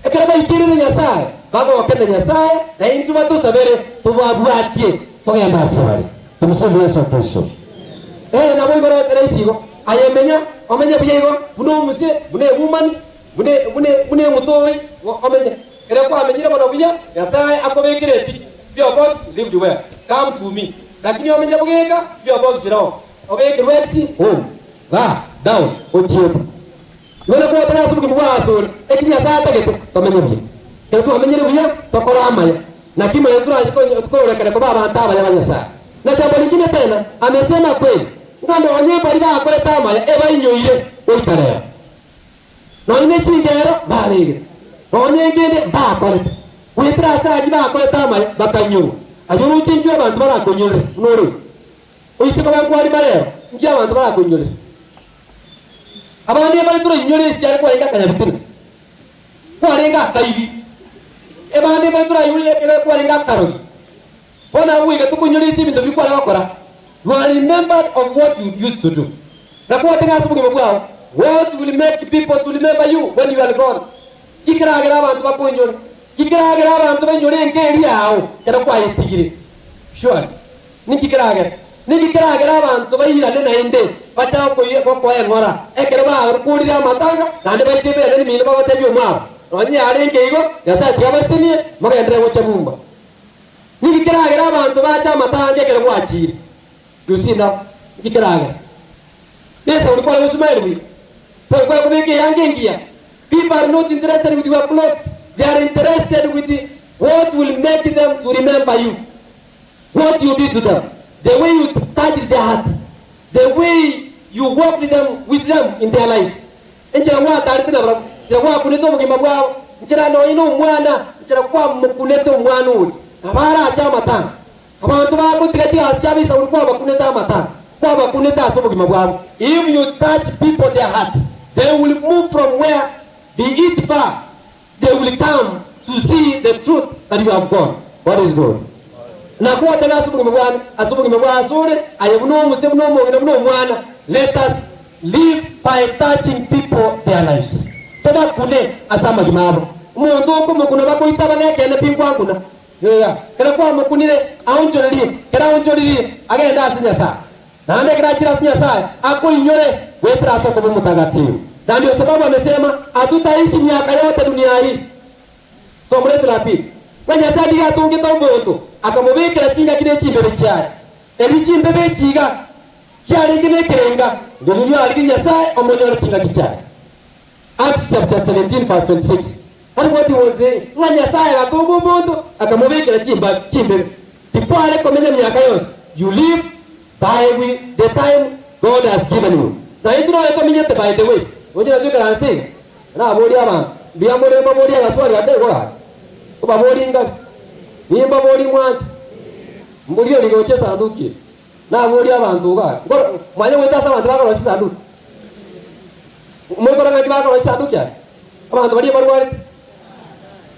Ekero baikirire Nyasae, bagoke na Nyasae, na intwe batosabere tobabwatie togende ase bare. Tumsifu Yesu Kristo. Ee, naboigo rahisi igo. Aye menya, omenye buya igo, buna omusie, buna ebumani, buna, buna, buna eng'utoi, omenye. Ekero kwamenyire bono buya, Nyasae akobekere etiki, Your box lived well, come to me. Lakini omenye bogeka, your box wrong, obekerwe X home, ga, down, ochiete. Igo nakwo otari ase obogima bwao asore, eki Nyasae atagete, tomenye buya. Ekero twamenyire buya, tokore amaya. Naki manya torache kororekana koba abanto abaya ba Nyasae. Na jambo lingine tena, amesema kweli, ng'a nonye baria bakorete amaya ebainyoire goika rero. Nonya ne chingero babegete, nonya engende mbakorete. Goetera ase ayio bakorete amaya, bakanyorwa. Ayio oroche inki abanto barakonyorere buna ore iga? Oise koba nkwarima rero, inki abanto barakonyorere? Abande ebare torainyore ekiagera kwarenge akanyabitina, kwarenge akaibi. Ebande ebare torainyore ekiagera kwarenge akarogi. Bono abwo goika tokonyore ase ebinto biria kware gokora. You are remembered of what you used to do. Na kwatega ase obogima bwao, what will make people to remember you when you are gone? Ki keragere abanto bakoinyore? Ki keragere abanto bainyore enka eria yao ekero kwayetigire? Surely. Ninki keragere? Ninki keragere abanto bairane naende bache gokoa eng'ora ekero bakorire amatanga, naende baiche ebeene nemino bagotebia omwabo, Nonya yarenge igo, Nyasae tiga abasenie, mogenderere gocha mumba. Ninki keragere abanto bache amatanga ekero gwachire? You see now? Ninki keragere? Nesauri kware gosmile buya? Sauri kware kobeka eyanga engiya? People are not interested with your clothes, they are interested with what will make them to remember you. What you did to them, the way you touched their hearts, the way you walked them with them in their lives. Enchera gwatarete nabarabwo, enchera gwakunete obogima bwabo, enchera nonya na omwana, enchera kwamokunete omwana oria. Nabo arache amatanga. Abanto bagotiga chigasi chiabo esauri kwabakunete amatanga, kwabakunete ase obogima bwabo. If you touch people their hearts, they will move from where they eat far They will come to see the truth that you have gone. God is good. Nakwotebe ase obogima bwane, ase obogima bwa asore, aye buna omuse, buna omong'ina, buna omwana, let us live by touching people their lives. Tobakune ase amagima abo. Omonto okomokuna bakoitaba nekeene pi nkwankuna. Yea, kera kwamokunire aonchorerie, kera aonchoririe agende ase Nyasae. Naende ekero achire ase Nyasae, akoinyore goetera ase okoba omotagatifu. Na ndio sababu amesema, hatutaishi miaka yote dunia hii. Somo letu la pili, ng'a Nyasae nigo atongete omonto, akamobekera chingaki ne chimbebe chiaye. Erio chimbebe echi iga chiarenge nekerenga, rirorio arigie Nyasae omonyore chingaki chiaye. Acts chapter 17 verse 26 That what he was saying, ng'a Nyasae agatonga omonto akamobekera chimbabi chimbebe. Tikware komenya miaka yonsi, you live by with the time God has given you. Na intwe nonya tomenyete by the way, oche natwe ikaranse iga, naborie abanto, mbuya more mbaborie agaswali ake igo gaki, obaborie ingabi, nimbaborie mwanche, mborie oria gocha esanduki eye, naborie abanto iga, nkoro mwanya goeta ase abanto bakorosia esanduki? Moikora ng'aki bakorosia esanduki aria? Abanto baria barwarete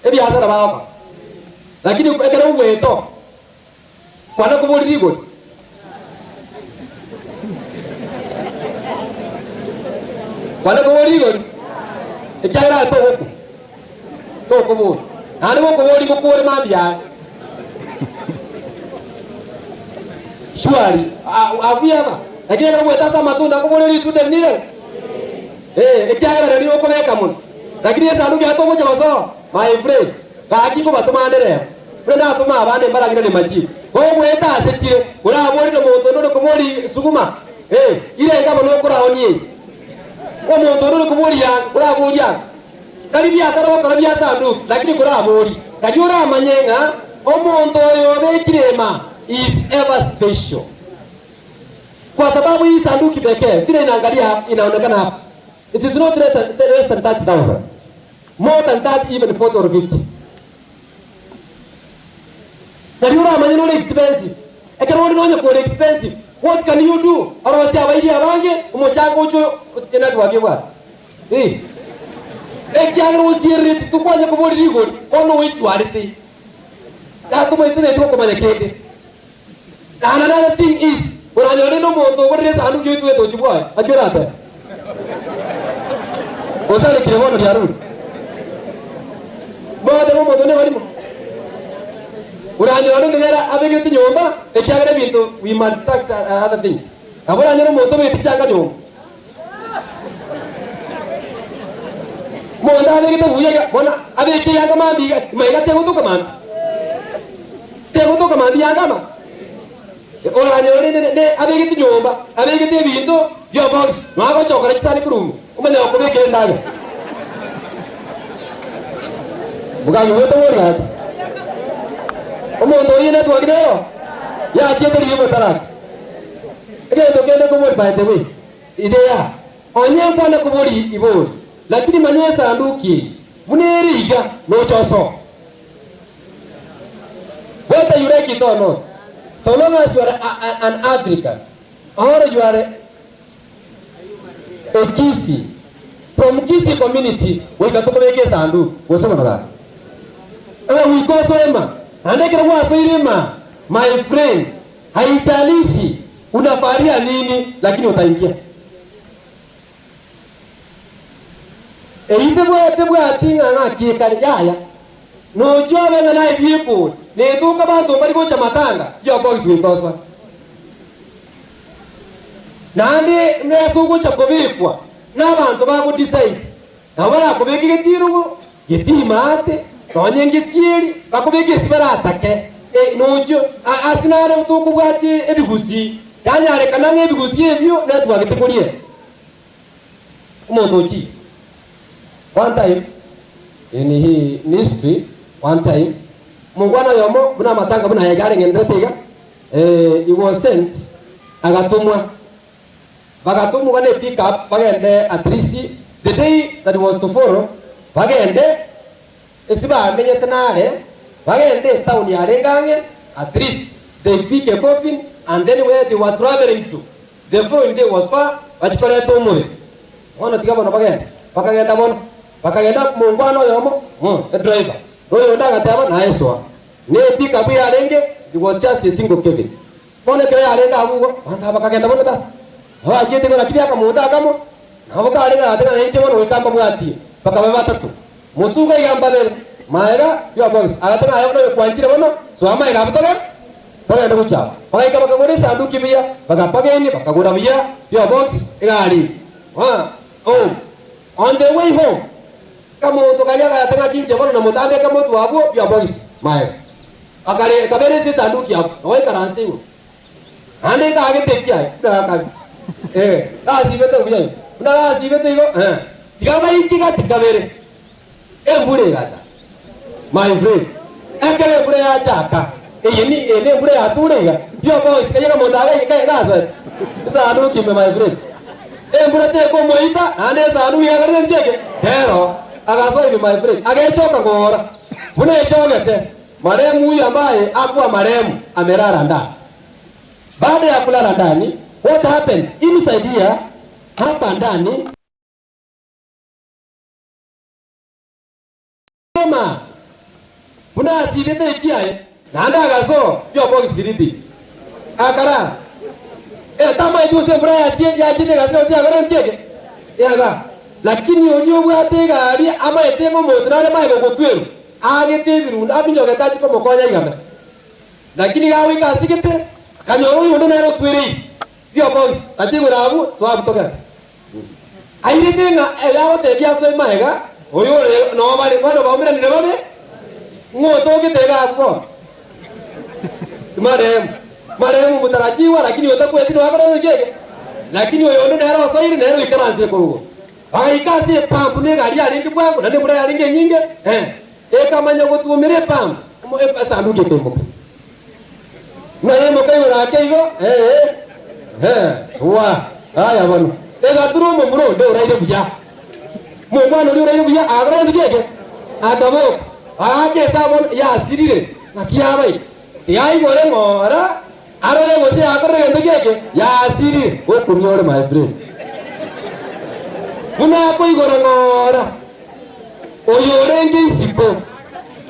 ebiasara bagokora. Lakini ekero ogwete oo, kwana koboria rigori. Kwana koboria rigori, ekiagera aye togokwa, tokoboria. Naende gokoboria mokore mambia aye. Surely, have we ever? Lakini ekero ogwete ase amatunda nkoboria ritunda eri nireri? Ee, ekiagera rirorio nokobeka mono. Lakini esanduki yaye togocha gosoa, my friend, gaki nkobatoma ande rero, buna natoma abande mbaragiranie machiiko. Kogoeta ase chire, oraborire omonto onde ore koboria suguma, ee, irenga amo nokoraonie eye. Omonto onde ore koboria anga, oraborie anga. Tari biasara ogokora bia sanduki, lakini koraborie, nario oramanye ng'a omonto oyo obekire ema is ever special. Kwa sababu hii sanduki pekee vile inaangalia hapa inaonekana hapa it is not less than, less than 30,000 more than 30 even 40 or 50 nari oramanye nore expensive ekero ore nonye kore expensive what can you do orosie abairi abange omochanga oche enatwaki ebwate eh ekiagera osierereti tokwanya kobori rigori bono oichwarete tatomaete gokomanya kende And another thing is, oranyore nomonto ogorire esanduki oitwete ochia bwaye, naki oratebe? Gose arikire bono riarure? Mogoteba omonto onde barimo. Oranyore onde nere abegete nyomba ekiagera ebinto we must tax other things. Nabo oranyore omonto obegete chianga nyomba. Omonto abegete buya iga bono abeke eyanga mambia iga maiga tegotoka mambia. Tegotoka mambia yanga ama. Oranyore rende ne abegete nyomba abegete ebinto bia box nonya agochokora chisani korwa ime omanye gokobekera endagera. Mokanyigwete bori gaki? Omonto oyio network nero yachiete riria motaraka. Egento kende nkobori by the way, ide ya onye nkwane kobori ibori lakini manya esanduki eye buna ere iga nocha osoe. Whether you like it or not, so long as you are a, a, an African or you are a Kisii, from Kisii community, goika tokobeka esanduku, gose bono gaki. Ng'a goika osoe ma, naende ekero gwasoire ma, my friend, haijalishi unafaria nini, lakini utaingia. Eyio tebwati bwati ng'a ng'aki ekare, yaya. Nochia obe ng'a naye biekori, netuka banto mbari gocha matanga, yobox goika osoe. Naende nase ogocha kobekwa nabanto bago decide, nabo barakobeke getirugo, getimaate, nonye ngesieri, bakobeke esi baratake. E, nochio ase nare tokobwatia ebigusi, yanyarekana ng'a ebigusi ebio netwagete koria. Omonto ochire. One time in his ministry, one time, omongwana oyomo buna amatanga buna aya iga areng'enderete iga, eh, he was sent, agatomwa. Bagatomwa ne pick up bagende at least the day that was to follow, bagende ase bamenyete nare, bagende etown yarenge ang'e, at least they pick a coffin and then where they were travelling to. The following day was far, bachia koreta omorero. Bono tiga bono bagende. Bakagenda mono. Bakagenda mongwana oyomo, mm, edriver. Na oyonde agateba, naye soa. Ne epickup yarenge, it was just a single cabin. Bono ekero yarenge abwo igo, abanto aba bakagenda bono tata. Nabo bachiete igo lakini akamonto akamo, nabo karenge agateba ng'a inche bono goika mbabwatie. Bakaba batato. Motuko iga mbabere, maega y'obobisi. Agateba ng'a aye bono oyo kwanchire bono, soa maega abwo toge. Bagenda gochia abo, bagaika bakagora esanduki buya, bagapagenia, bakagora buya yobox egari home. On the way home, kamonto karia agayata ng'aki inche bono namotambeke motwe abwo biobox maega. Akare kabere ase esanduki abwo, na goikaransa igoro. Naende nkagete ekiaye, buna gakabi. Eh, gasibete buya igo. Buna gasibete igo, eh. Tiga baike gati kabere. Embura egacha, my friend, ekero embura yachaka, eye ni eye nembura yature iga, bioboisi kaiga omonto aga iga gasoete esanduki ime my friend. Embura tekomoita naende esanduki yakorire nki eke? Tero, agasoa ime my friend, agechoka ng'ora, buna echogete, marehemu huyu ambaye hakuwa marehemu amelala ndani. Baada ya kulala ndani, what happened inside here, hapa ndani, Ema, buna asibete ekiaye, naende agasoa bi'obogisiribi, akarara. Eh, tamaeti gose embura yachie yachiete egasira gose yakora nki eke? Eaga. Lakini oria obwate egari amaete ng'a omonto nare maye gogotwerwa, aagete ebirundo aminyogete achie komokonya aigame. Lakini gagoika asigete, akanyora oyonde nere otwereire bi'obogisi, achie igoro abwo, soa abwo togende. Airete ng'a ere agotebia asoe magega, oyo ore noo bare, bono baumeranire babe, ng'o otogete iga abwo bono? Marehemu, marehemu motarachigwa, lakini otakweti nigo akorete ki eke? Lakini oyonde nere osoire, nere oikaransire korwa igoro. Bagaika ase epampu na egari yarenge bwango, naende embura yarenge enyinge, eh, ekamanya gotuomera epampu, omo esanduki ekaimoka. Ng'a yaimoka igoro ake igo, ee, ee, wa, aya bono. Egatura omomura onde oraire buya. Omwana oria oraire buya agakora gento ki eke? Akaboka, agaaka esaa bono yasirire, ng'aki yabaire? Tiga aigore ng'ora, arore gose yakorire gento ki eke? Yasirire. Gokumia ore my friend. Buna akoigora ng'ora, oyo orenge isiko,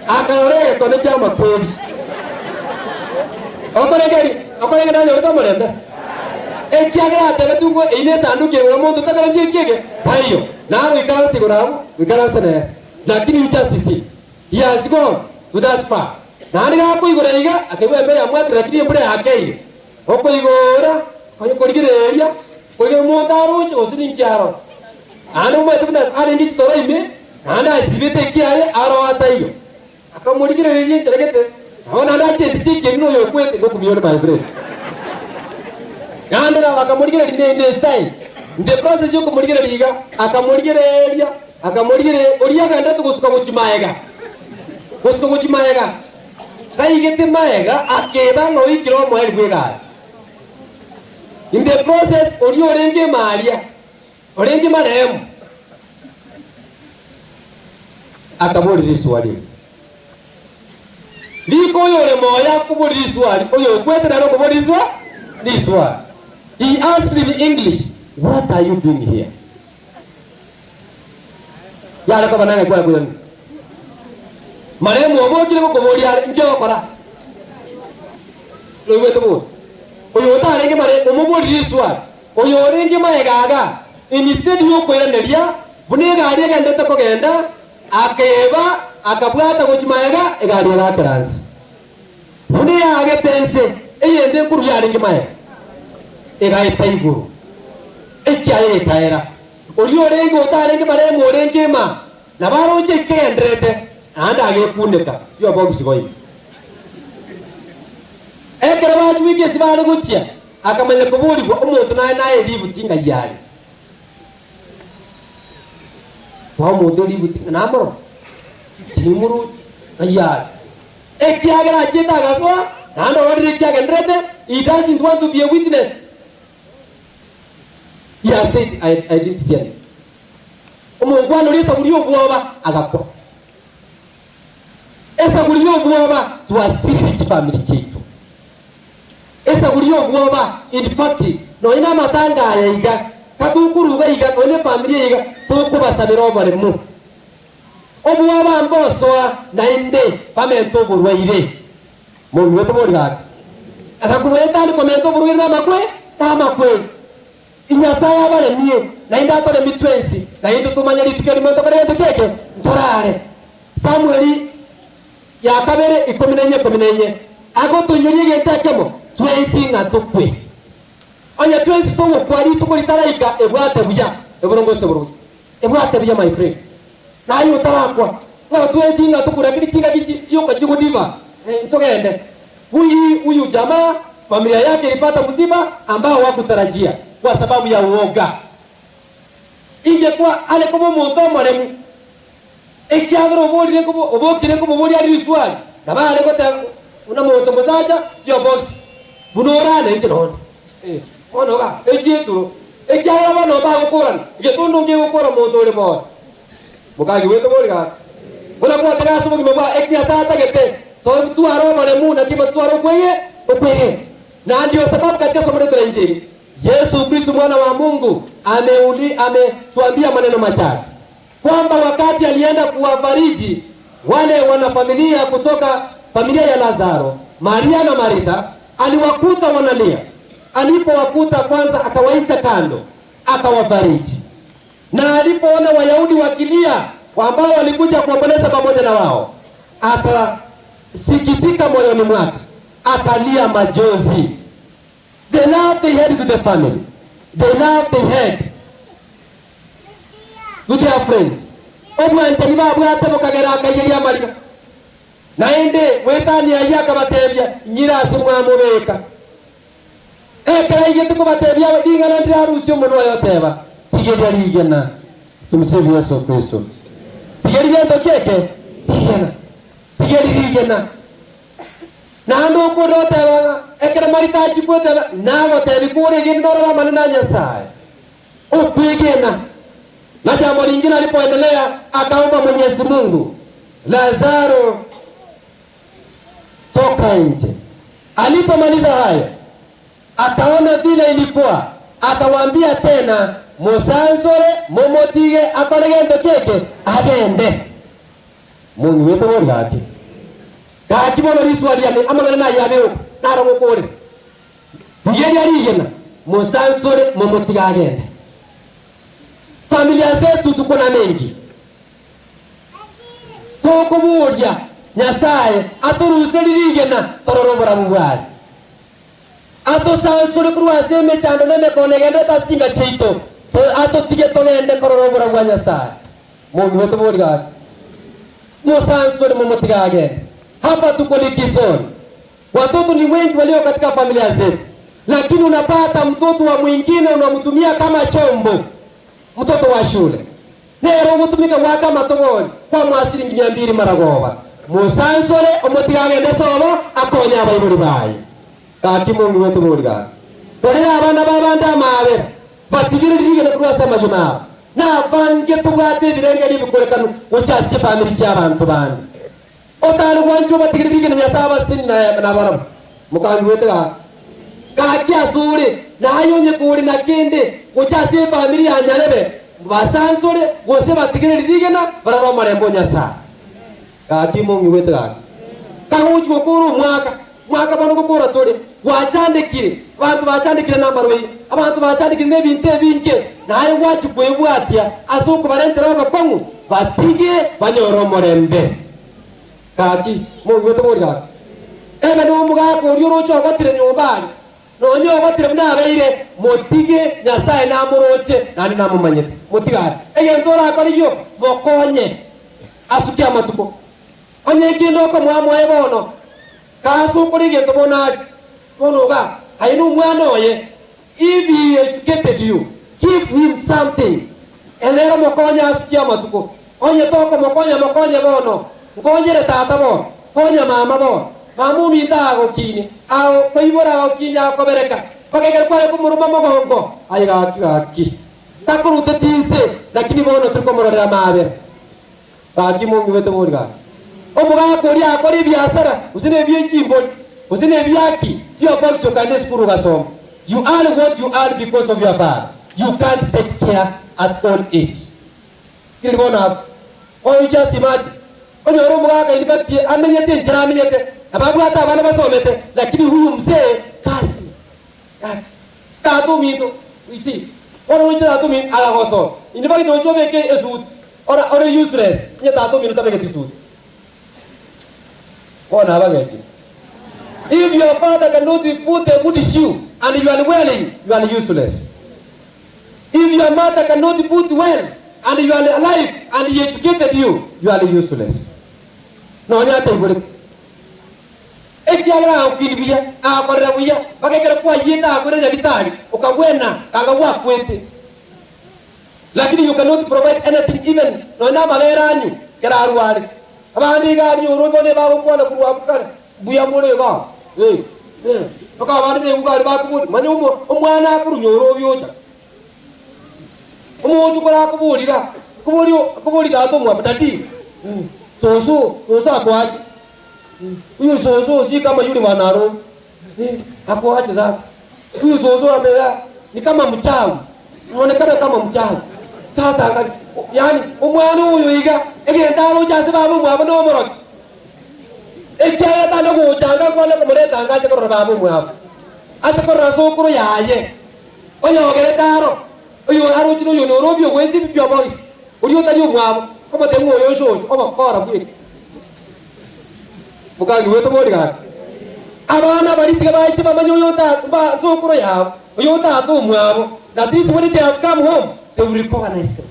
akarora egekone ki'amakweri. Okorengeri, okorenge nanyorete omorembe? Ekiagera atebetigwe ng'a eyio nesanduki ya igoro, omonto takarantie eki eke taiyo. Naro oikaranse igoro agwo, oikaranse nere. Lakini you just see. He has gone to that far. Naende gakoigora iga, akaigwa embeo yamwakire lakini embura yakeire. Okoigora, konya korigereria, korigereria omonto aroche gose ninki arora. Naende omanyete buna arenge chitoro ime, naende asibete ekiaye aroo ataiyo. Akamorigereria enchera gete, nabo naende achiete chikieni na oyo okwete ngokumia ore my friend. Naende nabo akamorigereria ne ne style. In the process yokomorigereria iga, akamorigereria, akamorigereria, oria agenderete gosuka gochia maega, gosuka gochia maega. Kaigete maega, akeba ng'a oikire omoerio bw'egari. In the process, oria orenge ime aria, orenge marehemu, akaboria riswali eri. Rika oyore moyo akoboria riswali, oyo okwete nere okoboria riswa riswali. He asked in English, what are you doing here? Yare koba nang'e kware koirania. Marehemu obokire gokoboria are, inki ogokora? Noigwete bobe? Oyo otarenge mare omoborie riswali, oyo orenge maega aga, instead yokoiraneria buna egari egenderete kogenda, akeba akabwata gochia maega egari egakera nse. Buna eagete ense, eyende enkuru yarenge maega, egaeta igoro, ekiaye gekaera. Oria orenge otarenge marehemu orenge ema, nabo aroche ekegendererete, naende agekuneka riobogisi boigo. Ekero bachwika ase bare gochia, akamanya koborigwa, Omonto naye naye eributi ng'ai are? Kwaa omonto eributi ng'a namorore, timorochi, ng'ai are? Ekiagera achiete agasoa, naende ororire ekiagendererete, he doesn't want to be a witness. He has said, I, I didn't see anything. Omonkwana oria esaguri y'obwoba agakwa. Esaguri y'obwoba twasirire chifamiri chiaito. Esaguri y'obwoba in fact nonya na amatanga aya iga katokoruga iga nonya na efamiri eye iga tokobasabera oboremu. Obwoba mbosoa naende bamente oborwaire. Mong'igwete bori gaki? Agakubueta komenta oborwaire na amakwe na amakweri. Nyasae abaremie, naende atoremie twensi, na intwe tomanye rituko erimo ntokore gento ki eke, ntorare. Samueli ya kabere 14 14 agotoinyoria egento ekemo, twensi ng'a tokwe. Onye twensi togokwa rituko ritaraika, ebwate buya, eboronge gose boronge. Ebwate buya my friend. Naye otarakwa, ng'a twensi ng'a tokwe lakini chingaki chi chioka chigodiva, eh, ntogende. Huyi huyu jamaa familia yake ilipata msiba ambao hawakutarajia kwa sababu ya uoga. Ingekwa are koba omonto omoremu, ekiagera oborire nkobo obokire nkomoboria are riswali, nabo are goteba buna monto mosacha yobox buna orane inche nonde. Eh, bono iga echie eturo, ekiagera bono mbagokorana, egetondo nkegokora omonto ore moyo. Mokagi gwaito bori gaki, buna gwatega ase obogima bwa eki Nyasae atagete, totware oboremu naki batware okwege okwegena. Na ndio sababu katika somo letu la Injili, Yesu Kristo mwana wa Mungu ameuli ametuambia maneno machache kwamba wakati alienda kuwafariji wale wanafamilia kutoka familia ya Lazaro, Maria na Marita, aliwakuta wanalia. Alipowakuta kwanza akawaita kando, akawafariji. Na alipoona Wayahudi wakilia ambao walikuja kuomboleza pamoja na wao, akasikitika moyoni mwake, akalia majozi. The love they had to the family, the love they had to their friends. Obwanchani babwate bokagera akaiyeria amariga. Naende gwetania ayio akabatebia, Ng'ira ase mwamobeka. Ekero aigete kobatebia ring'ana ndirarusie omonwa oye oteba, Tigeria rigena. Tumsifu Yesu Kristo. Tigeria gento ki eke? Rigena. Tigeria rigena. Naende okorora oteba ng'a ekero Marita achia goteba, Nagotebia kore egento norore amanene a Nyasae. Okwegena. Na jambo lingine alipoendelea akaomba Mwenyezi Mungu, Lazaro toka nje. Alipomaliza hayo, akaona vile ilikuwa, akawaambia tena, musansore mumotige akore gento keke agende. Monyuete bori gaki. Gaki bono riswali riane amang'ana naye abe oka naro ngokorera. Rigeria rigena, musansore mumotige agende. Familia zetu tuko na mengi. Tokoboria Nyasae atoruserie rigena torore oborabu bwaye. Atosansore korwa ase emechando na emekono egenderete ase chinka chiaito, atotige togende korora oborabu bwa Nyasae. Mong'ina otobori gaki, Mosansore momotige agende. Hapa tuko likizoni. Watoto ni wengi walio katika familia zetu, lakini unapata mtoto wa mwingine unamtumia kama chombo, mtoto wa shule nere ogotumika gwaka amatobori kwamoa siringi mia mbili maragoba. Mosansore omotige agende sobo akonye abaibori baye. Gaki mong'ina otobori gaki, Rorera abana b'abande amaabera, batigire rigena korwa ase amagima abo, na abange tobwate ebirengererio ebikorekanu gochia ase chifamiri chi'abanto bande. Otare gwancha obatigire rigena Nyasae abasesenie nabarabwo. Mokangigwete gaki? Gaki asore, na aye onye kore na kende gocha ase efamiri ya nyarebe, basansore gose batigere rigena barore omorembe o Nyasae. Gaki mong'igwete gaki? Kagochi gokora omwaka, mwaka bono gokora tore, gwachandekire, abanto bachandekire namarwaire, abanto bachandekire nebinto ebinge, naye gwachi kwebwatia ase okobarentera obokong'u, batige banyore omorembe. Gaki, mong'igwete bori gaki? Ebe nomogaka oria oroche ogotire nyomba aria, nonya ogotire buna abeire, motige, Nyasae namoroche, naende namomanyete. Motige aria. Egento orakore gioka, mokonye asukie amatuko. Onye ekende okomoa moe bono, kaase okore egento bono aria, bono iga, aye nomwana oye, if he educated you, give him something, ere omokonye asukie amatuko. Onye tokomokonya mokonye bono, nkonyere tata bono, konya mama bono. Mama ominto agokinia, agokoibora agokinia agokobereka, mpaka ekero kware komoroma mogongo, aye gaki gaki, takoruteti inse, lakini bono turi komororera amaabera. Gaki mong'igwete bori gaki. Omogaka oria akore ebiasara, gose nebie chimbori, gose nebiaki, biobox okaenda esukuru ogasoma. You are what you are because of your father. You can't take care at old age. Keri bono abwo. Oyo just imagine, onyore omogaka in fact amenyete enchera amenyete, nabo abwate abana basomete, lakini huyu mzee kasi gaki. Tata ominto, you see, bono roche tata ominto agagosoma, in fact oche obeke esuti, ora ore useless, onye tata omino tabegeti suti. Bono abagechire. If your father cannot put a good shoe and you are wearing, you are useless. If your mother cannot put well and you are alive and he educated you, you are useless. Nonya ataiborete. Ekiagera agokini buya, agakorera buya, mpaka ekero kwayiete agakorera nyagitari, okagwena kanga gwakwete. Lakini you cannot provide anything even nonya amabere anyu kera arware. Abande iga aria oroche bono ebagokwana korwa abwo kare, mbuya more igaa, eh, eh, mpaka abande beguka aria bakoboria, manya omo omwana akorunya orobio ocha. Omochie korakoboria iga, koboria koboria tata omwabo daddy, eh, soso, soso akoache, huyu soso si kama yule wa Nairobi, eh, akoache sasa. Huyu soso ame ni kama mchawi, anaonekana kama mchawi. Sasa angali yani omwana oyo iga egento aroche ase baba omwabo na omorogi. Ekiagera tande gochanga nkwane komoreta anga ache korora baba omwabo. Ache korora sokoro yaye. Oyogerete aro, oyo aroche noyo norobio bwensi bia boys. Oria otari omwabo, komotebia ng'a oyo oshocho obokora bweka. Mokangigwete bori gaki? Abana baria tiga baiche bamanye oyo tata ba sokoro yabo, oyo tata omwabo, that is when they have come home, they will recognize them.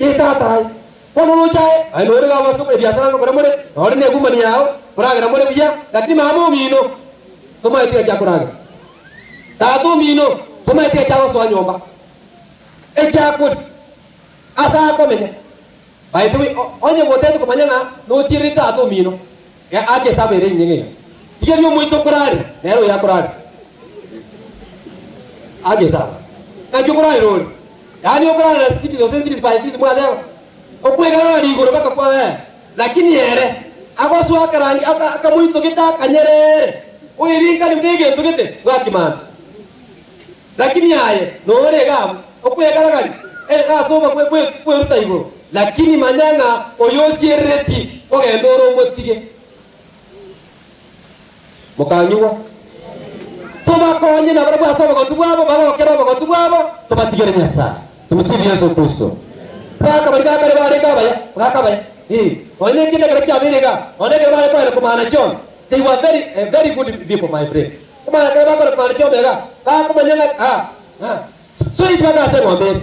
Ee tata aye, bono oroche aye, aye nore iga abasokoro ebiasara ngokora more, nore na egumani yao, koragera more buya, lakini mama omino, tomaeti gaki akoragera. Tata omino, tomaeti gaki agosoa nyomba. Ekiakoria, ase akomenya. By the way, onye gotete komanya ng'a nosiererete tata omino, aka esabu ere enyinga iga. Tiga erio omoito okorarera, nere oyo akorarera. Aka esabu. Naki okorarera ore? Yaani okorarera six gose six by six mwateba, okwegera rigoro mpaka kwa eh, lakini ere agosoa akarangi aka akamoito gete akanyerere, oirinkani buna egento gete bwakimambia. Lakini aye nore iga abwo, okwegaragaria ase oba kweruta igoro, lakini manya ng'a oyosierereti kogenda ore omotige. Mokang'igwa. Tobakonye nabarabwo ase obogotu bwabo, bagokere obogotu bwabo, tobatigere Nyasae. Tumsifu Yesu Kristo. Baka baria bakare barenge abaya, baka abaya. Eh, nonya na ekende ekero kiabeire igaa, nonya ekero bare kogenda komana chiombe, they were very, eh, very good people my friend. Komana ekero bakogenda komana chiombe igaa, bakomanya ng'a ah, ah, straight baka ase eng'ombe ere.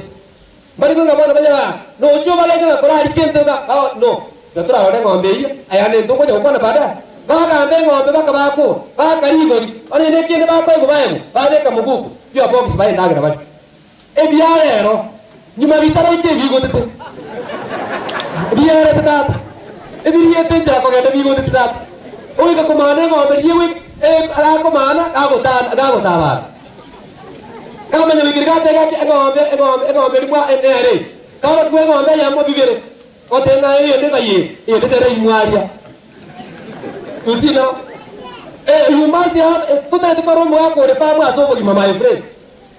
Mbari koigwa bono banya ng'a nochia obarenge ng'a korari kento iga, bao no. Iga torarore eng'ombe eyio, aya nento ogocha gokwana baadaye. Bagamba eng'ombe baka bakora, baka rigori, onye nekende bakoigwa baegwa, babeka moguko, pure box bae endagera baria. Ebia rero, nyuma bitaraika ebigotete, biarete tata, ebiriete enchera kogenda bigotete tata, ogoika komana eng'ombe riria goika e arakomana gagotana gagotabana. Kamanya goikera gatebe gaki eng'ombe eng'ombe eng'ombe eria mwa nere eye. Karokigwa eng'ombe eyemo bibere, goteba ng'a eyende ng'ai eye, eyende nere imwe aria. You see now? Eh, you must have, totagete korora omogaka ore firm ase obogima my friend.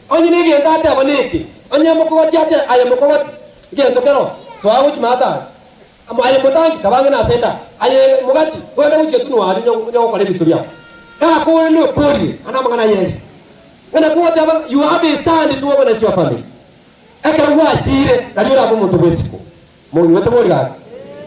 Onye negento ateba neke, onye mokogoti ate aye mokogoti, egento kero, soa gochia maate aria. Amo aye motangi, kaba ang'e nase enda, aye mogati, togende gochia getunwa aria onye gokora ebinto biao. Gakore nokorire, ande amang'ana aye ense. Ng'a nakwo goteba ng'a you have a stand to organize your family. Ekero gwachire, nario orabe omonto bw'esiko. Moigwete bori gaki?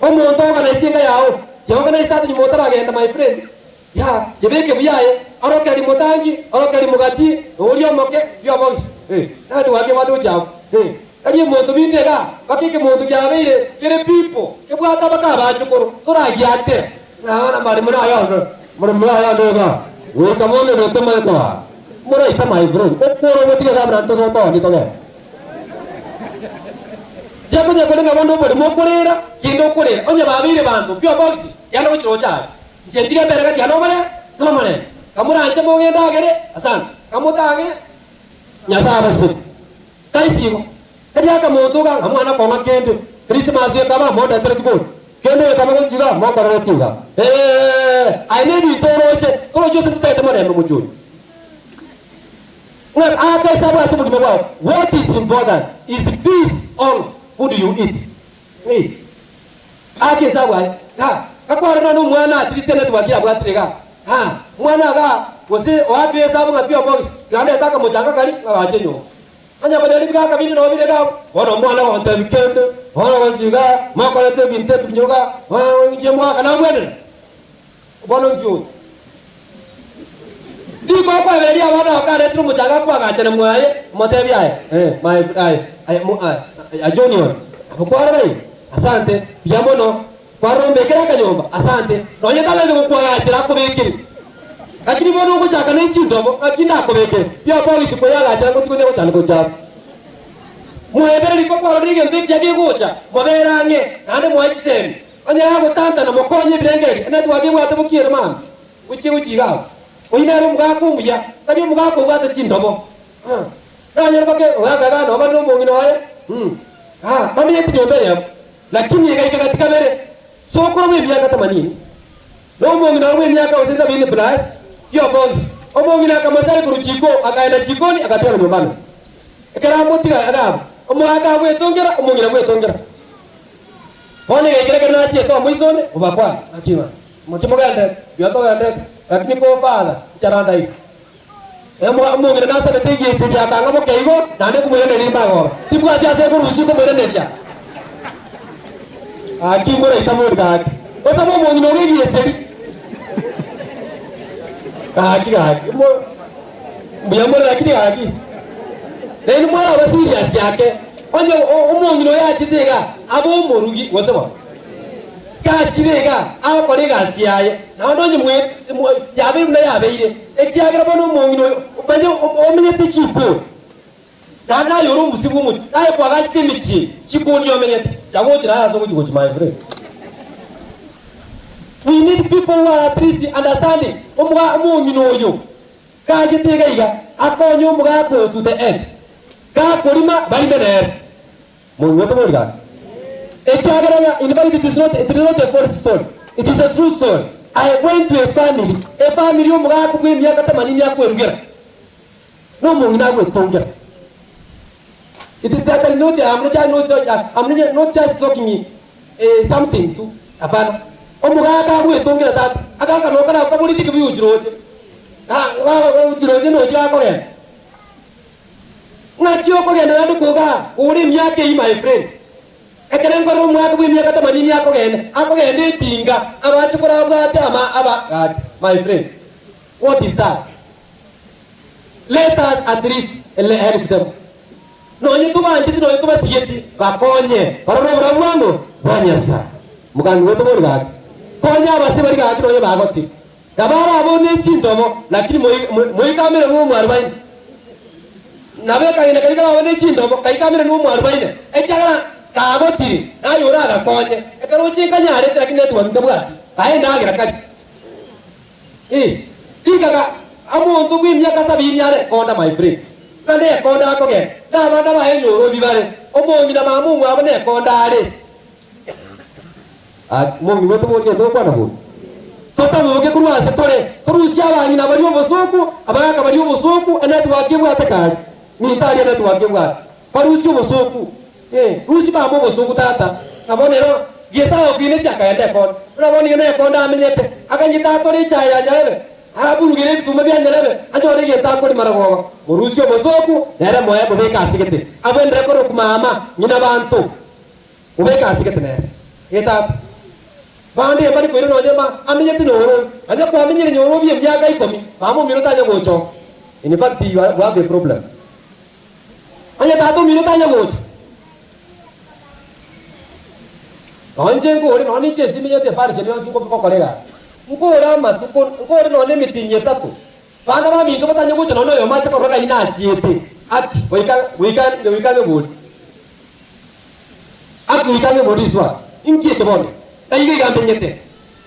Omonto organise enka yao, ya organise tata nyuma otaragenda my friend, Ya, yebeke buya aye, orokererie motangi, orokererie mogati, na oria omoke, biobox. Eh, naki gwakebwate gochia abwo. Eh, tari emonto binde igaa, mpaka ekemonto kiabeire kere people, kebwate abaka abachokoro, toragiatere. Ng'a mari muna aya onde, mari muna aya onde igaa, goika bono ebe tomanye kobaa. Moraite my friend, okore ogotiga igaa buna ntosoe toonie togende. Tiakonya kore ng'a bono oborimo okorera, kende okorera, onye babeire banto, biobox, genda gochia roche aria. Inche ntige mbere gati yane omorembe nomorembe. Kamoranche mogende agere, asante. Kamotang'e, Nyasae abasebe. Taiso igo. Tari akamonto iga ng'a mwana kong'a kende, Christmas ekaba, mondetere chigori. Kende gekaba gochia iga, monkorere chiga. Ee, aye nebinto oroche, torochi ase totagete morembe mochie oyo. Ng'a aka esabu ase obogima bwao, what is important is peace or food you eat. Ee. Ake esabu aye, ga, gakware nonya omwana at least enetwork yabwatire igaa, ha, omwana igaa, gose oakire esabu ng'a pia box, tiga ndete akamochanga karia, ng'agache enyomba. Onye konyora ebigaka binde nabo bire igaa, bono omwana gontebia kende, bono gose igaa, mokorete ebinto ebinyo igaa, inche mwaka nabwenera, bono inki oyo? Riko okwebereria abana bakaretire omochanga akoagachana mwaye, omotebie aye, eh, my, aye, aye, mo, aye, aye, John oyo, nabo kwarora iga? Asante, mbuya mono, kwarora ombekere akanyomba? Asante, nonye tabete gokoagachera akobekere. Lakini bono ogochaka ne chindomo, ng'aki ndakobekere? Bia bogisi koyagachera ngotiga onye gochanda gocha abwo. Mwebereri ko kwarorire egento ekiya kegocha, mobere ang'e, naende moe chisemi. Onye agotantana mokonye ebirengererio, enetwaki ebwate bokiere mambia, gochia gochia iga abwo. Oyio nere omogaka omuya, tari omogaka obwate chindobo. Nanyore bake omogaka iga noba nomong'ina oye, bamenyete nyomba eyemo, lakini egaika gati kabere, sokoro bw'emiaka themanini, na omong'ina oye bw'emiaka gose sabini plus, pia bonsi. Omong'ina akamosaria korwa chiko, akaenda chikoni, agatigara nyomba ime. Ekero amotiga iga abwo, omogaka abwetongera, omong'ina bwetongera. Bono egaikera ekero nachiete omoiso one, obakwane, Naki ng'a mochie mogenderete? Mbuya togenderete, lakini ko father, nchara ndaiga. Omong'ina nasabete egiesieri akang'a boke igo, naende nkomoiraneria rimbaga oro. Timbwati ase nkorusia komoiraneria. Gaki moraita bori gaki. Osabe omong'ina ogo egieseri. Gaki gaki. Mbuya more lakini gaki. Nainwe mwaraba serious ake. Onye omong'ina oyo achete iga abe omorugi gose bono. Gachire iga agokora egasi yaye, naende onye yabeire buna yabeire, ekiagera bono omong'ina oyo manye omenyete chikoni, naende naye ore omosie bw'omochie, naye kwagachete emechie chikoni omenyete, chagochi naye ase ogochi gochi my friend. We need people who are at least understanding omoga omong'ina oyo gachete iga iga akonye omogaka oyo to the end. Gakorima barime nere. Moigwete bori gaki? Ekiagera ng'a in fact it is not, it is not a false story, it is a true story. I went to a family, a family omogaka bw'emiaka themanini akwerugera, na omong'ina agwetongera. It is that not, I'm not, not, I'm not just talking eh, something tu, hapana. Omogaka agwetongera tata, agaka nokara kaboreti ekebuyu ochiroche, ochiroche nochi akogenda. Ng'aki okogenda naende kogaa ore emiaka eyio my friend? Ekero nkorora omwaka bw'emiaka themanini akogenda, akogenda etinga, abache korabwate ama aba gaki, my friend, what is that? Let us at least help them. Nonye tobancheti nonye tobasigeti, bakonye barore oborabu bwango bwa Nyasae. Mogambi gwe tobori gaki, konya abase bari gaki nonye bagotire. Nabo arabao ne chintobo, lakini moikamere nomwarubaini. Nabo ekagenda karia karabao ne chintobo, kaikamere nomwarubaini, ekiagera kagotire, naye oragakonye. Ekero oche nkanyarete, lakini network ntabwati, kae endagera karia. Eh, rikaga omonto bw'emiaka sabini are ekonda my friend, ng'a nekonda akogenda, na abana baye nyorobi bare, omong'ina mama omwabo nekonda are. Omong'ina otoborie gento ogokwana bobe. Totaboke korwa ase tore, torusie abang'ina baria obosooku, abagaaka baria obosooku, enetwork ebwate kare, minto aria enetwork ebwate. Barusie obosooku, eh, rusia mama obosooku tata, ng'a bono ero gese agokinetie akagenda ekonda. Buna bono iga nekonda amenyete, akanyete atore echae ya nyarebe, aburugere ebituma bia nyarebe, anyore egento akoria maragoba. Morusie obosooku, nere moe mobeke ase gete. Abwenere korokwa mama, ng'ina banto. Obeke ase gete nere. Ee tata. Bande mbari koira nonya ma amenyete nyorobi. Onye kwamenyire nyorobi emiaka ikomi, mama omino tanya gocha oo. In fact you are, you have a problem. Onye tata omino tanya gocha. Nonye inche nkore, nonye ninche ase menyete eparish ende yonsi ngokora egasi. Nkore amatuko, nkore nonye emitinyi etato. Bana baminto batanye gocha nonye oyomo ache korora ng'ai nachiete. Aki, goika, goika, goika ang'e bori. Aki goika ang'e bori iswa. Inki eke bono? Ng'ai iga iga mbenyete?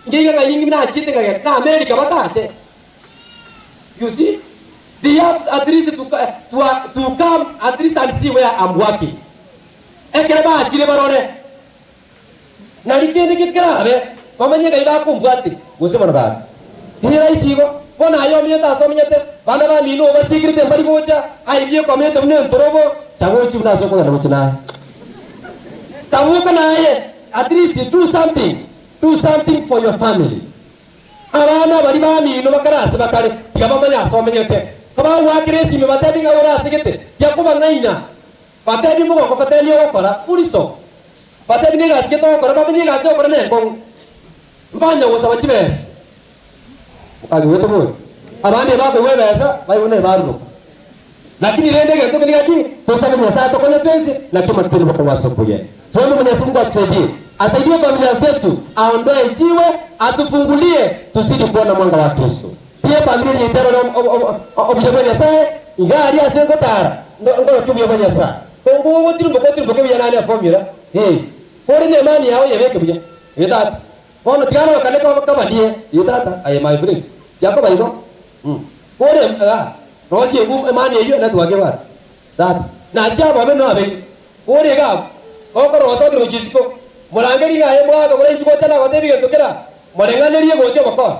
Inga iga ng'ai ingi nachiete nkagenda? Na America batache. You see? They have at least to, to, to come at least and see where I'm working. Ekere bachire barore. Nari kende gekerabe, bamanye ng'ai bakombwateria, gose bono gaki. Teri rahisi igo. Bono aye omenyete ase omenyete, bana bamino obasikirete mbari gocha, aye biekomete buna entorobo, chagochia buna ase okogenda gochia naye. Taboka naye, at least do something, do something for your family. Abana baria bamino bakare ase bakare, tiga bamanye ase omenyete. Kobagoakera esimi batebi ng'a ore ase gete, tiga kobang'aina. Batebi mogongo gotebia ogokora, full stop. Batebi negasi gete ogokora, bamenye egasi ogokora nenkong'u. Mbanya gosaba chibesa. Mokagigwete bori? Abande bakoigwa ebesa, baigwe nebaruruka. Lakini rende egento eke nigaki, tosabe Nyasaye atokonye twensi, naki amatendo bokong'u ase okogenda. Tuombe Mwenyezi Mungu atusaidie, asaidie familia zetu, aondoe jiwe, atufungulie, tuzidi kuona mwanga wa Kristo. Tiga efamiri eye yaito erore obuya bwa Nyasae, iga aria ase ngotara, nkorokia obuya bwa Nyasae. Kongo gogotirimboka otirimboke buya nane eformula, ee, kore nemani yao oyebeke buya. Ee tata. Bono tiga arorokane kabanie, ee tata, aye my friend, tiakoba igo. Kore ah, rosia emani eyio network ebwate. Tata, nachia ababe na abaino. Kore iga abwo, gokorosa okire gochia isiko, morangerie ng'a aye mwaka buna inche gocha nagotebia egento kera, moreng'anerie gochia obokora.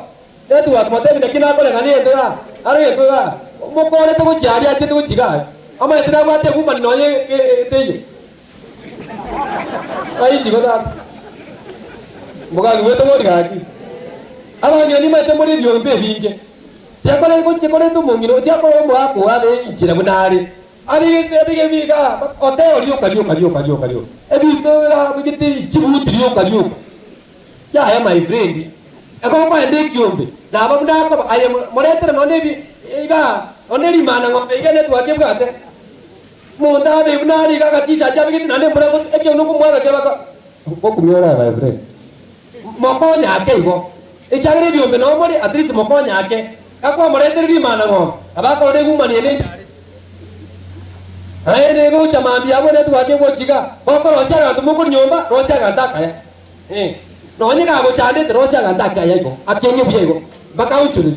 Network, motebi naki nakoreng'ania egento igaa, aro egento igaa, mokorete gochia aria achiete gochia iga aria. Omanyete nabwate egumani nonye teiyo. Rahisi igo tata. Mbogakigwete bori gaki. Abang'ina nimaete more ebiombe ebinge. Tiakore gochia koreta omong'ina oo, tiakora omogaka oo abe enchera buna are. Abegete abege biga oteo rioka rioka rioka rioka rioka. Ebinto iga abegete chibuti rioka rioka. Yaya my friend, ekero okoenda ekiombe, naba buna akoba aye moretere nonye ebi iga nonye rimana ng'ombe iga network ebwate. Monto abe buna are iga aga t-shirt abegete naende mbura ekiombe okomwaga kebaka gokumia ore my friend. Mokonye ake igo, ekiagera ebiombe nao more, at least mokonye ake. Gakwamorenteire rimana ng'ombe, nabo akorora egumani eye nenchara. Naende egocha mambia abwo netwake egochiga, gokorosia aganto mokori nyomba, rosia aganto akaya. Eh, nonye gagochandete, rosia aganto akaya igo, akenge buya igo, mpaka aonchorerie.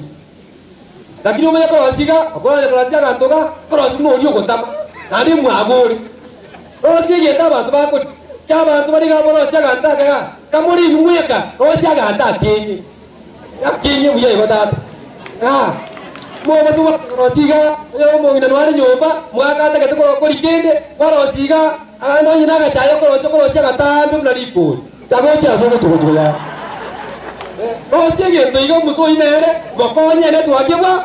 Lakini omanye korosia iga, okonya korosia aganto iga, korosia buna oria ogotama, naende mwago ore. Rosia egento abanto bakoria, ki abanto bare iga borosie aganto aka iga, kamore inwe mweka, rosia aganto akenye, akenye buya igo tata. Ah, mobase gwaka korosia iga, onye omong'ina noare nyomba, mwaka atagete koro koria kende, kwarosia iga, naende onye na agachaye okorosia okorosia agatambe buna rikori. Chagochia ase ogochia gochia goya. Rosia egento iga omusa oyio nere, mokonye netwaki bwa,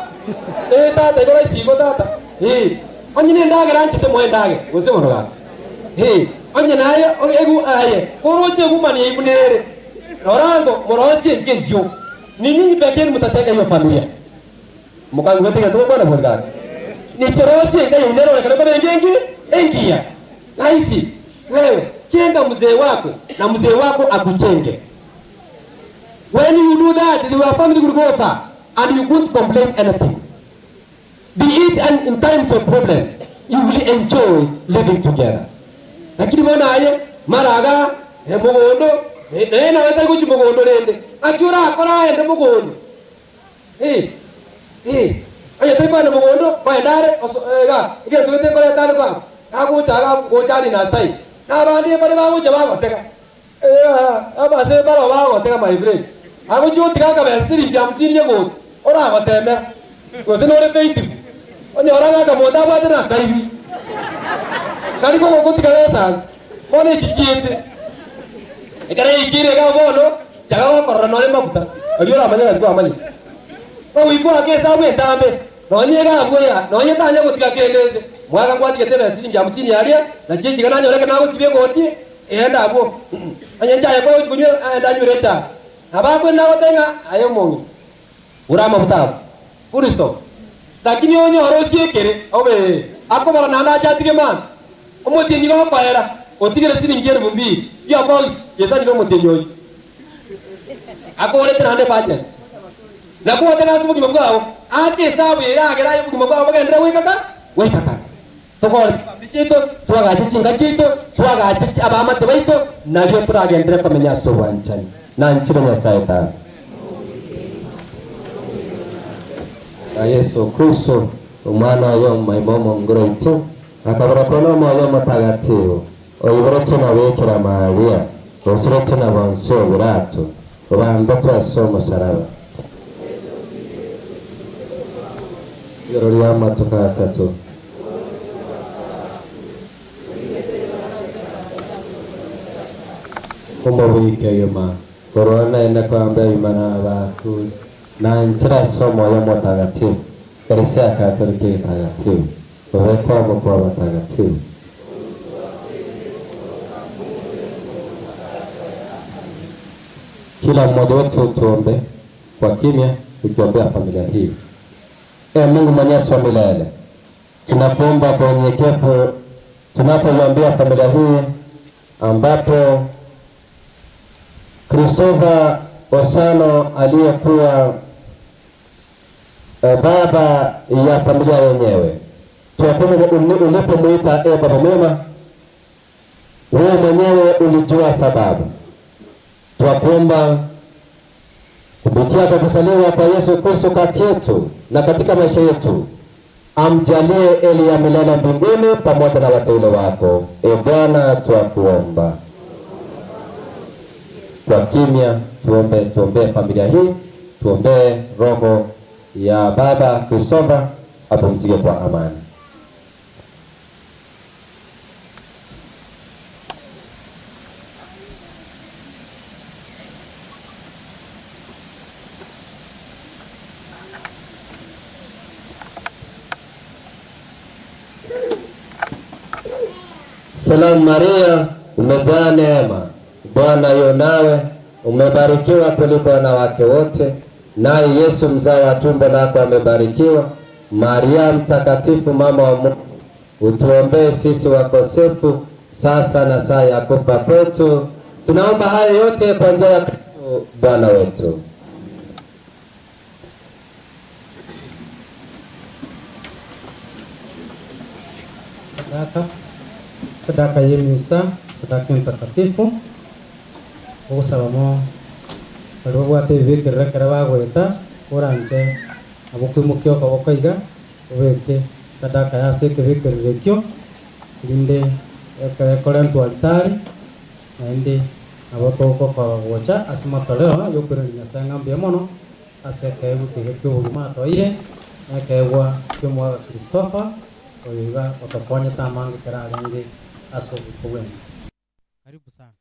eh tata igo raisi igo tata, eh. Onye nendagera anchete moe endagera, gose bono gaki. Ee. Onye naye egu aye koroche egumani eyio buna ere, rora ango morosie enka eyio. Ninyi peke yenu mutachenga hiyo familia. Mokangwete egento gokwana bori gaki. Niche rosie enka yaino erorekane koba enka enki? Engiya. Rahisi. Wewe chenga mzee wako na mzee wako akuchenge. When you do that, your family will go far and you won't complain anything. Be it and in times of problem, you will enjoy living together. Lakini bono aye maraga mogondo naye nonya tari gochia mogondo rende ng'aki orakore aende mogondo eh eh onye tari kogenda mogondo kogenda are oso iga egento gete nkoreta ande kwabo agocha iga gocha aria na style na abande mbare bagocha bagotega abase mbaro bagotega my friend agochia gotiga akabesa siringi hamsini egoti oragotemera gose nore faithful onyore ng'a akamonto abwate na akaibi kari kogogotiga besa ase bono echi chiete ekero yaikire iga bono chaga gokorora nonye mafuta aria oramanye ng'aki kwamanyete ogoikwa ake esabu entambe Nonye iga abwo ya, nonye tanya gotiga kende inse, mwaka ngwatigete ebesa siringi hamsini aria, nachio echiga nanyora ekero nagosibia egoti, eende abwo. Onye enchaye kwaye gochia konywa, aende anywere echae. Nabo akwende agotebie ng'a aye omong'ina, gora amafuta abwo. Full stop. Lakini onyore osiekere, obe ee, akobara naende ache atige mambia. Omotienyi gokoera, otigere siringi elifu mbili, your boys, gesanire omotienyi oyio. Akorete naende ebudget. Nakwo otege ase obogima bwao, ake esabu ere agere aye obogima bwao bogenderere goika ka goika kare. Tokore chifamiri chiaito, twagache chinka chiaito, twagache abaamate baito, nario toragenderere komenya ase obwanchani. Nanchire Nyasae Tata. Na Yeso Kristo, Omwana oye omoimo omonguru oito, akaborekwa n'Omoyo Omotagatifu, Oiboretwe na Bikira Maria, osiretwe na Ponsio Pilato, obambetwe ase omosaraba. Igoro ri'amatuko atato. Omobui kegima, korwa naende kwamba ebima na abakure, na inchera ase Omoyo Omotagatifu, Ekeresia Katoliki Egetagatifu, Kobekwa amo kw'abatagatifu. Kila mmoja wetu tuombe kwa kimya tukiombea familia hii. Ee Mungu Mwenyezi wa milele, tunakuomba kwa unyenyekevu tunapoiombea familia hii ambapo Christopher Osano aliyekuwa baba ya familia yenyewe, tunakuomba ulipomuita e baba mwema, wewe mwenyewe ulijua sababu. Twakuomba kupitia kwa kuzaliwa kwa Yesu Kristo kati yetu na katika maisha yetu, amjalie eli ya milele mbinguni pamoja na wateule wako. E Bwana, twakuomba. Kwa kimya tuombe, tuombee familia hii, tuombee roho ya baba Christopher apumzike kwa amani. Salamu Maria, umejaa neema, Bwana yu nawe, umebarikiwa kuliko wanawake wote, naye Yesu mzao wa tumbo lako amebarikiwa. Maria mtakatifu, mama wa Mungu, utuombee sisi wakosefu, sasa na saa ya kufa kwetu. Tunaomba hayo yote kwa njia ya Kristo Bwana wetu. Sadaka, sadaka y'emisa, sadaka entakatifu, ogosaba mo baria babwate ebibekerero ekero bagoeta, oranche nabo koimokia okoboko iga, obeke sadaka ya ase ekebekerero ekio, erinde ekero ekorentwa altari, naende nabo togokoba gocha ase matoleo ya okoiraneria Nyasaye ng'a mbuya mono ase ekeegwa keria kia obogima atoeire, na ekeegwa kia omogaka Christopher, oyo iga otokonyete amange ekero arenge ase oboiko bw'ense. Karibu sana.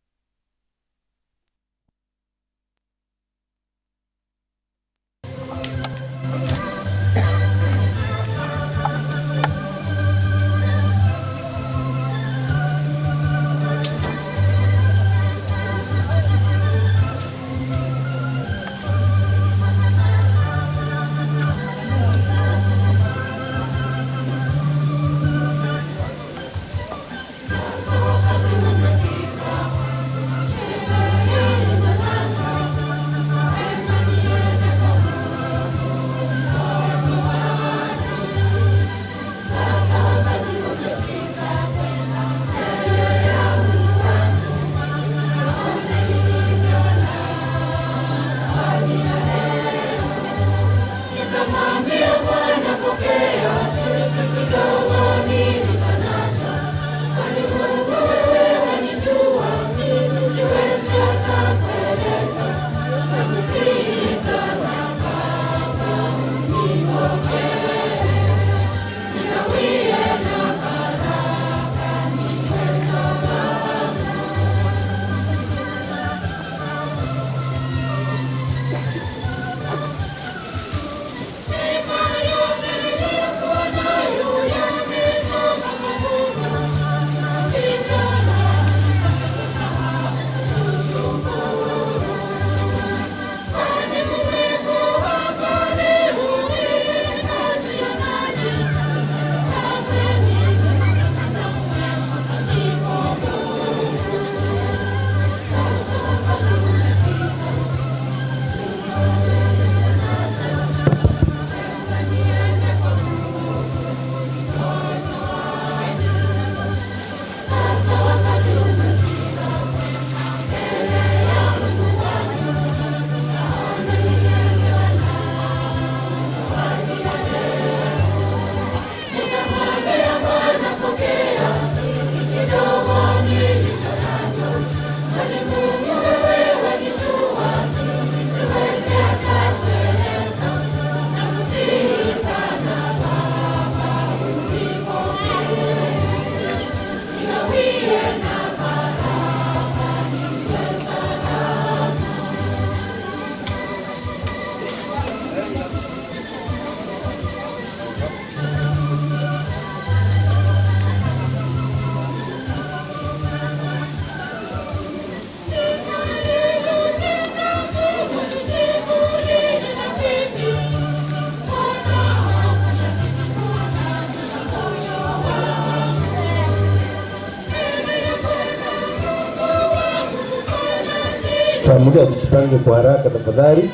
Familia tujipange kwa haraka tafadhali.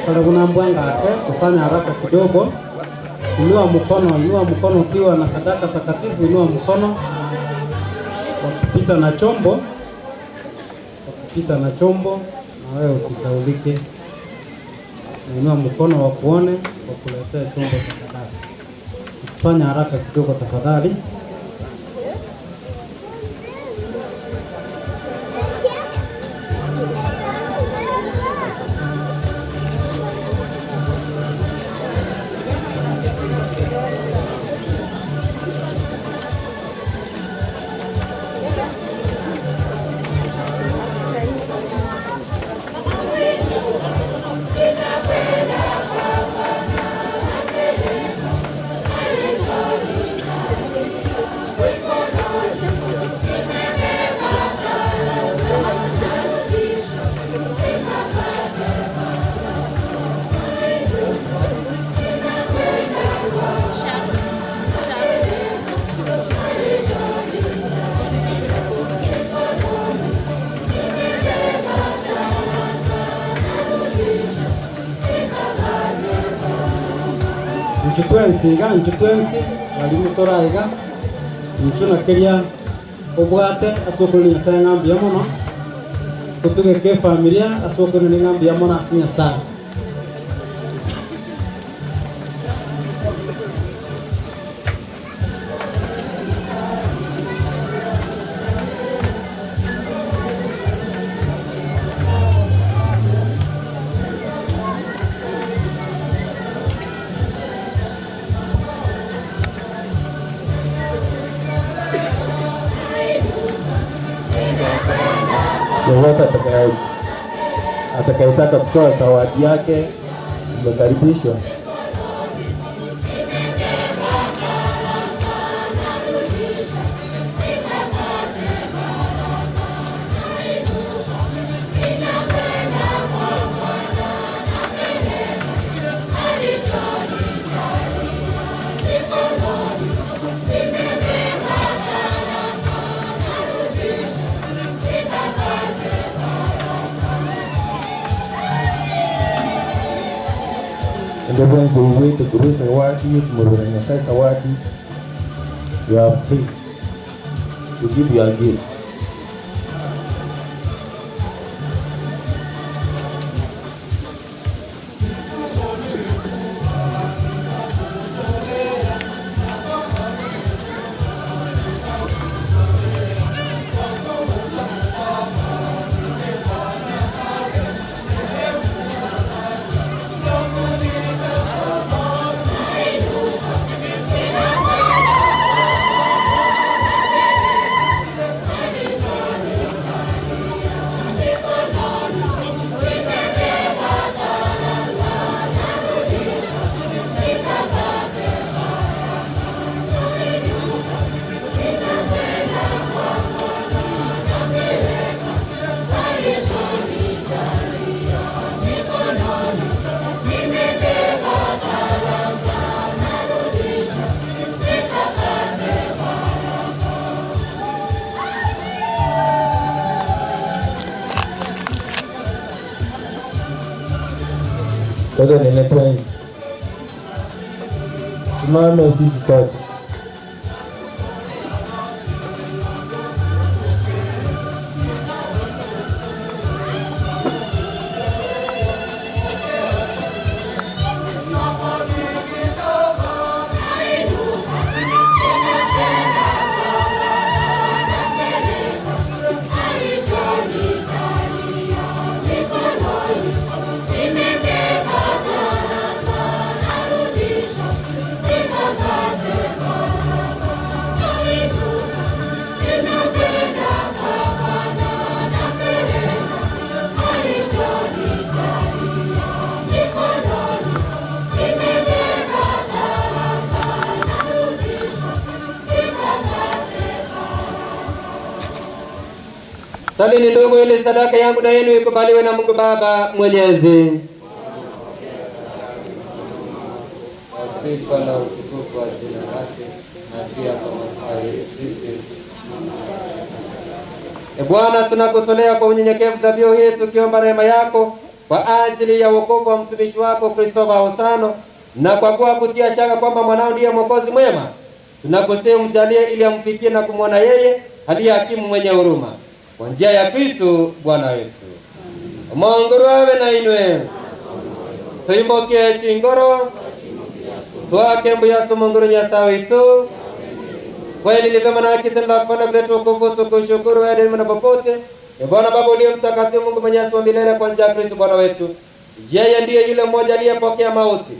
Karibu mbwangake kufanya haraka kidogo. Inua mkono, inua mkono ukiwa na sadaka takatifu, inua mkono. Wakipita na chombo, wakipita na chombo, na wewe usisaulike. Inua mkono wakuone, wakuletee chombo cha sadaka. Fanya haraka kidogo tafadhali. Nchutwensi iga nchutwensi bari mutora iga nchunakeria obwate ase okorora Nyasaye ng'a mbuya mono totugeke efamilia ase okorora ng'a mbuya mono ase Nyasaye. Yeyote atakayetaka kutoa zawadi yake umekaribishwa. Ndivyo uwete guru zawadi, kumurura Nyasaye zawadi. You are free to give your gift. Totenene twensi. Simame sisi sote. Salini ndugu, ili sadaka yangu na yenu ikubaliwe na Mungu Baba Mwenyezi. Kwa sifa na utukufu wa jina lake na pia kwa manufaa yetu sisi. E Bwana, tunakutolea kwa unyenyekevu dhabihu hii tukiomba rehema yako kwa ajili ya wokovu wa mtumishi wako Kristofa Osano, na kwa kuwa kutia shaka kwamba mwanao ndiye mwokozi mwema, tunakusihi umjalie ili amfikie na kumwona yeye aliye hakimu mwenye huruma, kwa njia ya Kristo Bwana wetu. Omonguru abe na inwe tuimbokie chingoro twake mbuya somonguru Nyasaye witu. Kweli ni vyema na haki tendo la kufana kuleta wokovu, tukushukuru wewe daima na popote. E Bwana Baba uliye mtakatifu, Mungu mwenyezi wa milele, kwa njia ya Kristo Bwana wetu. Yeye ndiye yule mmoja aliyepokea mauti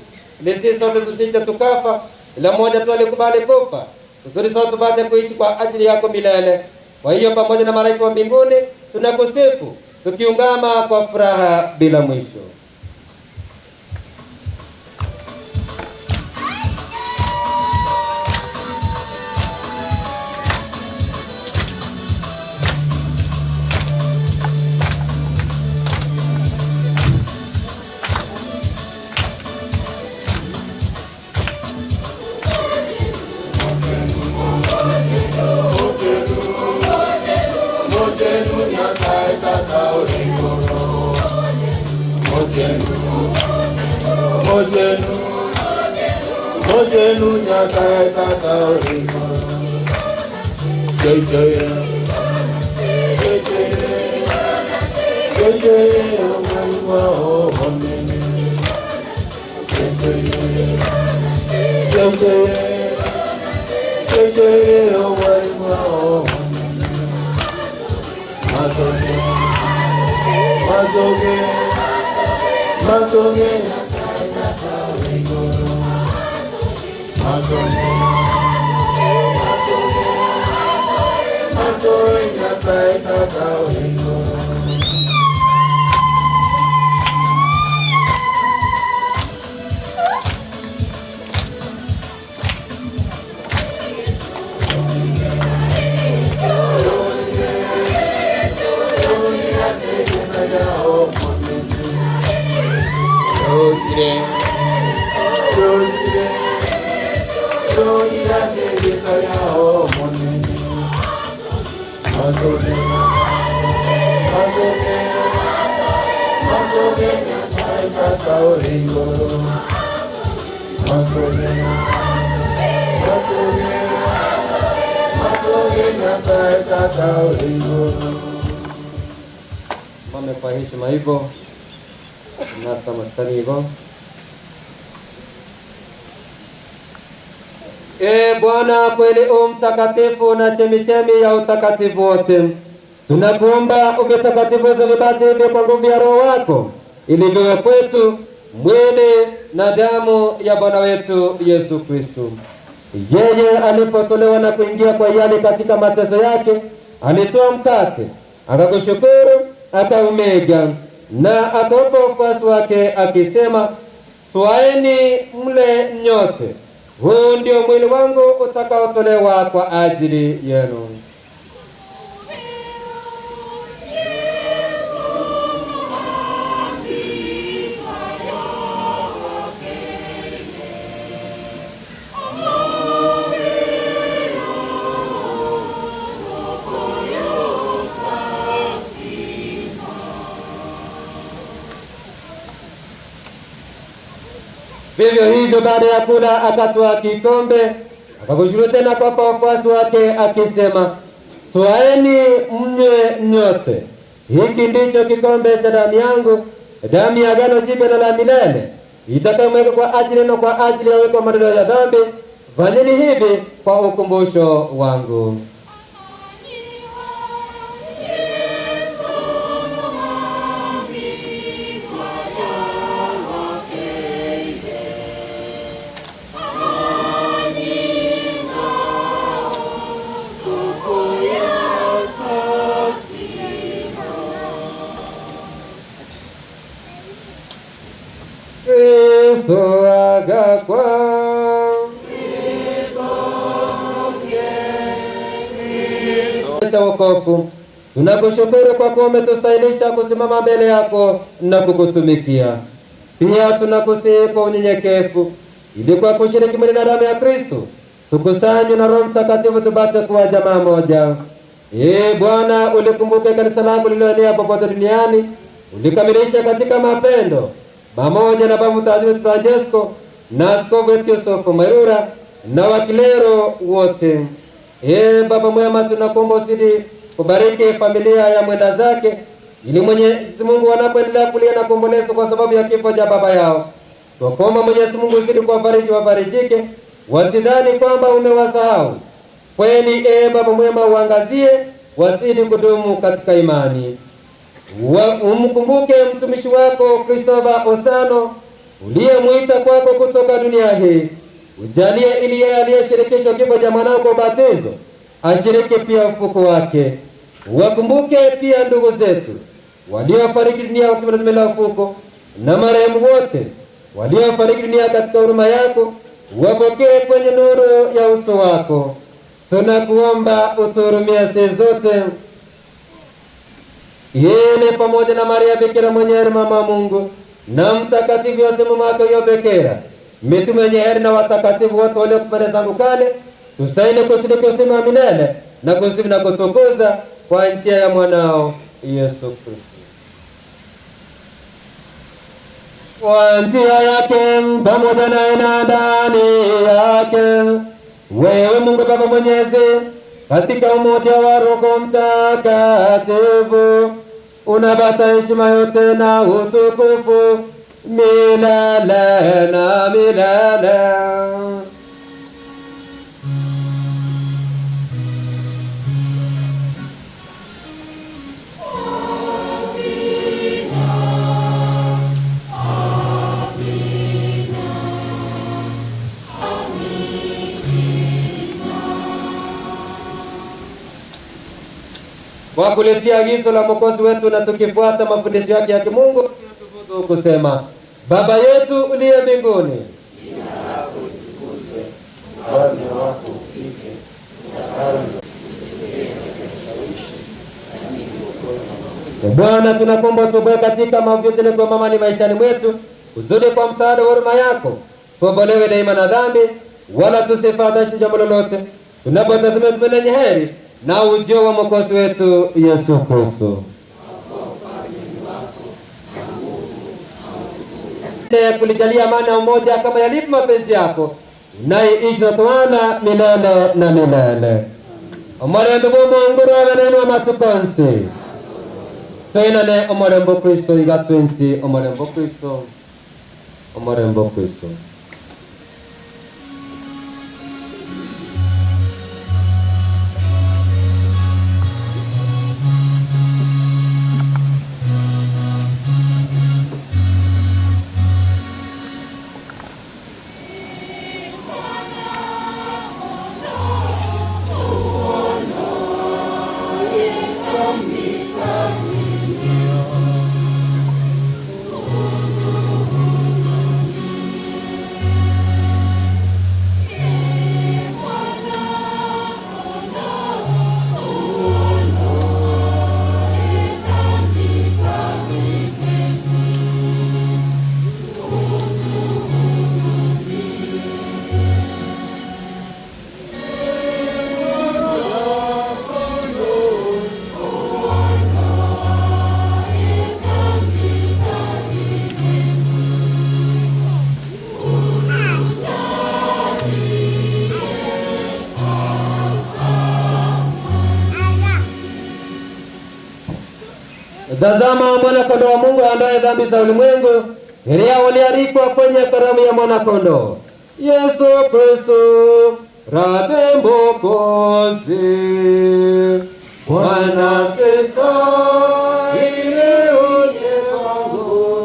ili sisi sote tusije tukafa, ila mmoja tu alikubali kufa kusudi sote tupate kuishi kwa ajili yako milele. Kwa hiyo pamoja na malaika wa mbinguni tunakusifu tukiungama kwa furaha bila mwisho. Mame kwa heshima hivyo nasa maskani hivyo. E Bwana, kweli u mtakatifu na chemichemi ya utakatifu wote, tunakuomba uvitakatifuze vipaji hivi kwa nguvu ya Roho wako, ili viwe kwetu mwili na damu ya Bwana wetu Yesu Kristo. Yeye alipotolewa na kuingia kwa hiari katika mateso yake, alitoa mkate, akakushukuru, akaumega na akawapa wafuasi wake akisema, twaeni mle nyote, huu ndio mwili wangu utakaotolewa kwa ajili yenu. Vivyo hivyo baada ya kula akatwaa kikombe, akakushukuru tena kwa wafuasi wake akisema, twaeni mnywe nyote, hiki ndicho kikombe cha damu yangu, damu ya agano jipya na la milele, itakayomwagika kwa ajili yenu kwa ajili ya weko maondoleo ya dhambi. Fanyeni hivi kwa ukumbusho wangu. Kristo agakwa cha wokovu. Tunakushukuru kwa kuwa umetustahilisha kusimama mbele yako na kukutumikia. Pia tunakusihi kwa unyenyekevu, ili kwa kushiriki mwili na damu ya Kristo tukusanywe na Roho Mtakatifu tupate kuwa jamaa moja. Ee Bwana, ulikumbuke kanisa lako lililoenea popote duniani, ulikamilisha katika mapendo pamoja na Baba Mtakatifu Francesco na Askofu wetu Yusufu Mairura na wakilero wote. Ee Baba mwema, tunakuomba uzidi kubariki familia ya mwenda zake, ili Mwenyezi Mungu wanapoendelea kulia na kuomboleza kwa sababu ya kifo cha baba yao, twakuomba Mwenyezi Mungu uzidi kuwafariji, wafarijike, wasidhani kwamba umewasahau. Kweli ee Baba mwema, uangazie, wazidi kudumu katika imani. Umkumbuke mtumishi wako Christopher Osano uliyemwita kwako kutoka dunia hii, ujalie ili yeye aliyeshirikishwa kifo cha mwanao kwa ubatizo ashiriki pia ufufuko wake. Wakumbuke pia ndugu zetu waliofariki dunia wakiwa na ufufuko na marehemu wote waliofariki dunia katika huruma yako, wapokee kwenye nuru ya uso wako. Tunakuomba utuhurumie sisi zote yeye pamoja na Maria Bikira mwenye heri mama Mungu na mtakatifu Yosefu mama wake huyo Bikira, mitume wenye heri na watakatifu wote waliokupendeza tangu kale, tustahili kushiriki uzima wa milele na kusifu na kutukuza kwa njia ya mwanao Yesu Kristo. Kwa njia yake pamoja naye na ndani yake, wewe Mungu Baba Mwenyezi, katika umoja wa Roho Mtakatifu unapata heshima yote na utukufu milele na milele. Kwa kulitia agizo la Mwokozi wetu na tukifuata mafundisho yake ya kimungu, tunathubutu kusema: Baba yetu uliye mbinguni, Bwana, tunakuomba utuokoe katika maovu yote kwa mama ni maishani mwetu, uzidi kwa msaada wa huruma yako tuokolewe daima na dhambi, wala tusifadhaishwe jambo lolote, tunapotazama mbele yenye heri na ujio wa Mwokozi wetu Yesu Kristo. Kulijalia amani na umoja kama yalivyo mapenzi yako, unayeishi na kutawala milele na milele. Omurembe bw'Omungu rwabe wa matukonsi twinane omurembe Kristo iga twensi omurembe Kristo omurembe Kristo. Tazama mwana-kondoo wa Mungu aondoaye dhambi za ulimwengu, heri yao walioalikwa kwenye karamu ya mwana-kondoo. Yesu Kristo Rabi Mwokozi. Bwana sistahili uje kwangu,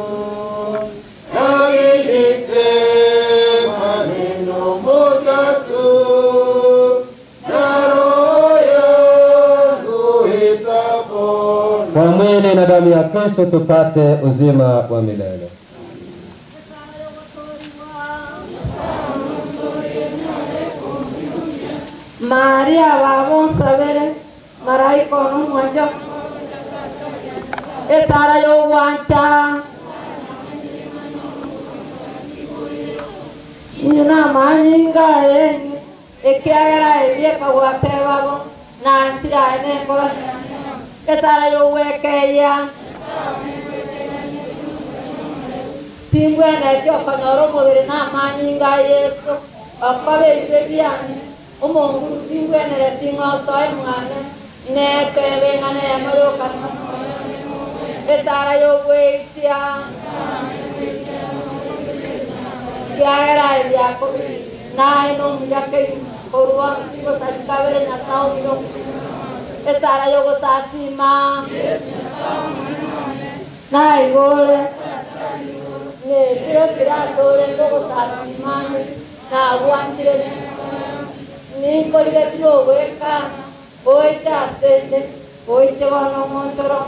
lakini sema neno moja tu, na roho yangu itapona. Kwa mwili na damu ya Kristo tupate uzima wa milele. Maria babonsabere maraika ono omwancha esara y'obwancha inyo namanyinga enyu ekiagera ebi ekagwatebabo nanchire aye nenkoro esara y'obwekeya timbwenereti okonyora omobere namanyinga a Yesu okoba ebibe biane omonguru timbwenereti ng'osoe mwane netebe ng'ana emo yokana esara y'obweitia kiagera ebiako naye nomuyake korwa gosarikabere nyasaye omuyo esara y'ogosasima naigore netire kirasore ngogosasima nagwanchire ninkorigetire obweka oite asende oite bono omonchoro.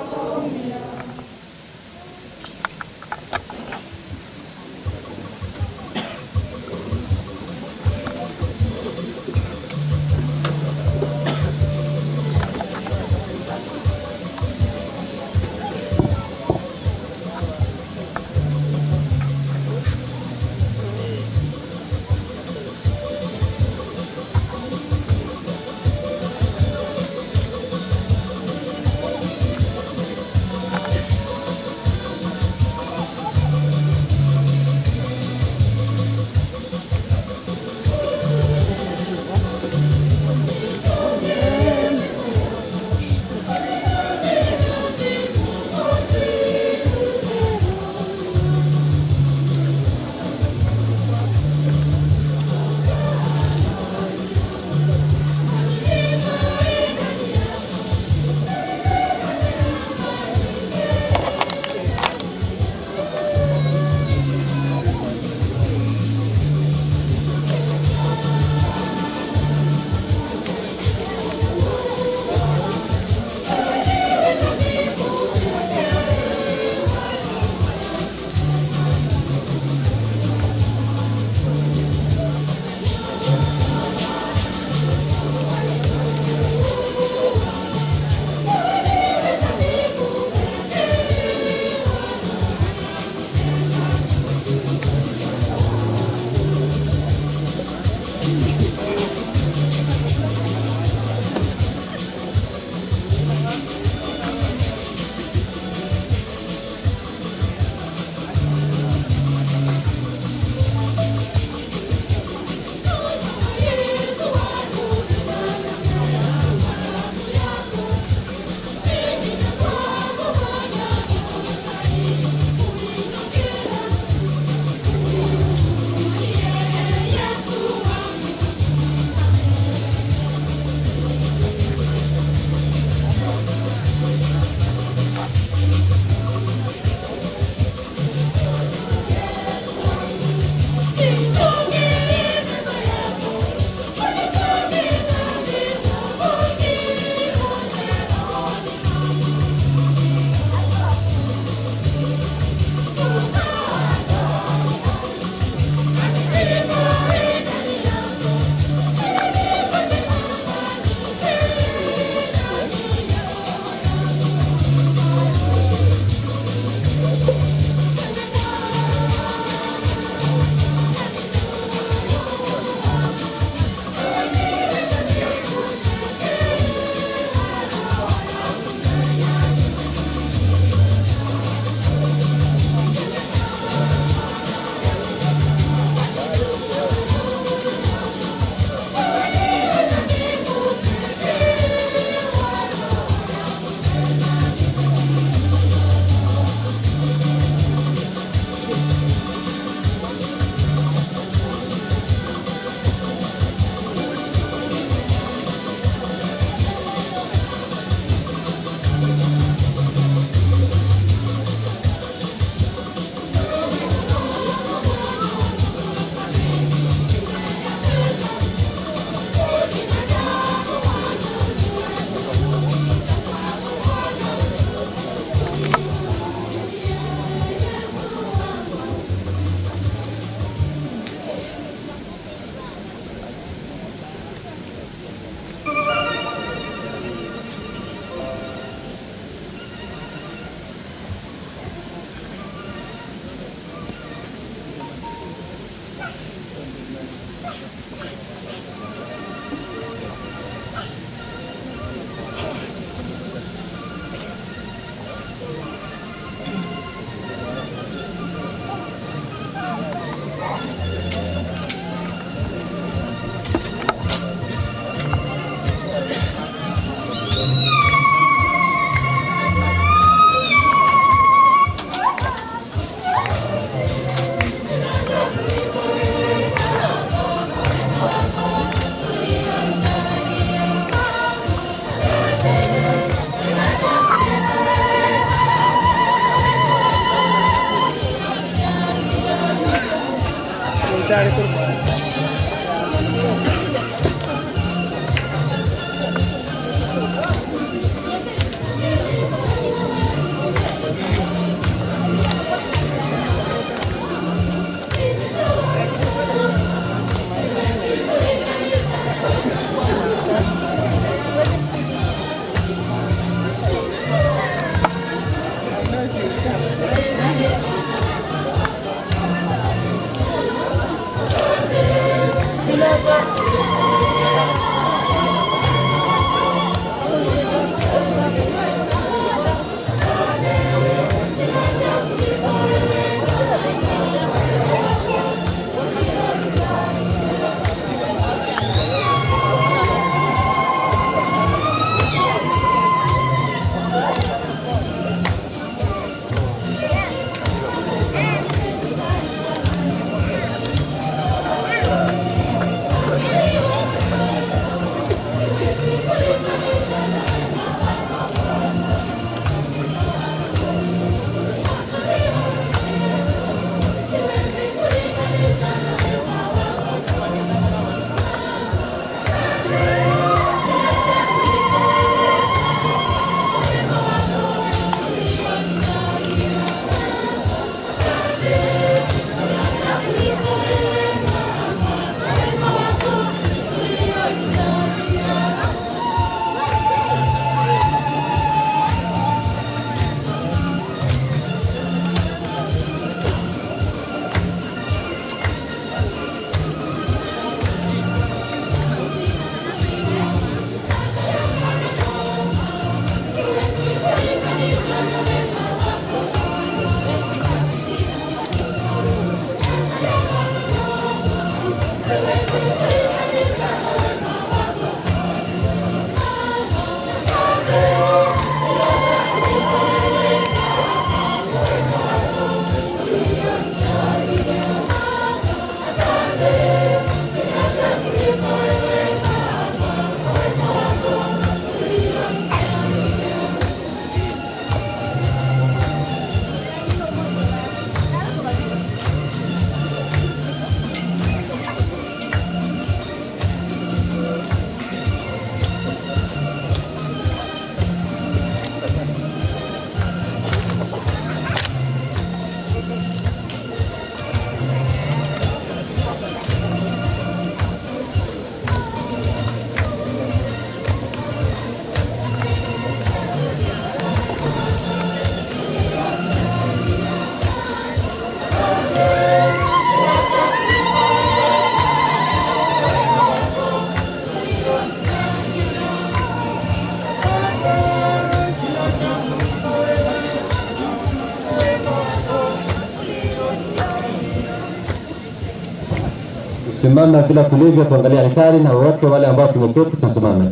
Simama bila tulivyo, tuangalie altari na wote wale ambao tumeketi tusimame.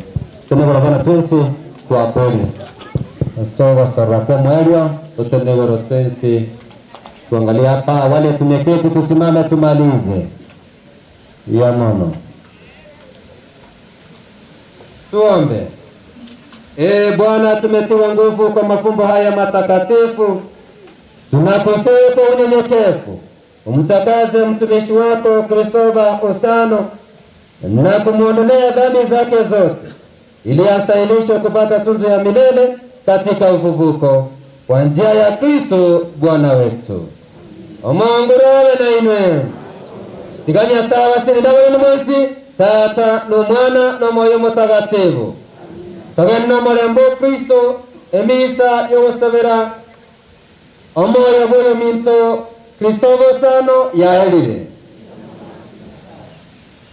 Tene twensi kwa kweli sogosora kwa mwelyo tutenegoro twensi tuangalie hapa, wale tumeketi tusimame tumalize ya mono. Tuombe. Ee Bwana, tumetiwa nguvu kwa mafumbo haya matakatifu, tunakusihi kwa unyenyekevu umtakaze mtumishi wako Kristofa Osano na kumwondolea dhambi zake zote, ili astahilishwe kupata tuzo ya milele katika ufufuko kwa njia ya Kristo Bwana wetu. Omonguru abe na inwe tiganya sawa sini dawe mwezi Tata no Mwana no Moyo Mutagatifu togeni no mulembo Kristo emisa yogosabera omoyo bwoyo minto Kristofa Osano yaerire.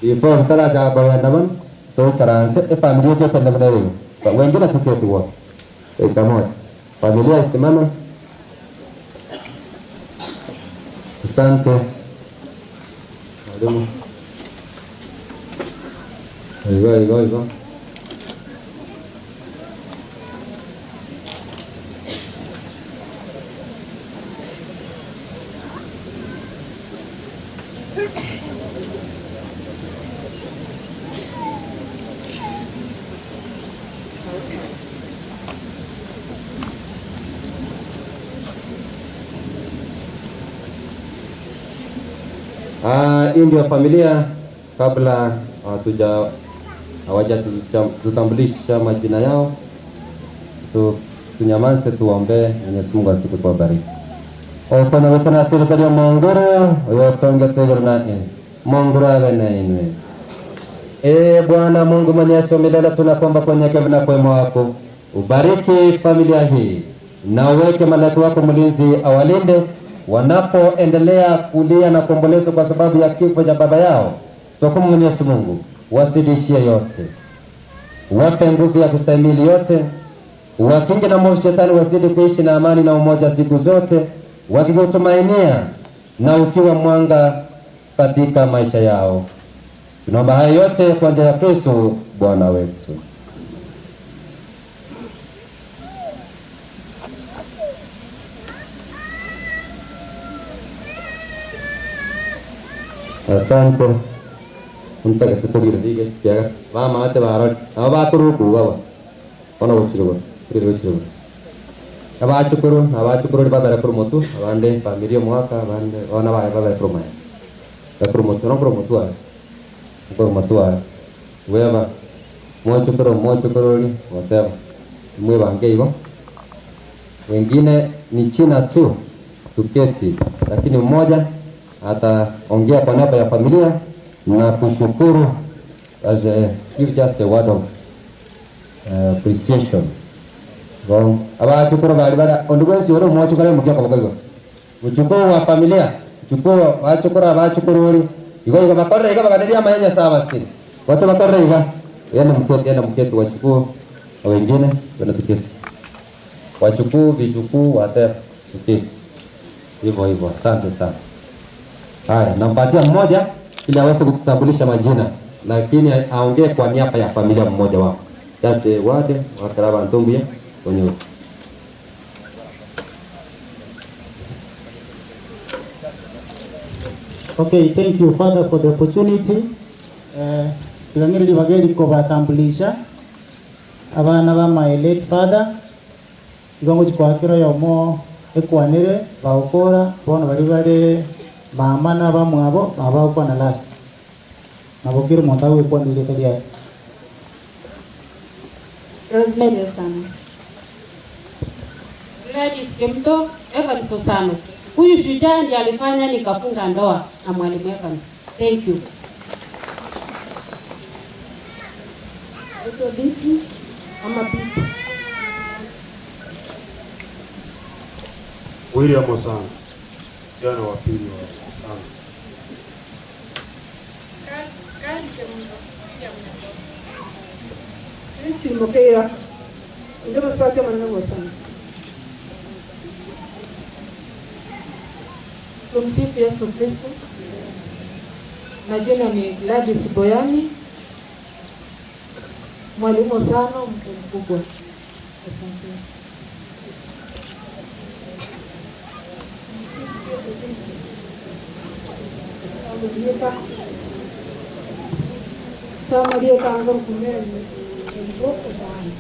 Before tutaraja kugenda bano tukaranse efamilia yoketende mune wengine tuketi wote dakika moja, familia isimame. Asante mwalimu. Igo igo igo. Hii ndio familia kabla hatuja hawajatutambulisha majina yao tu, tunyamaze tuombe Mwenyezi Mungu azidi kuwabariki. Okona wetana serikali ya Mongoro oyotonge tegero na e Mongoro awe na inwe. E Bwana Mungu mwenyezi wa milele, tunakuomba kwa unyenyekevu na kwa wema wako ubariki familia hii na uweke malaika wako mlinzi awalinde wanapoendelea kulia na kuomboleza kwa sababu ya kifo cha baba yao. Tunakuomba Mwenyezi Mungu wasidishie yote, wape nguvu ya kustahimili yote, wakinge na mwovu shetani, wazidi kuishi na amani na umoja siku zote, wakikutumainia na ukiwa mwanga katika maisha yao. Tunaomba haya yote kwa njia ya Kristo Bwana wetu. Asante. Mtaka tutugire dige kiaga. Bamate barori. Abo bakuruku baba. Ona gochirugo. Tugire gochirugo. Abachukuru, abachukuru ri babere kuru mutu, abande familia mwaka, abande ona bae babere kuru maya. Bakuru mutu, no kuru mutu ayo. Kuru mutu ayo. Weba. Mochukuru, mochukuru ri, whatever. Mwibange hivyo. Wengine ni China tu tuketi, lakini mmoja ataongea kwa niaba ya familia na kushukuru as a, give just a word of appreciation. Bon, abachukuru bali bara ondu bwesi ori mochukuru mukia kwa kwa Muchukuru wa familia, chukuru bachukuru abachukuru ori. Igo igo bakorre igo baganiria mayenya sawa si. Wote bakorre iga. Yenda mketi, yenda mketi wachukuru na wengine wenda tuketi. Wachukuu, vijukuu, whatever, tuketi. Hivyo hivyo. Asante sana. Haya, nampatia mmoja ili aweze kututambulisha majina, lakini aongee kwa niaba ya familia mmoja wao. Just a word wakaraba ntumbuye wenyewe. Okay, thank you Father for the opportunity. Tilangiri bageri ko batambulisha abana ba my late father igongo chikwakiro yomo ekwanire baokora bono bari bare mama na bamwabo abakwana last nabo kiri omonto agwekwanire tari aye. Rosemary Osano. Gladys Kemto, Evans Osano. Huyu shujaa ndiye alifanya nikafunga ndoa na mwalimu Evans. Thank you. Naitwa Beatrice ama Bibi. William Osano, kijana wa pili wa Osano. Christine Mokeira. Ndio msipate maneno Osano. Tumsifu Yesu Kristo. Majina ni Gladys Boyani, mwalimu Osano, mke mkubwa. Asante. Tumsifu Yesu Kristo. Samarieta. Samarieta angor kumere Kerubo Osano.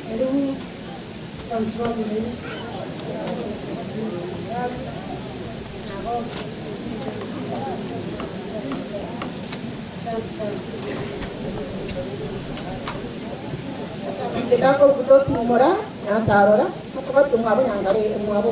Karibu control ni. Asante sana. Ndako kutos mumora nyasarora mukabatu mwabo nyangare mwabo.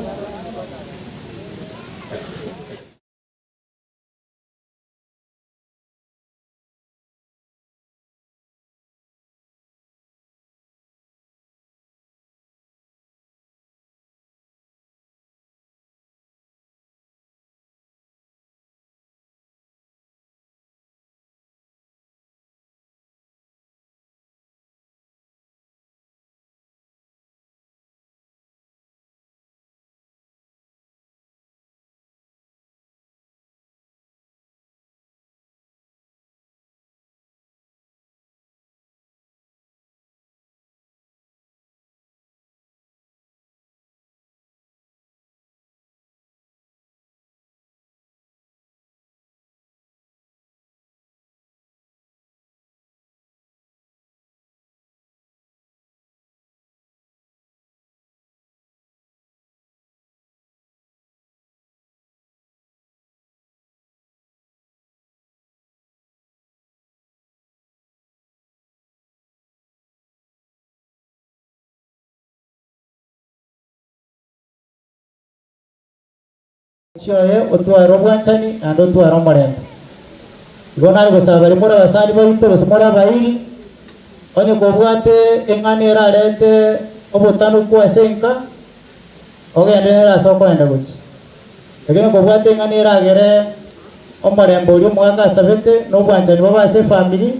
Omochie oye otware obwanchani naende otware omorembe. Igo nare gosaba baria more abasani baito gose more abairi, onye kobwate eng'ana erarente obotanuku ase enka, ogende nere ase okoenda gochia. Lakini kobwate eng'ana eragere omorembe oria omogaka asabete na obwanchani bobe ase efamiri,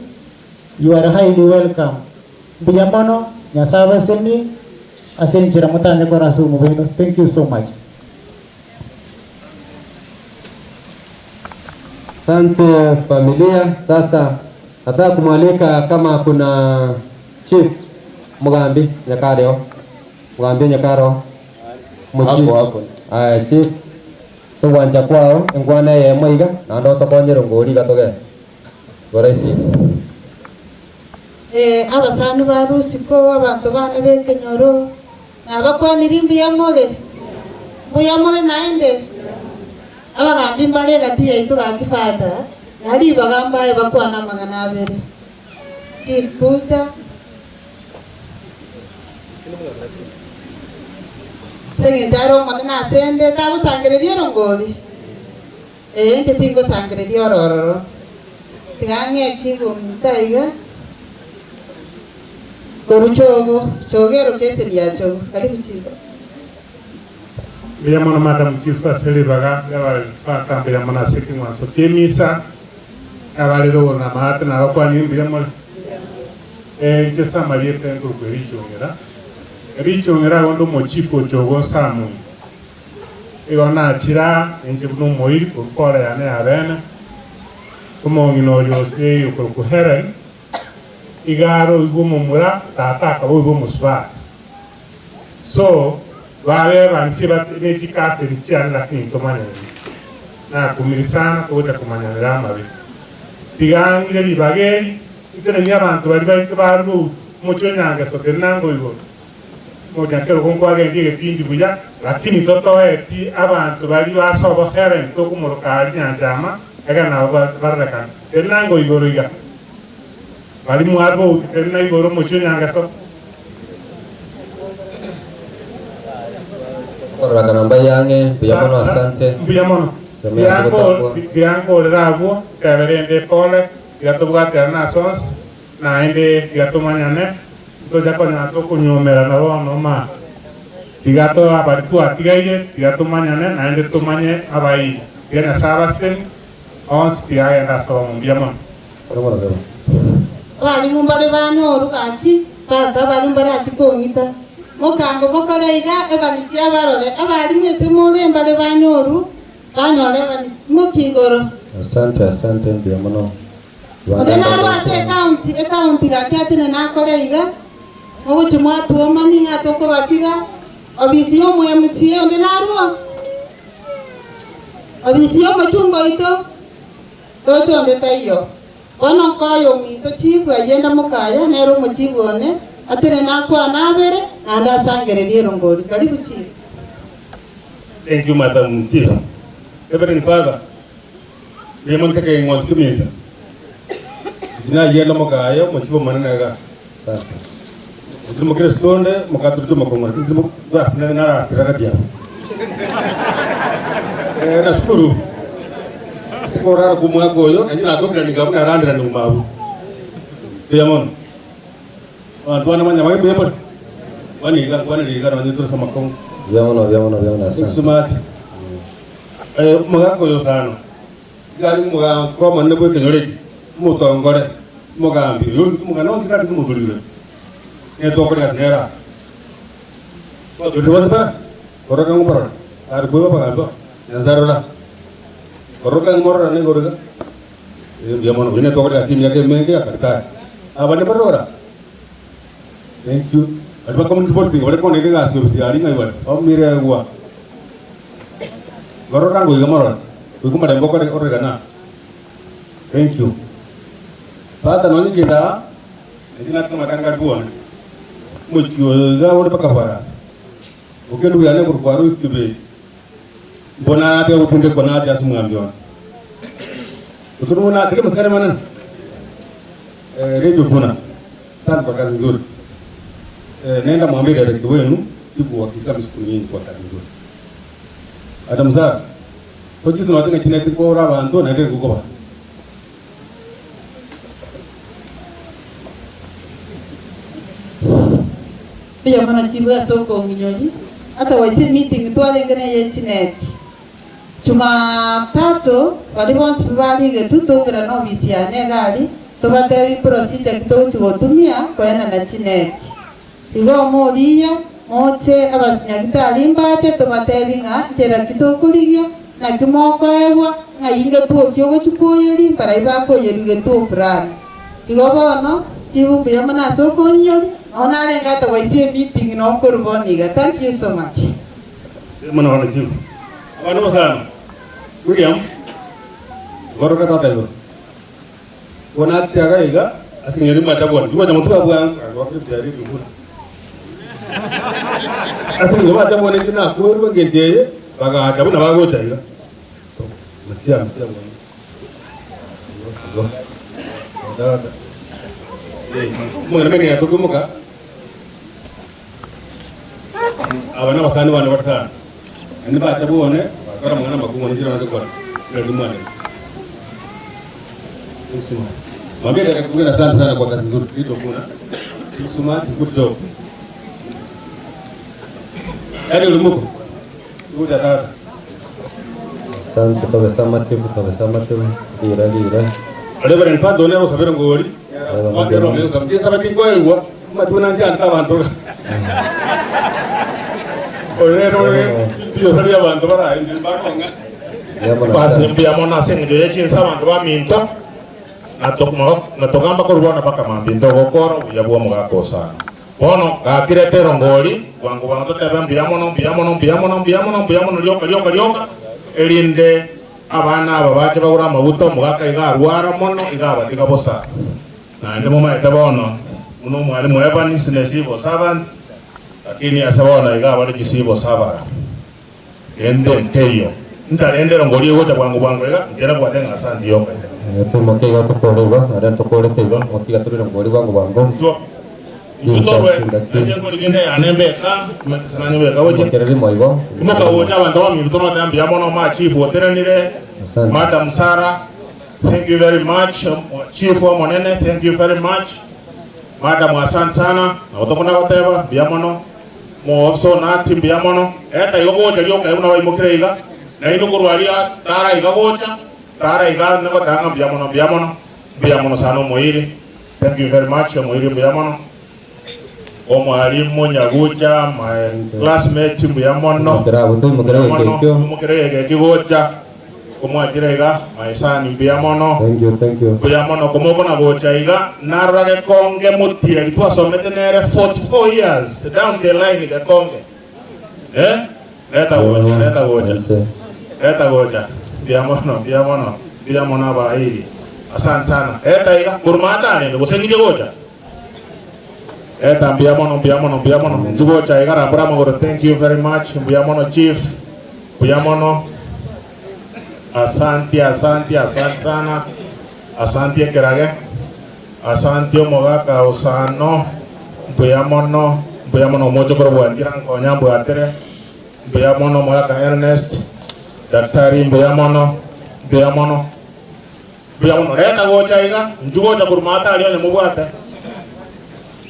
you are highly welcome. Mbuya mono, Nyasae abasenie ase enchera motanyekore ase obogima bwaino. Thank you so much. Asante familia. Sasa nataka kumwalika kama kuna chief Mugambi Nyakario. Mugambi Nyakaro. Ako, ako. Aya chief. So gwancha kwao enkwana eyemo iga naende otokonyere ngori iga togende. Goraisi. Ee, abasani ba Rusiko, abanto bane b'ekenyoro, nabakwanirie mbuya more? Mbuya more naende? Abagambi mbare egati yaito gaki Father, ng'a ribaga mbae bakwane amang'ana abere. Chief Kuta. Ase eng'encho are omonene asende, tagosangereria erongori? Ee, inche tingosangereria ore ororo. Tiga ng'ee ching'ominto aiga korwa chogo, chogo eroke eseni ya chogo. Karibu chief. Mbuya mono Madam Chief ase ribaga riabareri Father mbuya mono ase ekeng'wanso ki'emisa nabarire obono na amaate nabakwanire mbuya more Eh inche ase amarieta enkorokwa Erichong'era Erichong'era igo nde omochifu o Chogo Nsamuni Igo nachire aa inche buna omoiri korwa kore yane ya bene omong'ina oria ose okorokwa Helen iga are oigwe omomura tata akaba oigwe omosubati So, babebansie bate ne chikaseni chiane lakini ntomanyaine. Nakumiri sana togocha komanyanera amabe. Tiga ng'ire ribaga eri, ntenenie abanto baria baito ba Ruth, omochie o Nyangeso tenena igoro. Monya kerogo nkwagendie egepindi buya, lakini totoeti abanto baria ba sobo Helen tokomoroka aria Nyanchama, egere nabo barorekane. Tenena igoro iga. Baria mwa Ruth tenena igoro omochie o Nyangeso. Okorarakana mbaye ang'e, mbuya mono asante. Mbuya mono. Semo ya ase gotangwa. Tiankorera abwo, tebe rende pole, tiga tobwaterane ase onsi, naende tiga tomanyane, ntocha konyora tokonyuomerana bono ma. Tiga to abari twatigaire, tiga tomanyane, naende tomanye abairi. Tiga Nyasae abasesenie, onsi tiga agende ase obomo. Mbuya mono. Abalimu mbare banyoru gaki, tata abalimu barachi kong'ita. Mokango mokore iga ebanisi abarore, abalimu ase more mbare banyoru, banyore ebanisi. Imokia igoro. Asante asante mbuya mono. Onde narwe ase ecounty, ecounty gaki atene nakore iga, mogochia mwatuomani ng'a tokobatiga, obisi ya omo MCA onde narwo? Obisi ya omochumba oito? Toche onde taiyo. Bono nkoe ominto chifu ayende mokaya, nere omochifu one, atenene akwane abere, naende asangererie erongori. Karibu chifu. Thank you Madam Chief. Reverend Father, mbuya mono ase ekeng'wanso ki'emisa. Inche nayende mokaye omochifu omonene iga. Asante. Inche nomokristo onde, mokatoliki omokong'u lakini inche basi narasire gati yabo. Eh, nashukuru ase korara kwa omwaka oyo, nainche natokire niga buna narandera nyuma abwo. Mbuya mono. Abanto bane manyamage mbuya more? Kwana iga, nkwanere iga nonye tore ase amakong'u. Mbuya mono, mbuya mono, mbuya mono, Thank you so asante. much. Eh, omogaka oyo Osano, iga are omogaka omonene bw'ekenyoro eke, omotongore, omogambi, oyo origete omoganda onsi tari komotorire. Nere togokora egasi nere aa. Twatorire bonsi bara, korora ng'a morore, tari koigwa abagambi aba, Nyasae rora, korora ng'a mororane igoro iga, eh mbuya mono, oyio nere twakora egasi emiaka emenge akaritaya. Abande mbarora, thank you, baria ba community policing baria kondende egasi ofisi aria ng'ai bare, bamiregwa, korora ng'a iga morore, goika omorembe okore ororekane aa, thank you. Tata nonye kende aa, inche nataka amatanga aria bwane, omochie oyo iga ore mpaka farasi, okendu yane korwa kwa Rose Kibei, mbona natiga gotindekwa nache ase omogambi one. Otorwo buna tari amasikani amanene? Eh, Radio Vuna, asante kwa kazi nzuri. Eh, nenda mwambie director wenu chifu wa Kisii ameshukuru nyinyi kwa kazi nzuri. Adam Sara. Tochie tinote ng'a chineti nkore abanto naende nkokoba. Mbuya mono chibu ase okong'inyori, ata goisa emeeting twarenge neye chineti. Jumatatu baria bonsi pi barigetwe toumerane ofisi yane iga aria, tobatebi procedure ki togochia gotumia koenana chineti. Igo omorigia moche abanyagitari mbache tobatebi ng'a nchera ki tokorigia, naki mokoegwa, ng'a ingetwe oki ogochia koyeria, mbarai bakoyeria getuo fulani. Igo bono, chibu mbuya mono ase okonyinyori, nonya narenge ata gwaisia emeeting noo nkorwa bono iga. Thank you so much. Mbuya mono bono chief. Abana bosano, William, goroka tata igoro. Bono atiaga iga ase eng'encho nimwacha bwane. Timwacha motuga bwango, agakora ebiara ebio buna. Ase eng'encho bacha bwane inche nakwerwe engencho eye, bagacha buna bagocha iga. Mesia, mesia bwango. Igo, igo. Tata. Eh, omong'ina meng'ina tokoimoka. Aba nabasani bane bare sana, naende bacha bwane bakora amang'ana amakong'u inche naanche gokora buna riria mwanete. Thank you so much. Mwambie dada Kugena asante sana kwa kazi nzuri. Ndio kuna. Thank you so much. Good job. Daniel Muko. Good tata. Asante kabisa amatibu kabisa amatibu rira rira. Reverend Father one arosabere ngori. Mwakero meusa. Ndiye tinkoigwa. Amatibu nanchande abanto. Ore ore ndiyo sabi abanto bara ndi bakonga. Basi mbuya mono ase eng'encho ye chinsa abanto baminto natogamba korwa bono mpaka mambia ntogokora obuya bwa omogaka osano. Bono gakirete erongori bwango bwango totebe mbuya mono mbuya mono mbuya mono mbuya mono mbuya mono rioka rioka rioka erinde abana aba bache bagure amaguta omogaka iga arwara mono iga abatiga bosa. Naende momaete bono buna omwalimu Evans ne civil servant lakini ase bono iga abare chicivil servant. Rende nkeiyo ntarende erongori egocha bwango bwango iga nkere bwate ng'a asante yoka iga. Toimoke iga tokore igo, naende ntokorete igo, motiga tore erongori bwango bwango. Inchuo, inchuo torwe, nainche nkorigia ende yane mbeka, nanye mbeka gochia. Imokereri rimo igo. Imoka gocha abanto baminto tomateba mbuya mono, ma chief oterenire, Madam Sarah, thank you very much, chief omonene, thank you very much, Madam asante sana, nabo tokona goteba mbuya mono. Moofisa one ati, Mbuya mono. Eta igo gocha rioka buna baimokire iga, nainwe korwa aria tara iga gocha, tara iga nigoteba ng'a mbuya mono, mbuya mono, mbuya mono sana omoiri. Thank you very much omoiri mbuya mono. Omwalimu Nyagucha, my classmate mbuya mono. Mbuya mono, twimokere egeka eki gocha, komwachire iga, my son mbuya mono. Thank you, thank you. Mbuya mono komokona gocha iga, narora gekonge motieri twasomete nere 44 years down the line gekonge. Eh? Leta gocha, leta gocha. Leta gocha. Mbuya mono, mbuya mono. Mbuya mono abairi. Asante sana. Eta iga, korwa matanene gose ng'ije gocha. Eta mbuya mono, mbuya mono, mbuya mono. Inchu gocha iga rambura amagoro. Thank you very much. Mbuya mono chief. Mbuya mono. Asante, asante, asante sana. Asante ekerage. Asante omogaka osano. Mbuya mono, mbuya mono omochokoro bwanchera nkonya mbwatere. Mbuya mono omogaka Ernest. Daktari mbuya mono, mbuya mono. Mbuya mono. Reta gocha iga, inchu gocha korwa maate aria onye mobwate.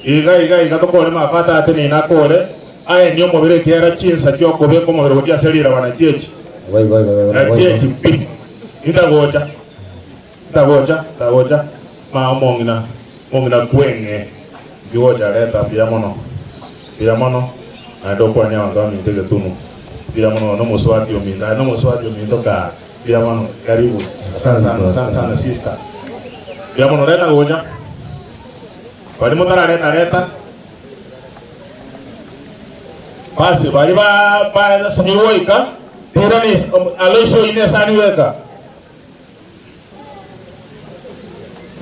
Iga iga iga tokore mafata atenene akore, aenie omobere ekiagera chinsa chi'okobeka omobere gochia ase riraba nachio echi. Nachio echi pi. Intagocha, intagocha, intagocha, ma omong'ina, omong'ina kweng'e, inchu gocha reta mbuya mono, mbuya mono, naende okwanie abanto baminto egetunu. Mbuya mono na omosubati ominto, aye na omosubati ominto kaa, mbuya mono, karibu, asante sana, asante sana sister. Mbuya mono, reta gocha. Baria motarareta reta. Basi baria ba basinyirwe goika, tira ne Aloisio oyio nesani bweka.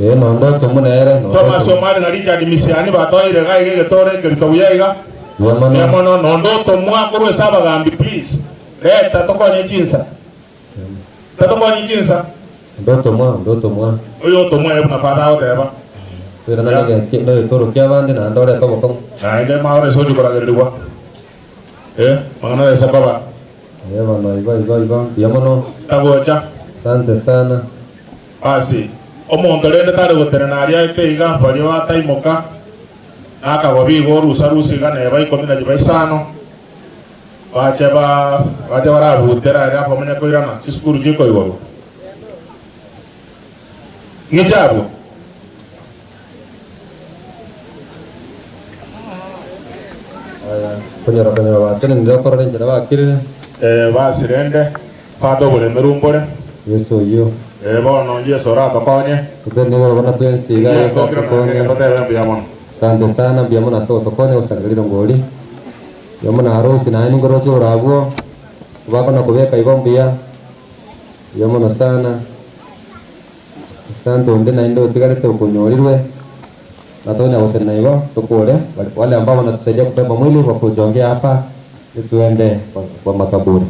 Ee, nondo otomu nere, nondo Thomas otomu. Omari na Richard Misiani batoire iga iga egetoro ekerito buya iga. Buya mono. Buya mono nondo otomwa korwa ase abagambi please. Reta tokonye chinsa. Tatokonyi chinsa. Onde otomwa, onde otomwa. Oyo otomwa aye buna Father agoteba. Toirana nege negetoro kiabande naende orete obokong'u. Naende maore ase ochi koragererigwa. Eh, mang'ana ase koba. Eh bono igo igo igo mbuya mono. Tagocha. Asante sana. Basi, omonto rende tare gotenena aria aete iga, baria bataimoka, na akagwa biga orusa-rusa iga neba ikomi na chiba isano, bache ba bache barabutera aria bamanye koirana chisukuru chikoigorwa. Ng'iche abwo. Aya, konyora konyora batenenire okorora enchera bakirire. Eh, basi rende, Father oboremeru mbore. Yeso oyio. Eh, bono Yeso oratokonye. Totende igoro bono twensi iga Yeso Yeso okire atokonye. naende totebe mbuya mono. Asante sana mbuya mono ase ogotokonya gosangereria rirongo ori. Mbuya mono harusi naende ninkoroche ore abwo, bakona kobeka igo mbuya. Mbuya mono sana. Asante onde naende otigarete okonyorirwe, natonya gotenena igo tokore wale ambao wanatusaidia kubeba mwili wakujongea hapa ili tuende kwa, kwa makaburi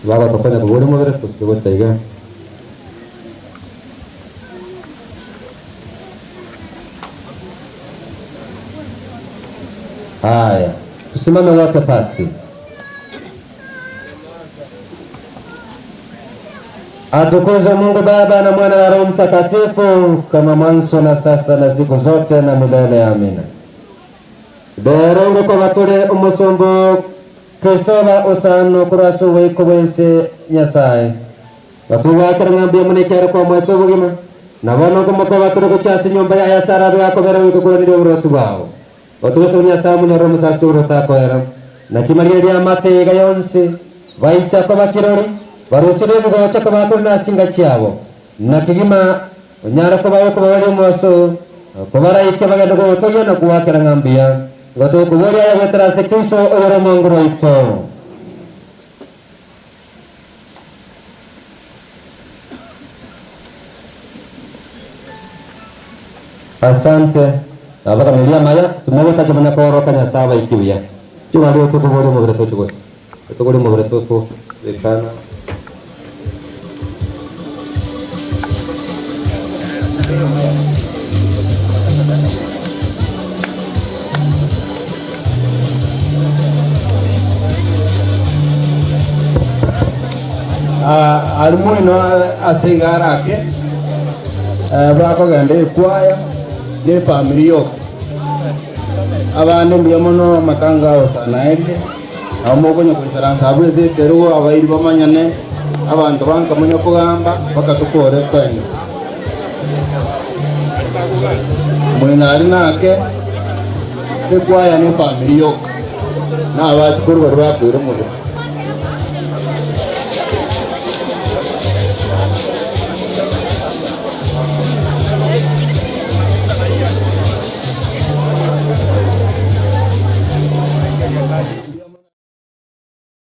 bagotokonya kobori omobere tosike gocha iga. Haya, tusimame wote pasi. Atukuzwe Mungu Baba na Mwana na Roho Mtakatifu, kama mwanzo na sasa na siku zote na milele. Amina. Rero ko batore umusumbu Kristoba usano kurasu wiko wense Nyasaye batubakira ng'ambi omunekero kwa mwetu obogima nabono ngomoko batore gochasi nyomba ya yasara bwakobera wiko kuranire oburotu bwao batugose Nyasaye omunyoro omusasi urotakoera na kimaria ria matega yonsi baicha ko bakirori barusire ebigocha ko bakore nasinga chiabo na kigima onyara ko bayo ko bari omoso kobaraike bagenda gotogia na kuwakera ng'ambiya ngatukuboria ya gweterase Kristo oyoro mongoro oito. Asante abakamilia maya simogo tachimanya koroka nyasaye baikibuya chibali otukuboria omobere tochigocha otukuboria omobere tokobekana. Ari mwino ase igara ake bakogenda ekwaya na efamiri yoka abande mbuya mono amatanga osanaerie nabo mokonya koisaransa abwo ase ekerogo abairi bamanyane abanto bankamanya kogamba bakatukore kwenda mwino ari nake ekwaya na efamiri yoka na abachikuru bari bakwire omobere.